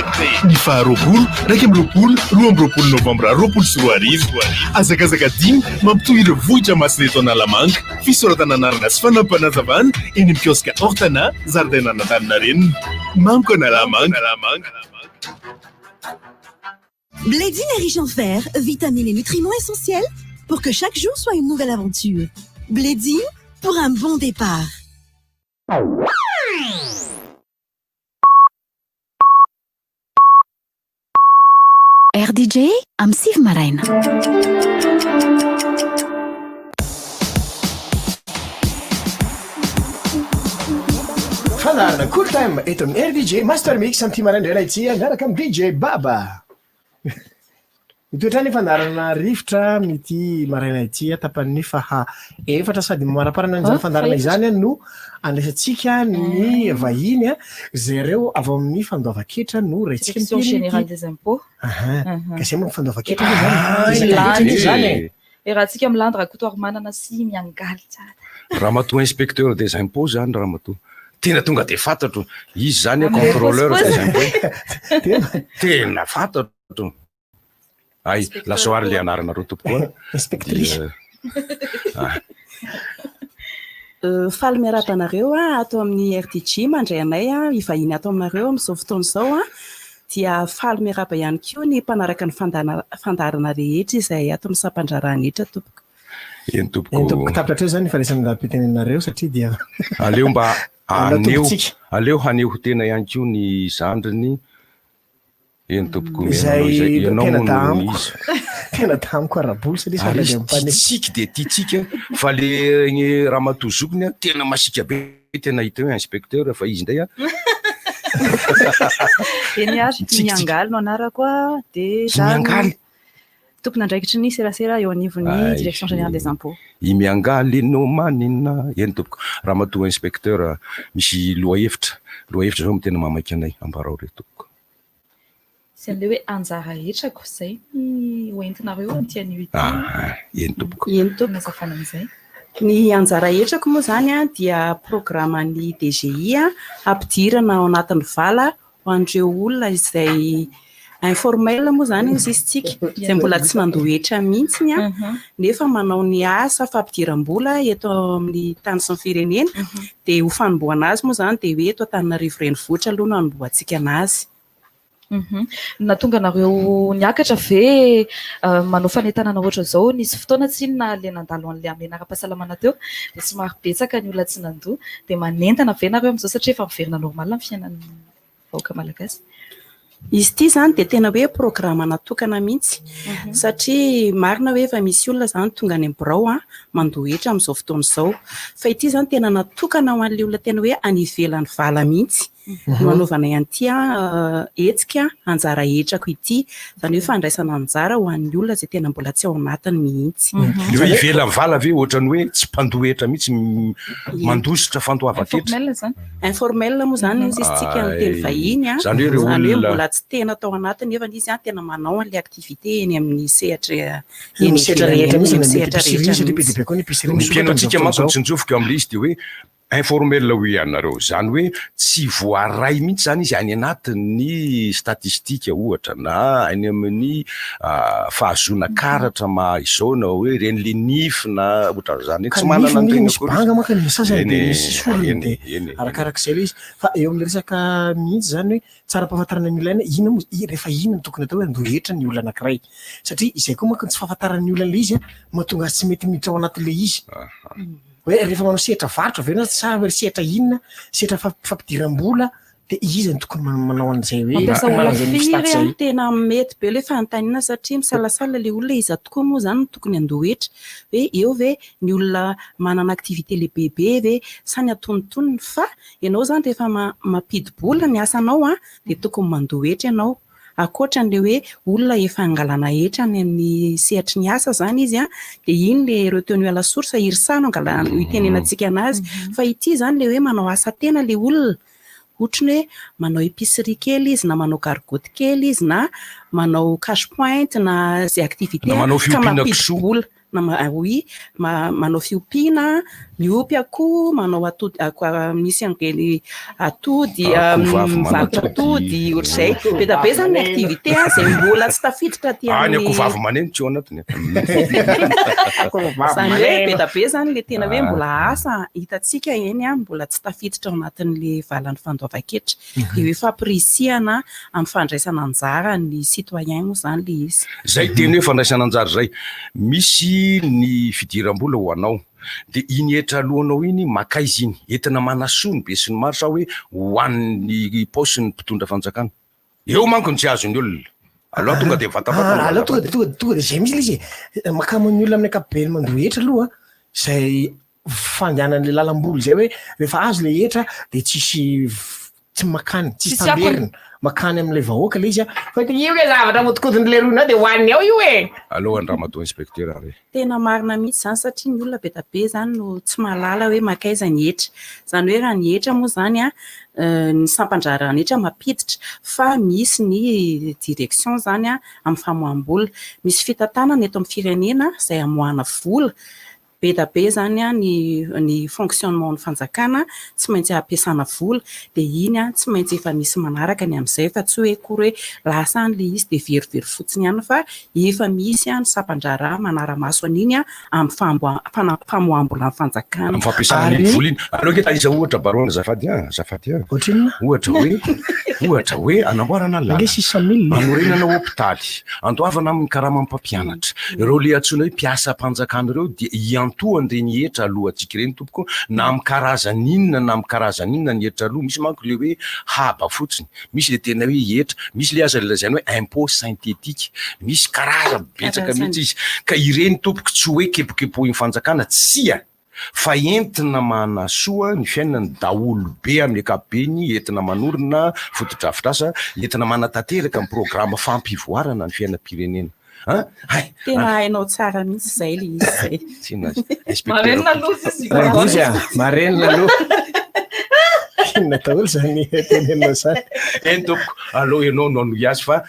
ny faha 20, 21, 22 novambra 2020. Hazakazaka dimy mampitohy ireo vohitra masina eto Analamanga. Fisoratana anarana sy fanampinazavana eny amin'ny kioska Hortana, zaridainan'Antaninarenina. Mamiko Analamanga. Blédine est riche en fer, vitamines et nutriments essentiels pour que chaque jour soit une nouvelle aventure. Blédine pour un bon départ. RDJ amin'ny 9 maraina. Fandaharana Cool Time eto amin'ny RDJ Master Mix amin'ity maraindraina ity miaraka amin'ny DJ Baba. Mitoetra ny fandaharana rivotra amin'ity maraina ity tapany faha efatra sady mamaraparana an'izany fandaharana izany no andraisantsika ny vahiny izay ireo avy ao amin'ny fandoavan-ketra no raintsika Direction générale des impôts. Aha. Ka izay moa fandoavan-ketra moa izany. Resaka hetra anie izany e. Iarahantsika milandy Rakotoarimanana sy miangaly tsara. Ramatoa inspecteur des impôts izany ramatoa. Tena tonga dia fantatro. Izy izany contrôleur des impôts. Tena fantatro. Ay, lazao ary le anaranareo tompoko a. Inspectrice. Ah. Euh, faly miarahaba anareo a, ato amin'ny RDG mandray anay a, hivahiny ato aminareo amin'izao fotoana izao a. Dia faly miarahaba ihany koa ny mpanaraka ny fandaharana rehetra izay ato amin'ny sampan-draharahan'ny hetra tompoko. Eny tompoko. Eny tompoko, tapitra hatreo izany ny fandraisana andalam-pitenenanareo satria dia Aleo mba haneho, aleo haneho tena ihany koa ny zandriny Eny tompoko, omena anao izay. Izay Ianao tena moa no damiko. iza. Tena damiko ara-bola satria Ary sahala izy dia mpanefy. tiantsika dia tiantsika fa le ny ramatoa zokiny a tena masiaka be tena hita hoe inspecteur fa izy indray a Eny ary, Mitsikitsiky. Miangaly no anarako a, dia Tsy miangaly. Tompon'andraikitry ny serasera eo anivon'ny Ay, Direction Générale des Impôts. I Miangaly no manina. Eny tompoko. Ramatoa inspecteur, misy lohahevitra, lohahevitra izao no tena mahamaika anay. Ambarao re tompoko. Sy an'ilay hoe anjara hetrako, izay ny hoentinareo amin'ity anio ity. Ah, eny tompoko. Eny tompoko. Fanazavana an'izay. Ny anjara hetrako moa izany dia programan'ny DGI hampidirana ao anatin'ny vala ho an'ireo olona izay informel moa izany izy isika, izay mbola tsy nandoa hetra mihitsy nefa manao ny asa fampidiram-bola eto amin'ny tany sy ny firenena, dia ho fanombohana azy moa izany dia hoe eto Antananarivo renivohitra aloha no hanombohantsika an'azy. Nahatonga anareo niakatra ve manao fanentanana ohatran'izao? Nisy fotoana tsinona ilay nandalo an'ilay hamehana ara-pahasalamana teo dia somary betsaka ny olona tsy nandoa. Dia manentana ve nareo amin'izao satria efa miverina normal ny fiainan'ny vahoaka malagasy? Izy ity izany dia tena hoe programa natokana mihitsy satria marina hoe efa misy olona izany tonga any amin'ny birao mandoa hetra amin'izao fotoana izao. Fa ity izany tena natokana ho an'ilay olona tena hoe any ivelan'ny vala mihitsy. no hanaovanay an'ity hetsika anjara hetrako ity, izany hoe fandraisana anjara ho an'ny olona izay tena mbola tsy ao anatiny mihitsy. Le hoe ivelan'ny vala ve ohatran'ny hoe tsy mpandoa hetra mihitsy mandositra fandoavan-ketra? Informel izany. Informel moa izany izy isika amin'ny teny vahiny, Izany hoe ireo izany hoe olona mbola tsy tena tao anatiny nefa izy tena manao an'ilay activité eny amin'ny sehatra Eny eny sehatra ivelany rehetra eny, mihitsy, eny na amin'ny mety sehatra épicerie rehetra satria be dia mihitsy. be koa ny épicerie Ny misokatra mpihaino amin'izao antsika fotoana manko izao. tsinjoviko amin'ilay izy dia hoe Informel hoy ianareo, izany hoe tsy voaray mihitsy izany izy any anatin'ny statistique ohatra na any amin'ny fahazoana karatra maha izao na hoe ireny le nify na ohatran'izany, Ka tsy ny nify manana anie an'ireny misy akory banga izy. manko ny sasany Eny dia e, misy sorony eny dia e, eny e, eny e. arakarak'izay ilay izy. Fa eo amin'ilay resaka mihitsy izany hoe tsara ampahafantarana ny olona inona moa, rehefa inona no tokony atao hoe handoa hetra ny olona anankiray. Satria izay koa manko ny tsy fahafantaran'ny olona an'ilay izy mahatonga azy tsy mety miditra ao anatin'ilay izy. Hoe rehefa manao sehatra varotra ve ianao sa hoe sehatra inona, sehatra fampidiram-bola dia iza no tokony manao an'izay hoe Mampiasa olona manao an'izay firy stat izay? Tena mety be ilay fanontaniana satria misalasala ilay olona iza tokoa moa izany no tokony handoa hetra? Hoe eo ve ny olona manana activité lehibebe ve sa ny antonontonony? Fa ianao izany rehefa mampidi-bola ny asanao dia tokony mandoa hetra ianao. Ankoatra an'ilay hoe olona efa angalana hetra any amin'ny sehatry ny asa izany izy dia iny ilay retenue à la source, IRSA no angalana, itenenantsika anazy. Fa ity izany ilay hoe manao asa tena ilay olona, ohatry ny hoe manao épicerie kely izy na manao gargotte kely izy na manao cash point na izay activité Na manao ka fiompiana kisoa. mampidi-bola. Na ma-, oui, ma-, manao fiompiana, miompy akoho, manao atody, akoho, misy an'ireny atody, Akoho vavy mivarotra manatody. atody, ohatr'izay. Be dia be izany ny activité izay mbola tsy tafiditra aty Ah, ny amin'ny akoho vavy maneno tsy ao anatiny. Izany hoe be dia be izany ilay tena hoe Ah. mbola asa hitantsika eny, mbola tsy tafiditra ao anatin'ilay valan'ny fandoavan-ketra. Dia hoe fampirisihana amin'ny fandraisana anjara ny citoyen moa izany ilay izy. Izay teny hoe fandraisana anjara izay. Misy ny fidiram-bola ho anao. Dia iny hetra aloanao iny makaiza iny? Entina manasoa ny besinimaro sa hoe ho an'ny paosin'ny mpitondra fanjakana? Eo manko no tsy azon'ny olona. Aleo tonga dia mivantavantana. Aleo tonga dia tonga tonga dia izay mihitsy ilay izy e. Mahakamo ny olona amin'ny ankapobeny mandoa hetra aloha izay fandehanan'ilay lalam-bola izay hoe rehefa azo ilay hetra dia tsisy tsy makany, tsisy Tsisy akony. tamberina. makany amin'ilay vahoaka ilay izy a, fa io ve zavatra ahodikodin'ilay leroa dia hohaniny ao io e! Aleo an-dRamatoa Inspecteur re. Tena marina mihitsy izany satria ny olona be dia be izany no tsy mahalala hoe mankaiza ny hetra. Izany hoe raha ny hetra moa izany an, ny sampan-draharahan'ny hetra mampiditra fa misy ny direction izany an amin'ny famoaham-bola. Misy fitantanana eto amin'ny firenena izay amoahana vola. Be da be izany ny ny fonctionnement ny fanjakana tsy maintsy ampiasana vola dia iny tsy maintsy efa misy manaraka ny amin'izay fa tsy hoe akory hoe lasa any ilay izy dia verivery fotsiny ihany fa efa misy ny sampan-draharaha manara-maso an'iny amin'ny famoaham-bolan'ny fanjakana. Amin'ny fampiasana an'iny vola iny. Aleo ange taiza ohatra Baron azafady an, azafady an. Ohatrinona? Ohatra hoe, ohatra hoe anamboarana lalana, Ange 600 000. anorenana hopitaly, andoavana amin'ny karaman'ny mpampianatra. Ireo le antsoina hoe mpiasam-panjakana ireo dia iantohan'ireny hetra aloantsika ireny tompoko na amin'ny karazany inona na amin'ny karazany inona ny hetra aloa. Misy manko le hoe haba fotsiny, misy le tena hoe hetra, misy le aza lazaina hoe impôt synthétique, misy karazany betsaka mihitsy izy. Ka ireny tompoko tsy hoe kepokepohin'ny fanjakana, tsia! fa entina manasoa ny fiainan'ny daholobe amin'ny ankapobeny, entina manorina fotodrafitrasa, entina manatanteraka ny programa fampivoarana ny fiainam-pirenena. An! Hay! Tena hainao tsara mihitsy izay ilay izy izay. Tena inspecteur. Marenina aloha izy. Rangozy a, marenina aloha. Inona daholo izany teneninao izany? Eny tompoko, aleo ianao no hanohy azy fa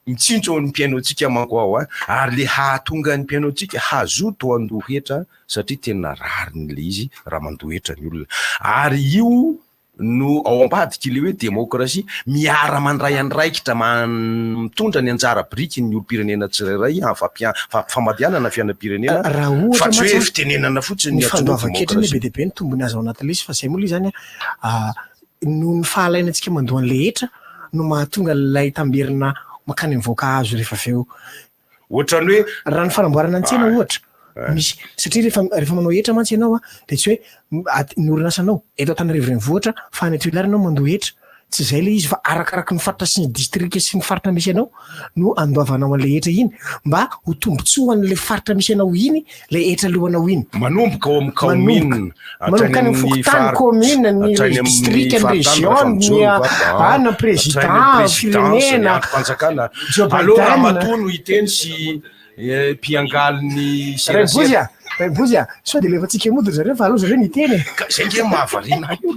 Mitsinjo ny mpihaino antsika manko aho a! Ary le hahatonga ny mpihaino antsika hazoto handoa hetra satria tena rariny le izy raha mandoa hetra ny olona. Ary io no ao ambadiky le hoe demokrasia, miara mandray andraikitra mitondra ny anjara biriky ny olom-pirenena tsirairay amin'ny fampifamadianana fiainam-pirenena Raha fa ohatra tsy hoe mantsy fitenenana fotsiny ny ny antsoina hoe fandoavan-ketra anie demokrasia. be dia be ny tombony azo ao anatin'ilay izy fa zay moa ilay izany a, noho ny fahalainantsika mandoa an'ilay hetra no mahatonga ilay tamberina mankany amin'ny vahoaka azo rehefa avy eo. Ohatran'ny hoe. Raha ny fanamboarana ny tsena ohatra, misy, satria rehefa rehefa manao hetra mantsy ianao an, dia tsy hoe ny orinasanao eto Antananarivo renivohitra fa any Toliara ianao mandoa hetra, tsy izay ilay izy fa arakaraky ny faritra sy ny distrika sy ny faritra misy anao no andoavanao an'ilay hetra iny mba ho tombontsoa ho an'ilay faritra misy anao iny ilay hetra alohanao iny. Manomboka ao amin'ny kaominina, Manomboka any amin'ny fokontany, kaominina, ny distrika, ny région, ny ana, président, firenena, Joe Biden. Aleo ramatoa no hiteny sy mpiangaly ny serasera. Rainibozy a, sao dia alefantsika mody ry zareo fa aleo zareo no hiteny e. Ka zay nge mahavariana ahy.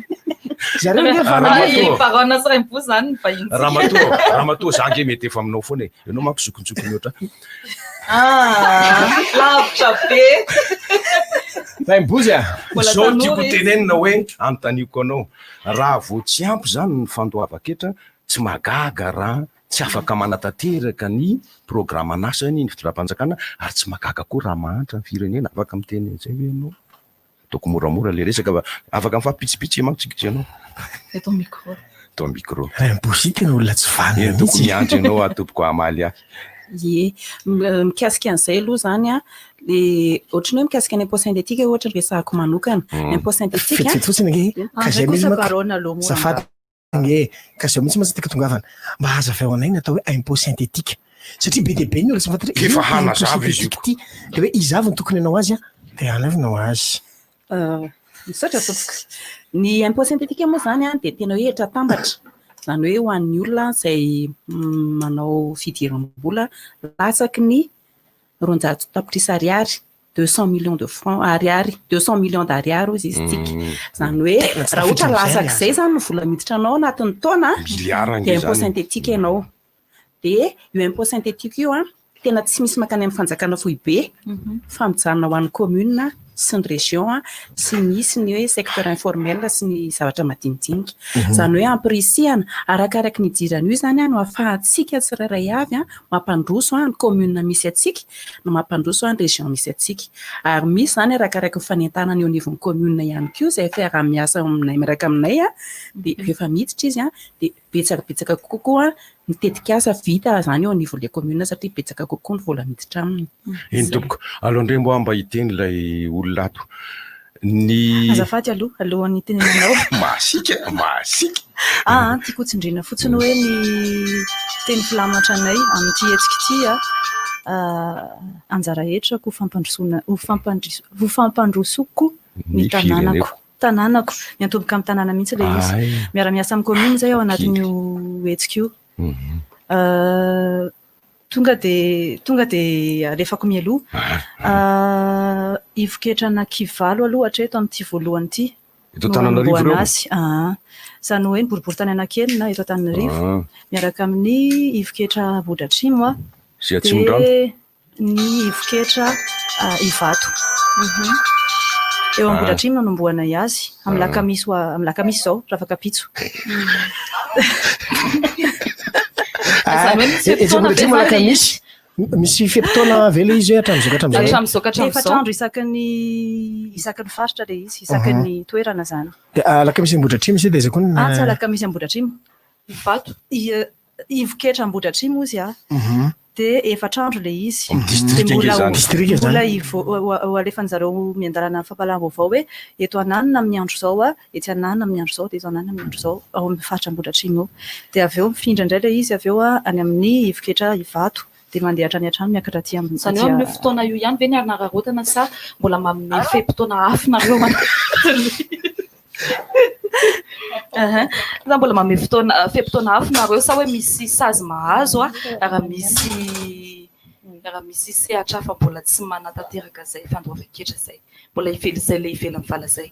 Zareo nge fa Ramatoa. Baronne sy Rainibozy zany ny vahintsika. Ramatoa, ramatoa za nge mety efa aminao foana e. Ianao manko zokinjokiny ohatran. Ah, lavitra be. Rainibozy a. Mbola Zao tanora tiako izy. tenenina hoe anontaniako anao, raha vao tsy ampy zany ny fandoavan-ketra, tsy mahagaga raha Tsy afaka manatanteraka ny programan'asany ny fitondram-panjakana ary tsy mahagaga koa raha mahantra ny firenena. Afaka miteny an'izay ve ianao? Ataoko moramora ilay resaka fa afaka mifampitsipitsy manko tsika sy ianao. Eto amin'ny micro. Eto amin'ny micro. Raimbozy tena olona tsy vanona Eny tompoko, mihitsy. miandry ianao aho tompoko hamaly ahy. Ie, mikasika an'izay aloha izany an, le ohatran'ny hoe mikasika ny impôt synthétique ohatra ny resahako manokana. Ny impôt synthétique an. Vetivety fotsiny ange ka izay mihitsy manko. Azafady. Ange ka izao mihitsy mantsy tiako tongavana, mba hazavao anay ny atao hoe impôt synthétique satria be dia be ny olona tsy mahafantatra hoe Efa inona ity impôt hanazava izy io. synthétique ity, dia hoe iza avy no tokony hanao azy an, dia alaivinao azy. Misaotra tompoko. Ny impôt synthétique moa izany an dia tena hoe hetra tambatra, izany hoe ho an'ny olona izay manao fidiram-bola latsaky ny 200 tapitrisa ariary. 200 millions de francs ariary, 200 millions d'ariary hozy izy tsika. Izany hoe Tena tsy raha ohatra tafiditra amin'izay latsak'izay izany ny vola miditra anao anatin'ny taona Milliard ange dia impôt izany. synthétique ianao. Dia io impôt synthétique io an, tena tsy misy mankany amin'ny fanjakana foibe fa mijanona ho an'ny commune sy ny région sy misy ny hoe secteur informel sy ny zavatra madinidinika. Izany hoe ampirisihana arakaraky ny idiran'io izany no ahafahantsika tsirairay avy mampandroso ny commune misy antsika no mampandroso ny région misy antsika. Ary misy izany arakaraky ny fanentanana eo anivon'ny commune ihany koa izay fiaraha-miasa aminay miaraka aminay dia rehefa miditra izy dia betsakabetsaka kokoa ny tetikasa vita izany eo anivon'ilay commune satria betsaka kokoa ny vola miditra aminy. Eny tompoko, aleo indray mba mba hiteny ilay olona ato. Ny Azafady aloha, alohan'ny hitenenanao. Masiaka, masiaka. Ah, tiako hotsindriana fotsiny hoe ny teny filamatra anay amin'ity hetsika ity anjara hetrako ho fampandrosoana, ho fampandrosoako ny Ny tanànako. fireneko. Tanànako. Miantomboka amin'ny tanàna mihitsy ilay izy. Ay. Miara-miasa amin'ny commune izay ao anatin'io hetsika io. Tonga dia tonga dia alefako mialoha. Ivon-ketra anakivalo aloha hatreto amin'ity voalohany ity. Eto Antananarivo ireo? Azy. Aa. Izany hoe ny boriborintany anankenina eto Antananarivo. Ah. Miaraka amin'ny ivon-ketra Ambohidratrimo. Sy Atsimondrano. Dia ny ivon-ketra Ivato. Eo Ambohidratrimo no anombohanay azy. Amin'ny alakamisy ho a- amin'ny alakamisy izao, rafakapitso. Izany hoe misy Etsy fe-potoana ve Ambohidratrimo zany ilay alakamisy. izy? Misy fe-potoana ve ilay izy hoe hatramin'izao ka hatramin'izao? Hatramin'izao ka hatramin'izao. Efatra andro isaky ny isaky ny faritra ilay izy, isaky ny toerana izany. Dia alakamisy Ambohidratrimo izay dia aiza koa ny. Ah, tsy alakamisy Ambohidratrimo. Ivato. Ivon-ketra Ambohidratrimo ozy ah. Dia efatra andro ilay izy. Distrika Dia mbola ange izany. Distrika izany. Mbola hivo- ho alefan'zareo miandalana amin'ny fampahalam-baovao hoe eto Ananina amin'ny andro izao ah, etsy Ananina amin'ny andro izao, dia eto Ananina amin'ny andro izao, ao amin'ny faritra Ambohidratrimo ao. Dia avy eo mifindra indray ilay izy avy eo ah, any amin'ny ivon-ketra Ivato. Dia mandeha hatrany hatrany miakatra aty amin'ny Izany hoe amin'io fotoana io ihany ve ny hanararaotana sa mbola manome fe-potoana hafa nareo anatin'ny Sa mbola manome fotoana fe-potoana hafa nareo sa hoe misy sazy mahazo raha misy raha misy sehatra hafa mbola tsy manatanteraka izay fandoavan-ketra izay mbola ivel- izay ilay ivelan'ny vala izay.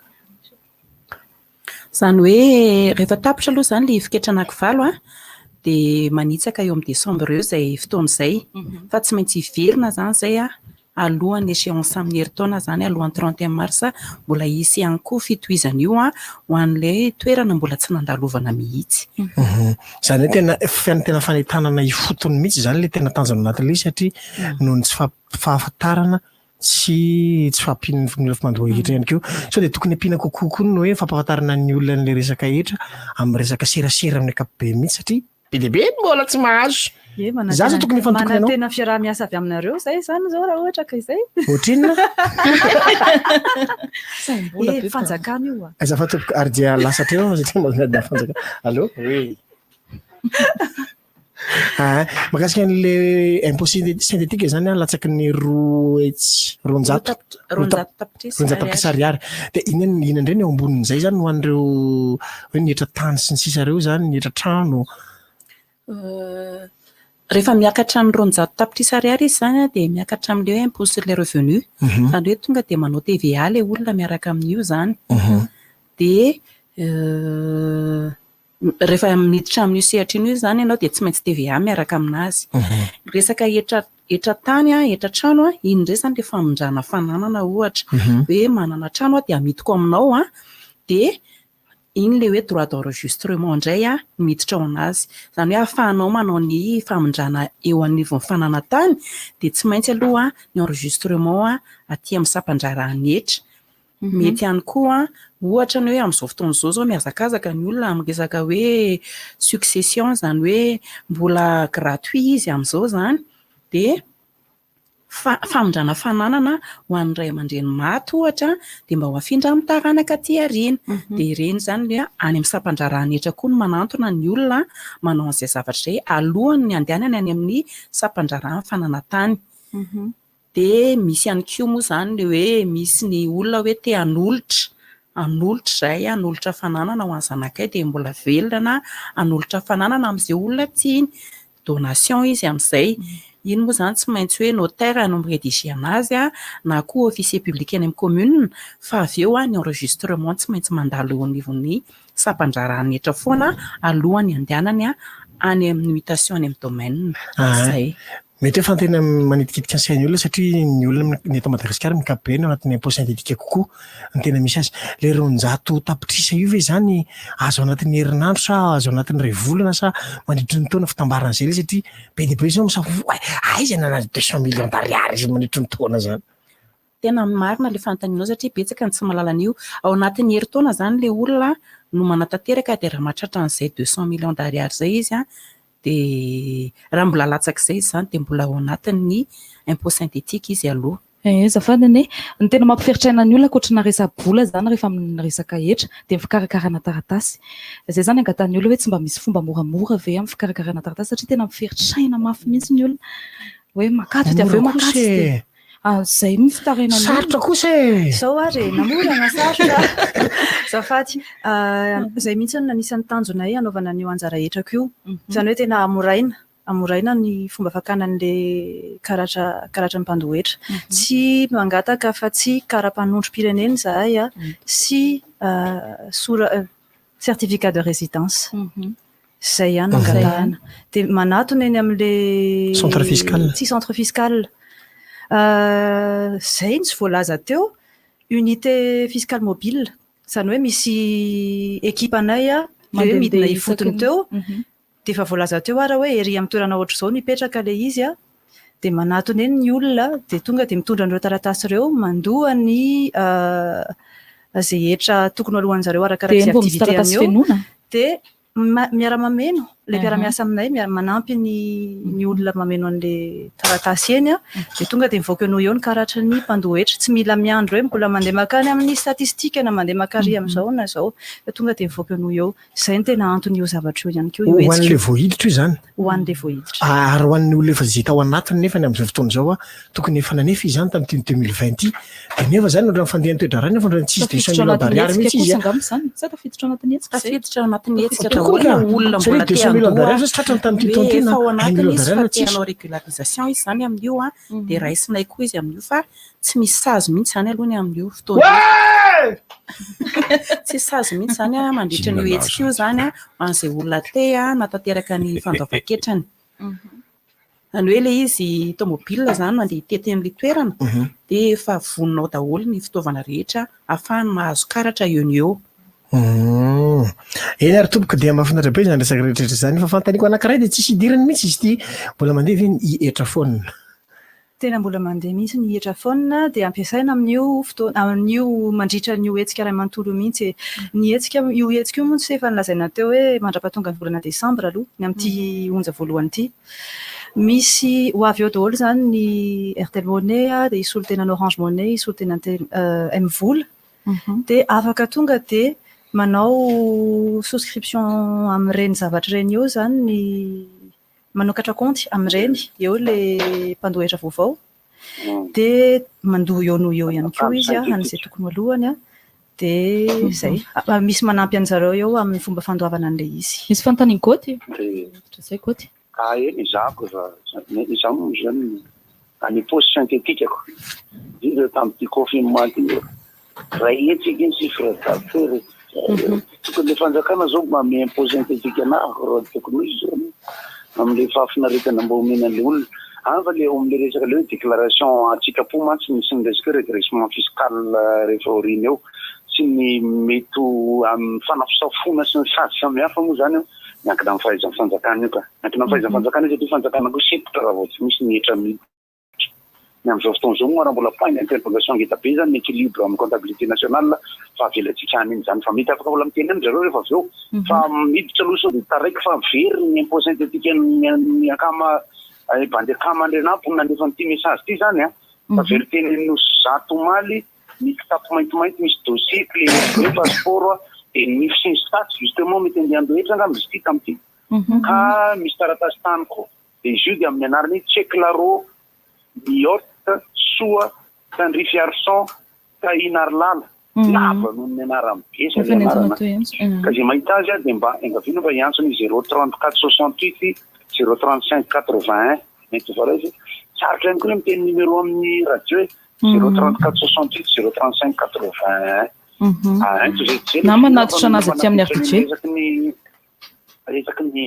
Izany hoe rehefa tapitra aloha izany ilay ivon-ketra anakivalo an, dia manitsaka eo amin'ny desambra eo izay fotoana izay. Fa tsy maintsy hiverina izany izay an, alohan'ny échéance amin'ny herintaona izany, alohan'ny 31 mars, mbola hisy ihany koa fitohizana io an, ho an'ilay toerana mbola tsy nandalovana mihitsy. Izany hoe tena tena fanentanana ifotony mihitsy izany ilay tena tanjona anatin'ilay izy satria noho ny tsy fahafantarana sy tsy fahampian'ny mila mandoa hetra ihany koa. Sao dia tokony ampiana kokoa koa ny hoe fampahafantarana ny olona an'ilay resaka hetra amin'ny resaka serasera amin'ny ankapobeny mihitsy satria be dia be ny mbola tsy mahazo. Ie, Za zao tokony efa nitokony anao. manantena fiaraha-miasa avy aminareo izay izany izao raha ohatra ka izay. Ohatrinona? Saim-bola be. Fanjakana io a. Azafady tompoko, ary dia lasa hatreo aho satria mbola fanjakana. Allô? Oui. Ah, mahakasika an'le impôt synthétique zany an, latsaky ny roa hetsy, 200. 200 tapitrisa 200 tapitrisa ariary. Dia inona inona indray ny eo ambonin'izay zany ho an'ireo hoe ny hetra tany sy ny sisa ireo zany, ny hetra trano. Rehefa miakatra amin'ny 200 tapitrisa ariary izy zany an, dia miakatra amin'ilay hoe impôt sur les revenus. Izany hoe tonga dia manao TVA ilay olona miaraka amin'io zany. Dia rehefa miditra amin'io sehatra io izany ianao dia tsy maintsy TVA miaraka aminazy. Resaka hetra hetra tany, hetra trano, iny indray izany ilay famindrana fananana ohatra. Hoe manana trano aho dia amidiko aminao an, dia iny ilay hoe droit d'enregistrement indray an, miditra ao anazy. Izany hoe ahafahanao manao ny famindrana eo anivon'ny fananan-tany dia tsy maintsy aloha ny enregistrement aty amin'ny sampan-draharahan'ny hetra. Mety ihany koa ohatra ny hoe amin'izao fotoana izao izao mihazakazaka ny olona amin'ny resaka hoe succession, izany hoe mbola gratuit izy amin'izao izany dia famindrana fananana ho an'ny ray aman-dreny maty ohatra dia mba ho afindra amin'ny taranaka aty aoriana. Dia ireny izany hoe any amin'ny sampan-draharahan'ny hetra koa no manantona ny olona manao an'izay zavatra izay alohan'ny handehanany any amin'ny sampan-draharahan'ny fananan-tany. Dia misy ihany koa moa izany ilay hoe misy ny olona hoe te hanolotra, hanolotra izahay, hanolotra fananana ho an'ny zanakay dia mbola velona na hanolotra fananana amin'izay olona tiany. Donation izy amin'izay. Iny moa izany tsy maintsy hoe notaire no mi-rédiger an'azy na koa officier public any amin'ny commune fa avy eo ny enregistrement tsy maintsy mandalo eo anivon'ny sampan-draharahan'ny hetra foana alohan'ny handehanany any amin'ny mutation any amin'ny domaine. Izay. Mety hoe fantena manitikitika ny sain'ny olona satria ny olona ny eto Madagasikara amin'ny ankapobeny ao anatin'ny impôt synthétique kokoa no tena misy azy. Ilay 200 tapitrisa io ve izany azo anatin'ny herinandro sa azo anatin'ny iray volana sa mandritry ny taona fitambaran'izay ilay izy satria be dia be izao misavoa aiza no hanana 200 millions d'ariary izy mandritry ny taona izany. Tena marina ilay fanontanianao satria betsaka ny tsy mahalala an'io. Ao anatin'ny herintaona izany ilay olona no manatanteraka dia raha mahatratra an'izay 200 millions d'ariary izay izy an, dia raha mbola latsak'izay izy izany dia mbola ao anatin'ny impôt synthétique izy aloha. Eh, azafady anie. Ny tena mampiferotraina ny olona ankoatrana resa-bola izany rehefa amin'ny resaka hetra dia ny fikarakarana taratasy. Izay izany angatahan'ny olona hoe tsy mba misy fomba moramora ve amin'ny fikarakarana taratasy satria tena miferotraina mafy mihitsy ny olona hoe makatso dia avy eo Mora kosa makatso dia e. Izay no fitarainan'ny olona. Sarotra kosa e! Izao ary e, na mora na sarotra. Azafady. Izay mihitsy no anisan'ny tanjonay hanaovana an'io anjara hetrako io. Izany hoe tena hamoraina, hamoraina ny fomba fakana an'ilay karatra, karatry ny mpandoa hetra. Tsy mangataka afa-tsy kara-panondrom-pirenena izahay sy sora-, certificat de résidence. Izay ihany no angatahana. Dia manatona eny amin'ilay Centre fiscal. Tsy centre fiscal. Izay no tsy voalaza teo, unité fiscale mobile. Izany hoe misy équipe anay ilay hoe midina ifotony teo, dia efa voalaza teo ara hoe ery amin'ny toerana ohatr'izao no hipetraka ilay izy an. Dia manatona eny ny olona, dia tonga dia mitondra an'ireo taratasy ireo, mandoa ny izay hetra tokony ho aloan'ny zareo arakaraka Dia izay mbola misy activité taratasy any eo. fenoina? Dia Miara-mameno, ilay mpiara-miasa aminay, miara-manampy ny ny olona mameno an'ilay taratasy eny dia tonga dia mivoaka eo noho eo ny karatry ny mpandoa hetra. Tsy mila miandry hoe mbola mandeha mankany amin'ny statistika na mandeha mankary amin'izao na izao fa tonga dia mivoaka eo noho eo. Izay no tena anton'io zavatra io ihany koa, io Ho hetsika an'ilay io. vao hiditra io izany? Ho an'ilay vao hiditra. Ary ho an'ny olona efa zay tao anatiny nefa ny amin'izao fotoana izao, tokony efa nanefa izy izany tamin'ity 2020 ity. Dia nefa izany ohatran'ny fandehan'ny toe-draharaha nefa ohatran'ny tsisy deux cent Tafiditra millions anatin'ny d'ariary hetsika mihitsy izy kosa a. angamba izany. Sa tafiditra anatin'ny hetsika izay? Tafiditra anatin'ny hetsika Tokoa daholo ka. ny olona Satria mbola deux te cent millions handoa d'ariary zao tsy tratrany tamin'ity hoe taona ity efa na ao un anatiny million izy d'ariary fa na te tsisy. hanao régularisation izy izany amin'io an, dia raisinay koa izy amin'io fa tsy misy sazy mihitsy izany aloha ny amin'io fotoana io. Tsy sazy mihitsy izany an, mandritra an'io hetsika io izany an, ho an'izay olona te hanatanteraka ny fandoavan-ketrany. Izany hoe ilay izy tomobile izany mandeha hitety an'ilay toerana dia efa vonona ao daholo ny fitaovana rehetra ahafahany mahazo karatra eo no eo. Eny ary tompoko dia mahafinaritra be izany resaka rehetra rehetra izany fa fanontaniako anankiray dia tsisy idirany mihitsy izy ity, mbola mandeha ve ny hetra phone? Tena mbola mandeha mihitsy ny hetra phone dia ampiasaina amin'io fotoana, amin'io mandritra an'io hetsika iray manontolo io mihitsy e. Ny hetsika, io hetsika io moa tsy efa nolazaina teo hoe mandra-pahatonga ny volana desambra aloha ny amin'ity onja voalohany ity. Misy ho avy eo daholo izany ny Airtel Money dia hisolo tena ny Orange Money, hisolo tena ny MVola dia afaka tonga dia manao souscription amin'ireny zavatra ireny eo izany ny manokatra kaonty amin'ireny eo ilay mpandoa hetra vaovao dia mandoa eo noho eo ihany koa izy an'izay tokony ho alohany dia izay. Misy manampy an'izareo eo amin'ny fomba fandoavana an'ilay izy. Misy fanontanian'i Goty? Izay Goty. Ah eny izaho ko izaho moa zany any paosy synthétique-ko indrindra tamin'ity confinement ity ray hetsy ange ny chiffre d'affaires e. Tokony le fanjakana zao manome impôt synthétique anahy raha tokony ho izy zany amin'le fahafinaretana mba omena an'le olona. Any fa le eo amin'le resaka le hoe déclaration an-tsitrapo mantsy misy ny resaka hoe redressement fiscal rehefa aoriana eo sy ny mety ho amin'ny fanafosafoana sy ny sazy samihafa moa zany eo. Miankina amin'ny fahaizan'ny fanjakana io ka. Miankina amin'ny fahaizan'ny fanjakana io satria fanjakana koa sempotra raha vao tsy misy ny hetra miditra. Ny amin'izao fotoana izao moa raha mbola point d'interrogation ngeda be izany ny équilibre amin'ny comptabilité nationale fa avelantsika any iny izany fa mety afaka mbola miteny ihany ry zareo rehefa avy eo fa miditra aloha sao dia taraiky fa very ny impôt synthétique ny akama bandy akama andrianampo nandefa an'ity message ity izany an. Fa very teny Anosizato omaly ny kitapo maintimainty misy dossier, clé USB, passeport, dia ny nify sy ny stats justement mety andeha handoa hetra angamba izy ity tamin'ity ka misy taratasy tany koa dia izy io dia amin'ny anarany hoe Tcheklaro Miotte Soa Tandrifiarison Tahinarlala lava noho ny anarany be zay Efa nentina anarana teo ihany. ka izay mahita azy dia mba engaviana mba hiantso ny 034 68 035 81 mety ho voaray izy sarotra ihany koa ny miteny numéro amin'ny radio e 034 68 035 81. Ah, hein, tsy zay Na manatitra anazy aty amin'ny RDJ. Resaky ny resaky ny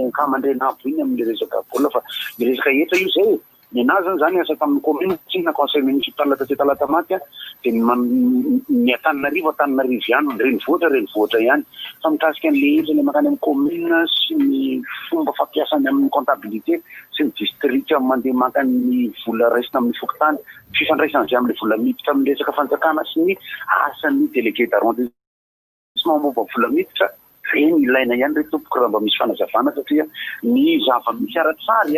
ankamandrenabo iny amin'ny resaka vola fa ny resaka hetra io zay. Ny anazy zany zany asa tamin'ny commune tsy na conseil municipal taty Talatamaty a dia ny man- ny Antananarivo Antananarivo ihany, ny renivohitra renivohitra ihany. Fa mikasika an'le hetra le mankany amin'ny commune sy ny fomba fampiasany amin'ny comptabilité sy ny district mandeha maka ny vola raisina amin'ny fokontany, fifandraisan'izay amin'ilay vola miditra amin'ny resaka fanjakana sy ny asan'ny délégué d'arrondissement momba vola miditra, ireny ilaina ihany re tompoko raha mba misy fanazavana satria ny zava-misy ara-tsary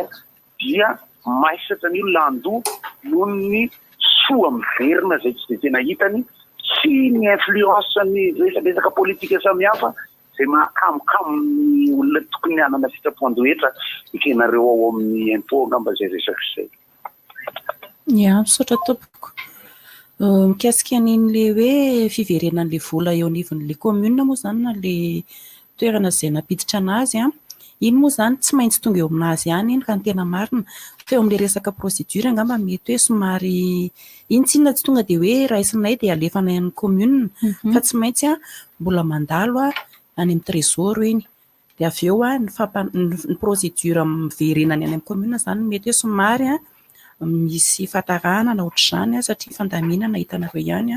dia maisatra ny olona handoa noho ny soa miverina izay tsy dia tena hitany sy ny influence ny resadresaka politika samihafa Izay mahakamokamo ny olona tokony hanana sitrapo handoa hetra, ekenareo ao amin'ny impôt angamba izay resaka izay. Ya, misaotra tompoko. Mikasika an'iny hoe fiverenan'ilay vola eo anivon'ilay commune moa izany na ilay toerana izay nampiditra anazy an, iny moa izany tsy maintsy tonga eo aminazy ihany iny raha ny tena marina. Fa eo amin'ilay resaka procédure angamba mety hoe somary iny tsinona tsy tonga dia hoe raisinay dia alefanay amin'ny commune fa tsy maintsy mbola mandalo any amin'ny trésor iny. Dia avy eo ny fampa- ny procédure miverenany any amin'ny commune izany mety hoe somary misy fahatarana na ohatr'izany satria fandaminana hitanareo ihany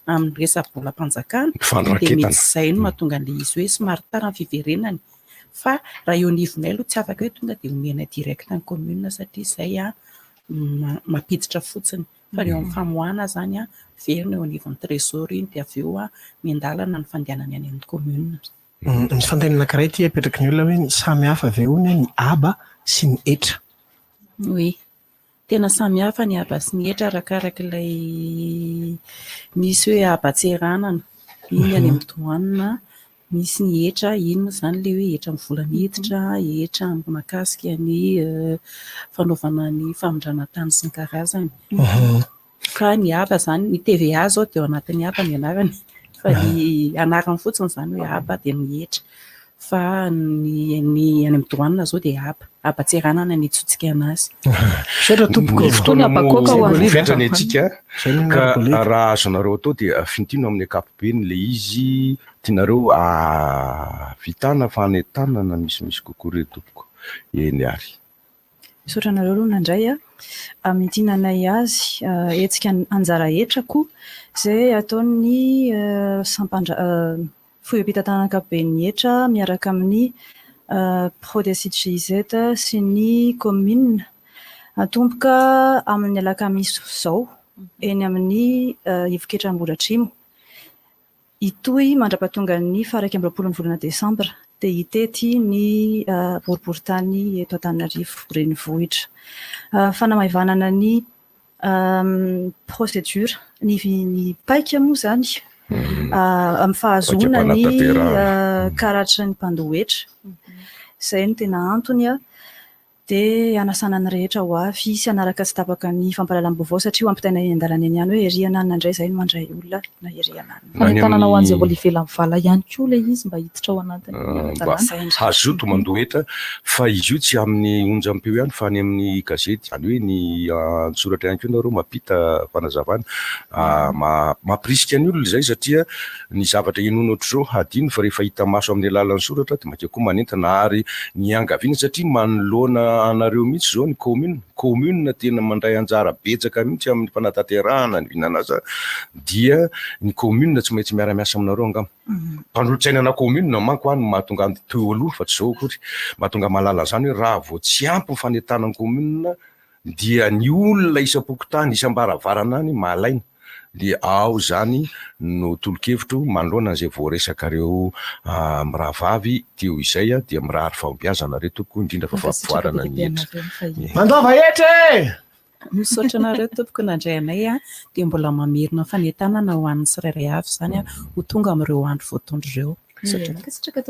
amin'ny resa-bolam-panjakana. Dia mety izay no mahatonga an'ilay izy hoe somary tara ny fiverenany. Fa raha eo anivonay aloha tsy afaka hoe tonga dia omenay direct ny commune satria izay mampiditra fotsiny. Fa eo amin'ny famoahana izany, miverina eo anivon'ny trésor iny dia avy eo miandalana ny fandehanany any amin'ny commune. Misy fanontaniana anankiray ity apetraky ny olona hoe samy hafa ve hono ny haba sy ny hetra? Oui, tena samy hafa ny haba sy ny hetra arakaraka ilay misy hoe haban-tseranana, iny any amin'ny douane, misy ny hetra, iny moa izany ilay hoe hetra amin'ny vola miditra, hetra mahakasika ny fanaovana ny famindrana tany sy ny karazany. Fa ny haba izany, ny TVA izao dia ao anatin'ny haba ny anarany, fa ny anarany fotsiny izany hoe haba dia ny hetra. Fa ny ny any amin'ny douane izao dia haba, haban-tseranana no iantsoantsika anazy. Misaotra tompoko. Ny fotoana Haba moa koka ho an'ny voafetra ny antsika Zay no ka Margolita. raha azonareo atao dia fintino amin'ny ankapobeny ilay izy tianareo ahavitana fanentanana misimisy kokoa re tompoko. Eny ary. Misaotra anareo aloha nandray a. Amintinanay azy hetsika anjara hetra koa izay ataon'ny sampandra foibem-pitantanana ankapoben'ny hetra miaraka amin'ny Prodecit GIZ sy ny kaominina. Hatomboka amin'ny alakamisy izao eny amin'ny ivon-ketra Ambohidratrimo. Hitohy mandra-pahatongan'ny faha 21 ny volana desambra dia hitety ny boriborintany eto Antananarivo renivohitra. Fanamaivanana ny procédure, ny ny paika moa izany amin'ny fahazoana ny karatry ny mpandoa hetra. Izay no tena antony. Dia hanasana ny rehetra ho avy sy hanaraka tsy tapaka ny fampahalalam-baovao satria ho ampitaina eny an-dalana eny ihany hoe ery ananona indray izahay no mandray olona na ery ananona. Fanentanana ho an'izay mbola ivelan'ny vala ihany koa ilay izy mba hiditra ao anatin'ny Mba ara-dalàna. hazoto mandoa hetra fa izy io tsy amin'ny onjam-peo ihany fa any amin'ny gazety, izany hoe ny an-tsoratra ihany koa nareo mampita fanazavana. Mampirisika ny olona izay satria Ny zavatra inoana ohatr'izao hadino fa rehefa hita maso amin'ny alalan'ny soratra dia mainka koa manentana ary ny iangaviana satria manoloana anareo mihitsy izao ny commune, commune tena mandray anjara betsaka mihitsy amin'ny fanatanterahana ny vinan'asa dia ny commune tsy maintsy miara-miasa aminareo angamba. Mpanolotsaina ana commune manko aho no mahatonga an'i teo aloha fa tsy izao akory, mahatonga mahalala an'izany hoe raha vao tsy ampy ny fanentanan'ny commune dia ny olona isam-pokontany, isam-baravarana any malaina, dia ao izany no tolo-kevitro manoloana an'izay voaresakareo mirahavavy teo izay dia mirary fahombiazana re tompoko indrindra fa fampivoarana ny hetra. Mandoava hetra e! Misaotra anareo tompoko nandray anay dia mbola mamerina fanentanana ho an'ny tsirairay avy izany ho tonga amin'ireo andro voatondro ireo.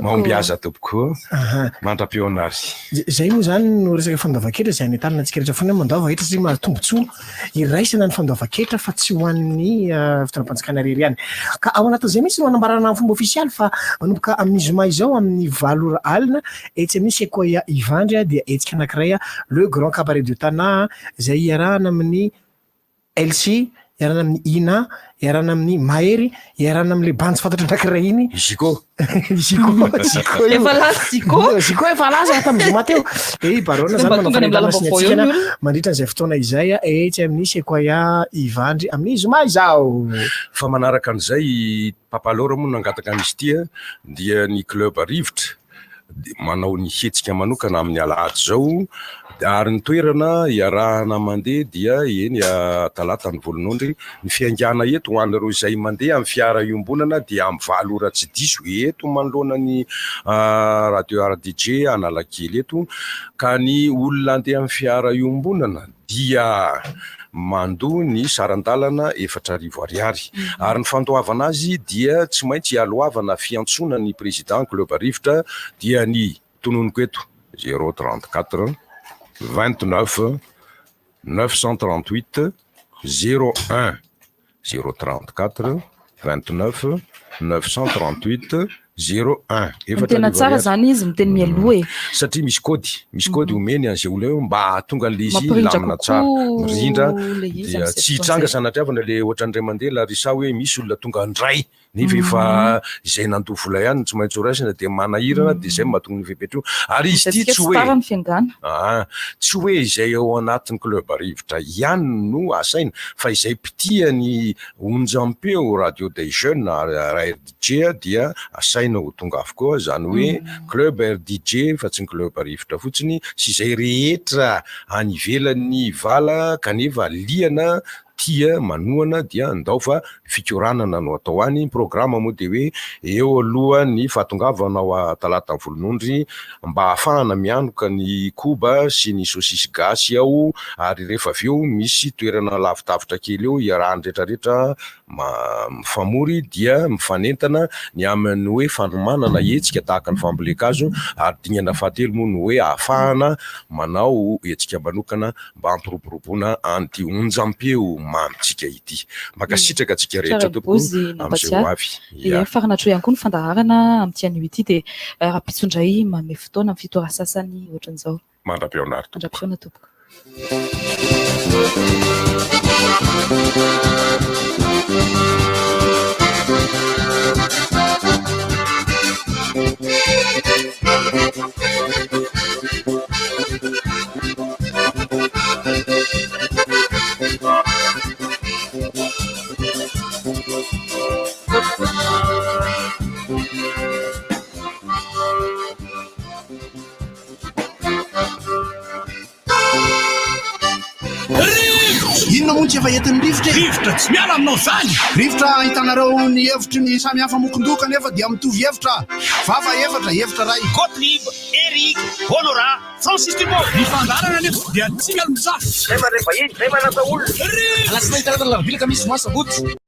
Mahombiaza tompoko mandra-pihaona ary. Izay moa izany no resaka fandoavan-ketra izay anentanana antsika rehetra foana hoe mandoava hetra satria mahazo tombontsoa iraisana ny fandoavan-ketra fa tsy ho an'ny fitondram-panjakana irery ihany. Ka ao anatin'izay mihitsy no anambarana amin'ny fomba ofisialy fa manomboka amin'ny zoma izao amin'ny 8 ora alina etsy amin'ny Sequoia Ivandry dia hetsika anankiray Le Grand Cabaret de Tana izay iarahana amin'ny Elsie, iarahana amin'i Ina, iarahana amin'i Mahery, iarahana amin'ilay bandy tsy fantatro anankiray iny. Zico. Zico, Zico io. Efa lasa Zico. Zico efa lasa tamin'ny zoma teo. Eh, i Barona Tsy zany mba manao tonga any amin'ny fanentanana sy ny lalam-baovao eo hatsikana ny olona. mandritra an'izay fotoana izay etsy amin'ny Sequoia Ivandry amin'ny zoma izao. Fa manaraka an'izay i Papa Laura moa nangataka an'izy ity dia ny club Rivotra dia manao ny hetsika manokana amin'ny alahady izao ary ny toerana iarahana mandeha dia eny Talata ny Volonondry. Ny fiaingàna eto ho an'ireo izay mandeha amin'ny fiara iombonana dia amin'ny 8 ora tsy diso eto manoloana ny radio RDJ Analakely eto ka ny olona andeha amin'ny fiara iombonana dia mandoa ny saran-dalana 4000 ariary. Ary ny fandoavana azy dia tsy maintsy ialoavana fiantsoana ny président club Rivotra dia ny tononiko eto zéro 34 29 938. 01. 0 34 29 938 01. Ny tena tsara zany izy miteny mialoha e. Satria misy code omeny an'izay olona eo mba hahatonga an'le izy Mampirindra lamina tsara, kokoa mirindra. le izy Dia amin'izay tsy fotoana hitranga izay. sanatriavana le ohatran'ndray mandeha Larissa hoe misy olona tonga andray nefa efa izay nandoa vola ihany tsy maintsy ho raisina, de manahirana. De zay mahatonga ny fepetra io. Ary izy ty Tsika tsy tsy hoe tara ny fiangana. Ah, tsy hoe izay ao anatin'ny club Rivotra ihany no asaina, fa izay mpitia ny onjampeo Radio des Jeunes RDJ dia asaina ho tonga avokoa. Zany hoe club RDJ fa tsy ny club Rivotra fotsiny, sy izay rehetra any ivelan'ny vala kanefa liana, tia manohana, dia andao fa fikoranana no atao any. Programme moa de hoe eo aloha ny fahatongavana ao a Talata Volonondry mba ahafahana mianoka ny koba sy ny sosisy gasy ao, ary rehefa avy eo misy toerana lavidavitra kely eo iarahany rehetrarehetra mifamory, dia mifanentana ny amin'ny hoe fanomanana hetsika tahaka ny fambolen-kazo. Ary dingana fahatelo moa no hoe ahafahana manao hetsika manokana mba hampiroboroboana an'ity onjampeo mamitsika ity. Mankasitraka antsika rehetra tompoko amin'izay ho avy. Ia, farana hatreo ihany koa ny fandaharana amin'ity anio ity, dia rahampitso indray manome fotoana amin'ny 7 ora sasany ohatran'izao. Mandra-pihaona tompoko. Mandra-pihaona tompoko. Inona moa tsy efa entin'ny rivotra e? Rivotra tsy miala aminao zany. Rivotra ahitanareo ny hevitry ny samy hafa mokondoka nefa dia mitovy hevitra. Vava efatra, hevitra ray. Gottlieb, Eric, Honora, Francis Dubo. Ny fandaharana nefa dia tsy miala mizafy. Zay mandray vahiny, zay manasa olona. Alatsinainy, talata, alarobia, alakamisy, zoma, sabotsy.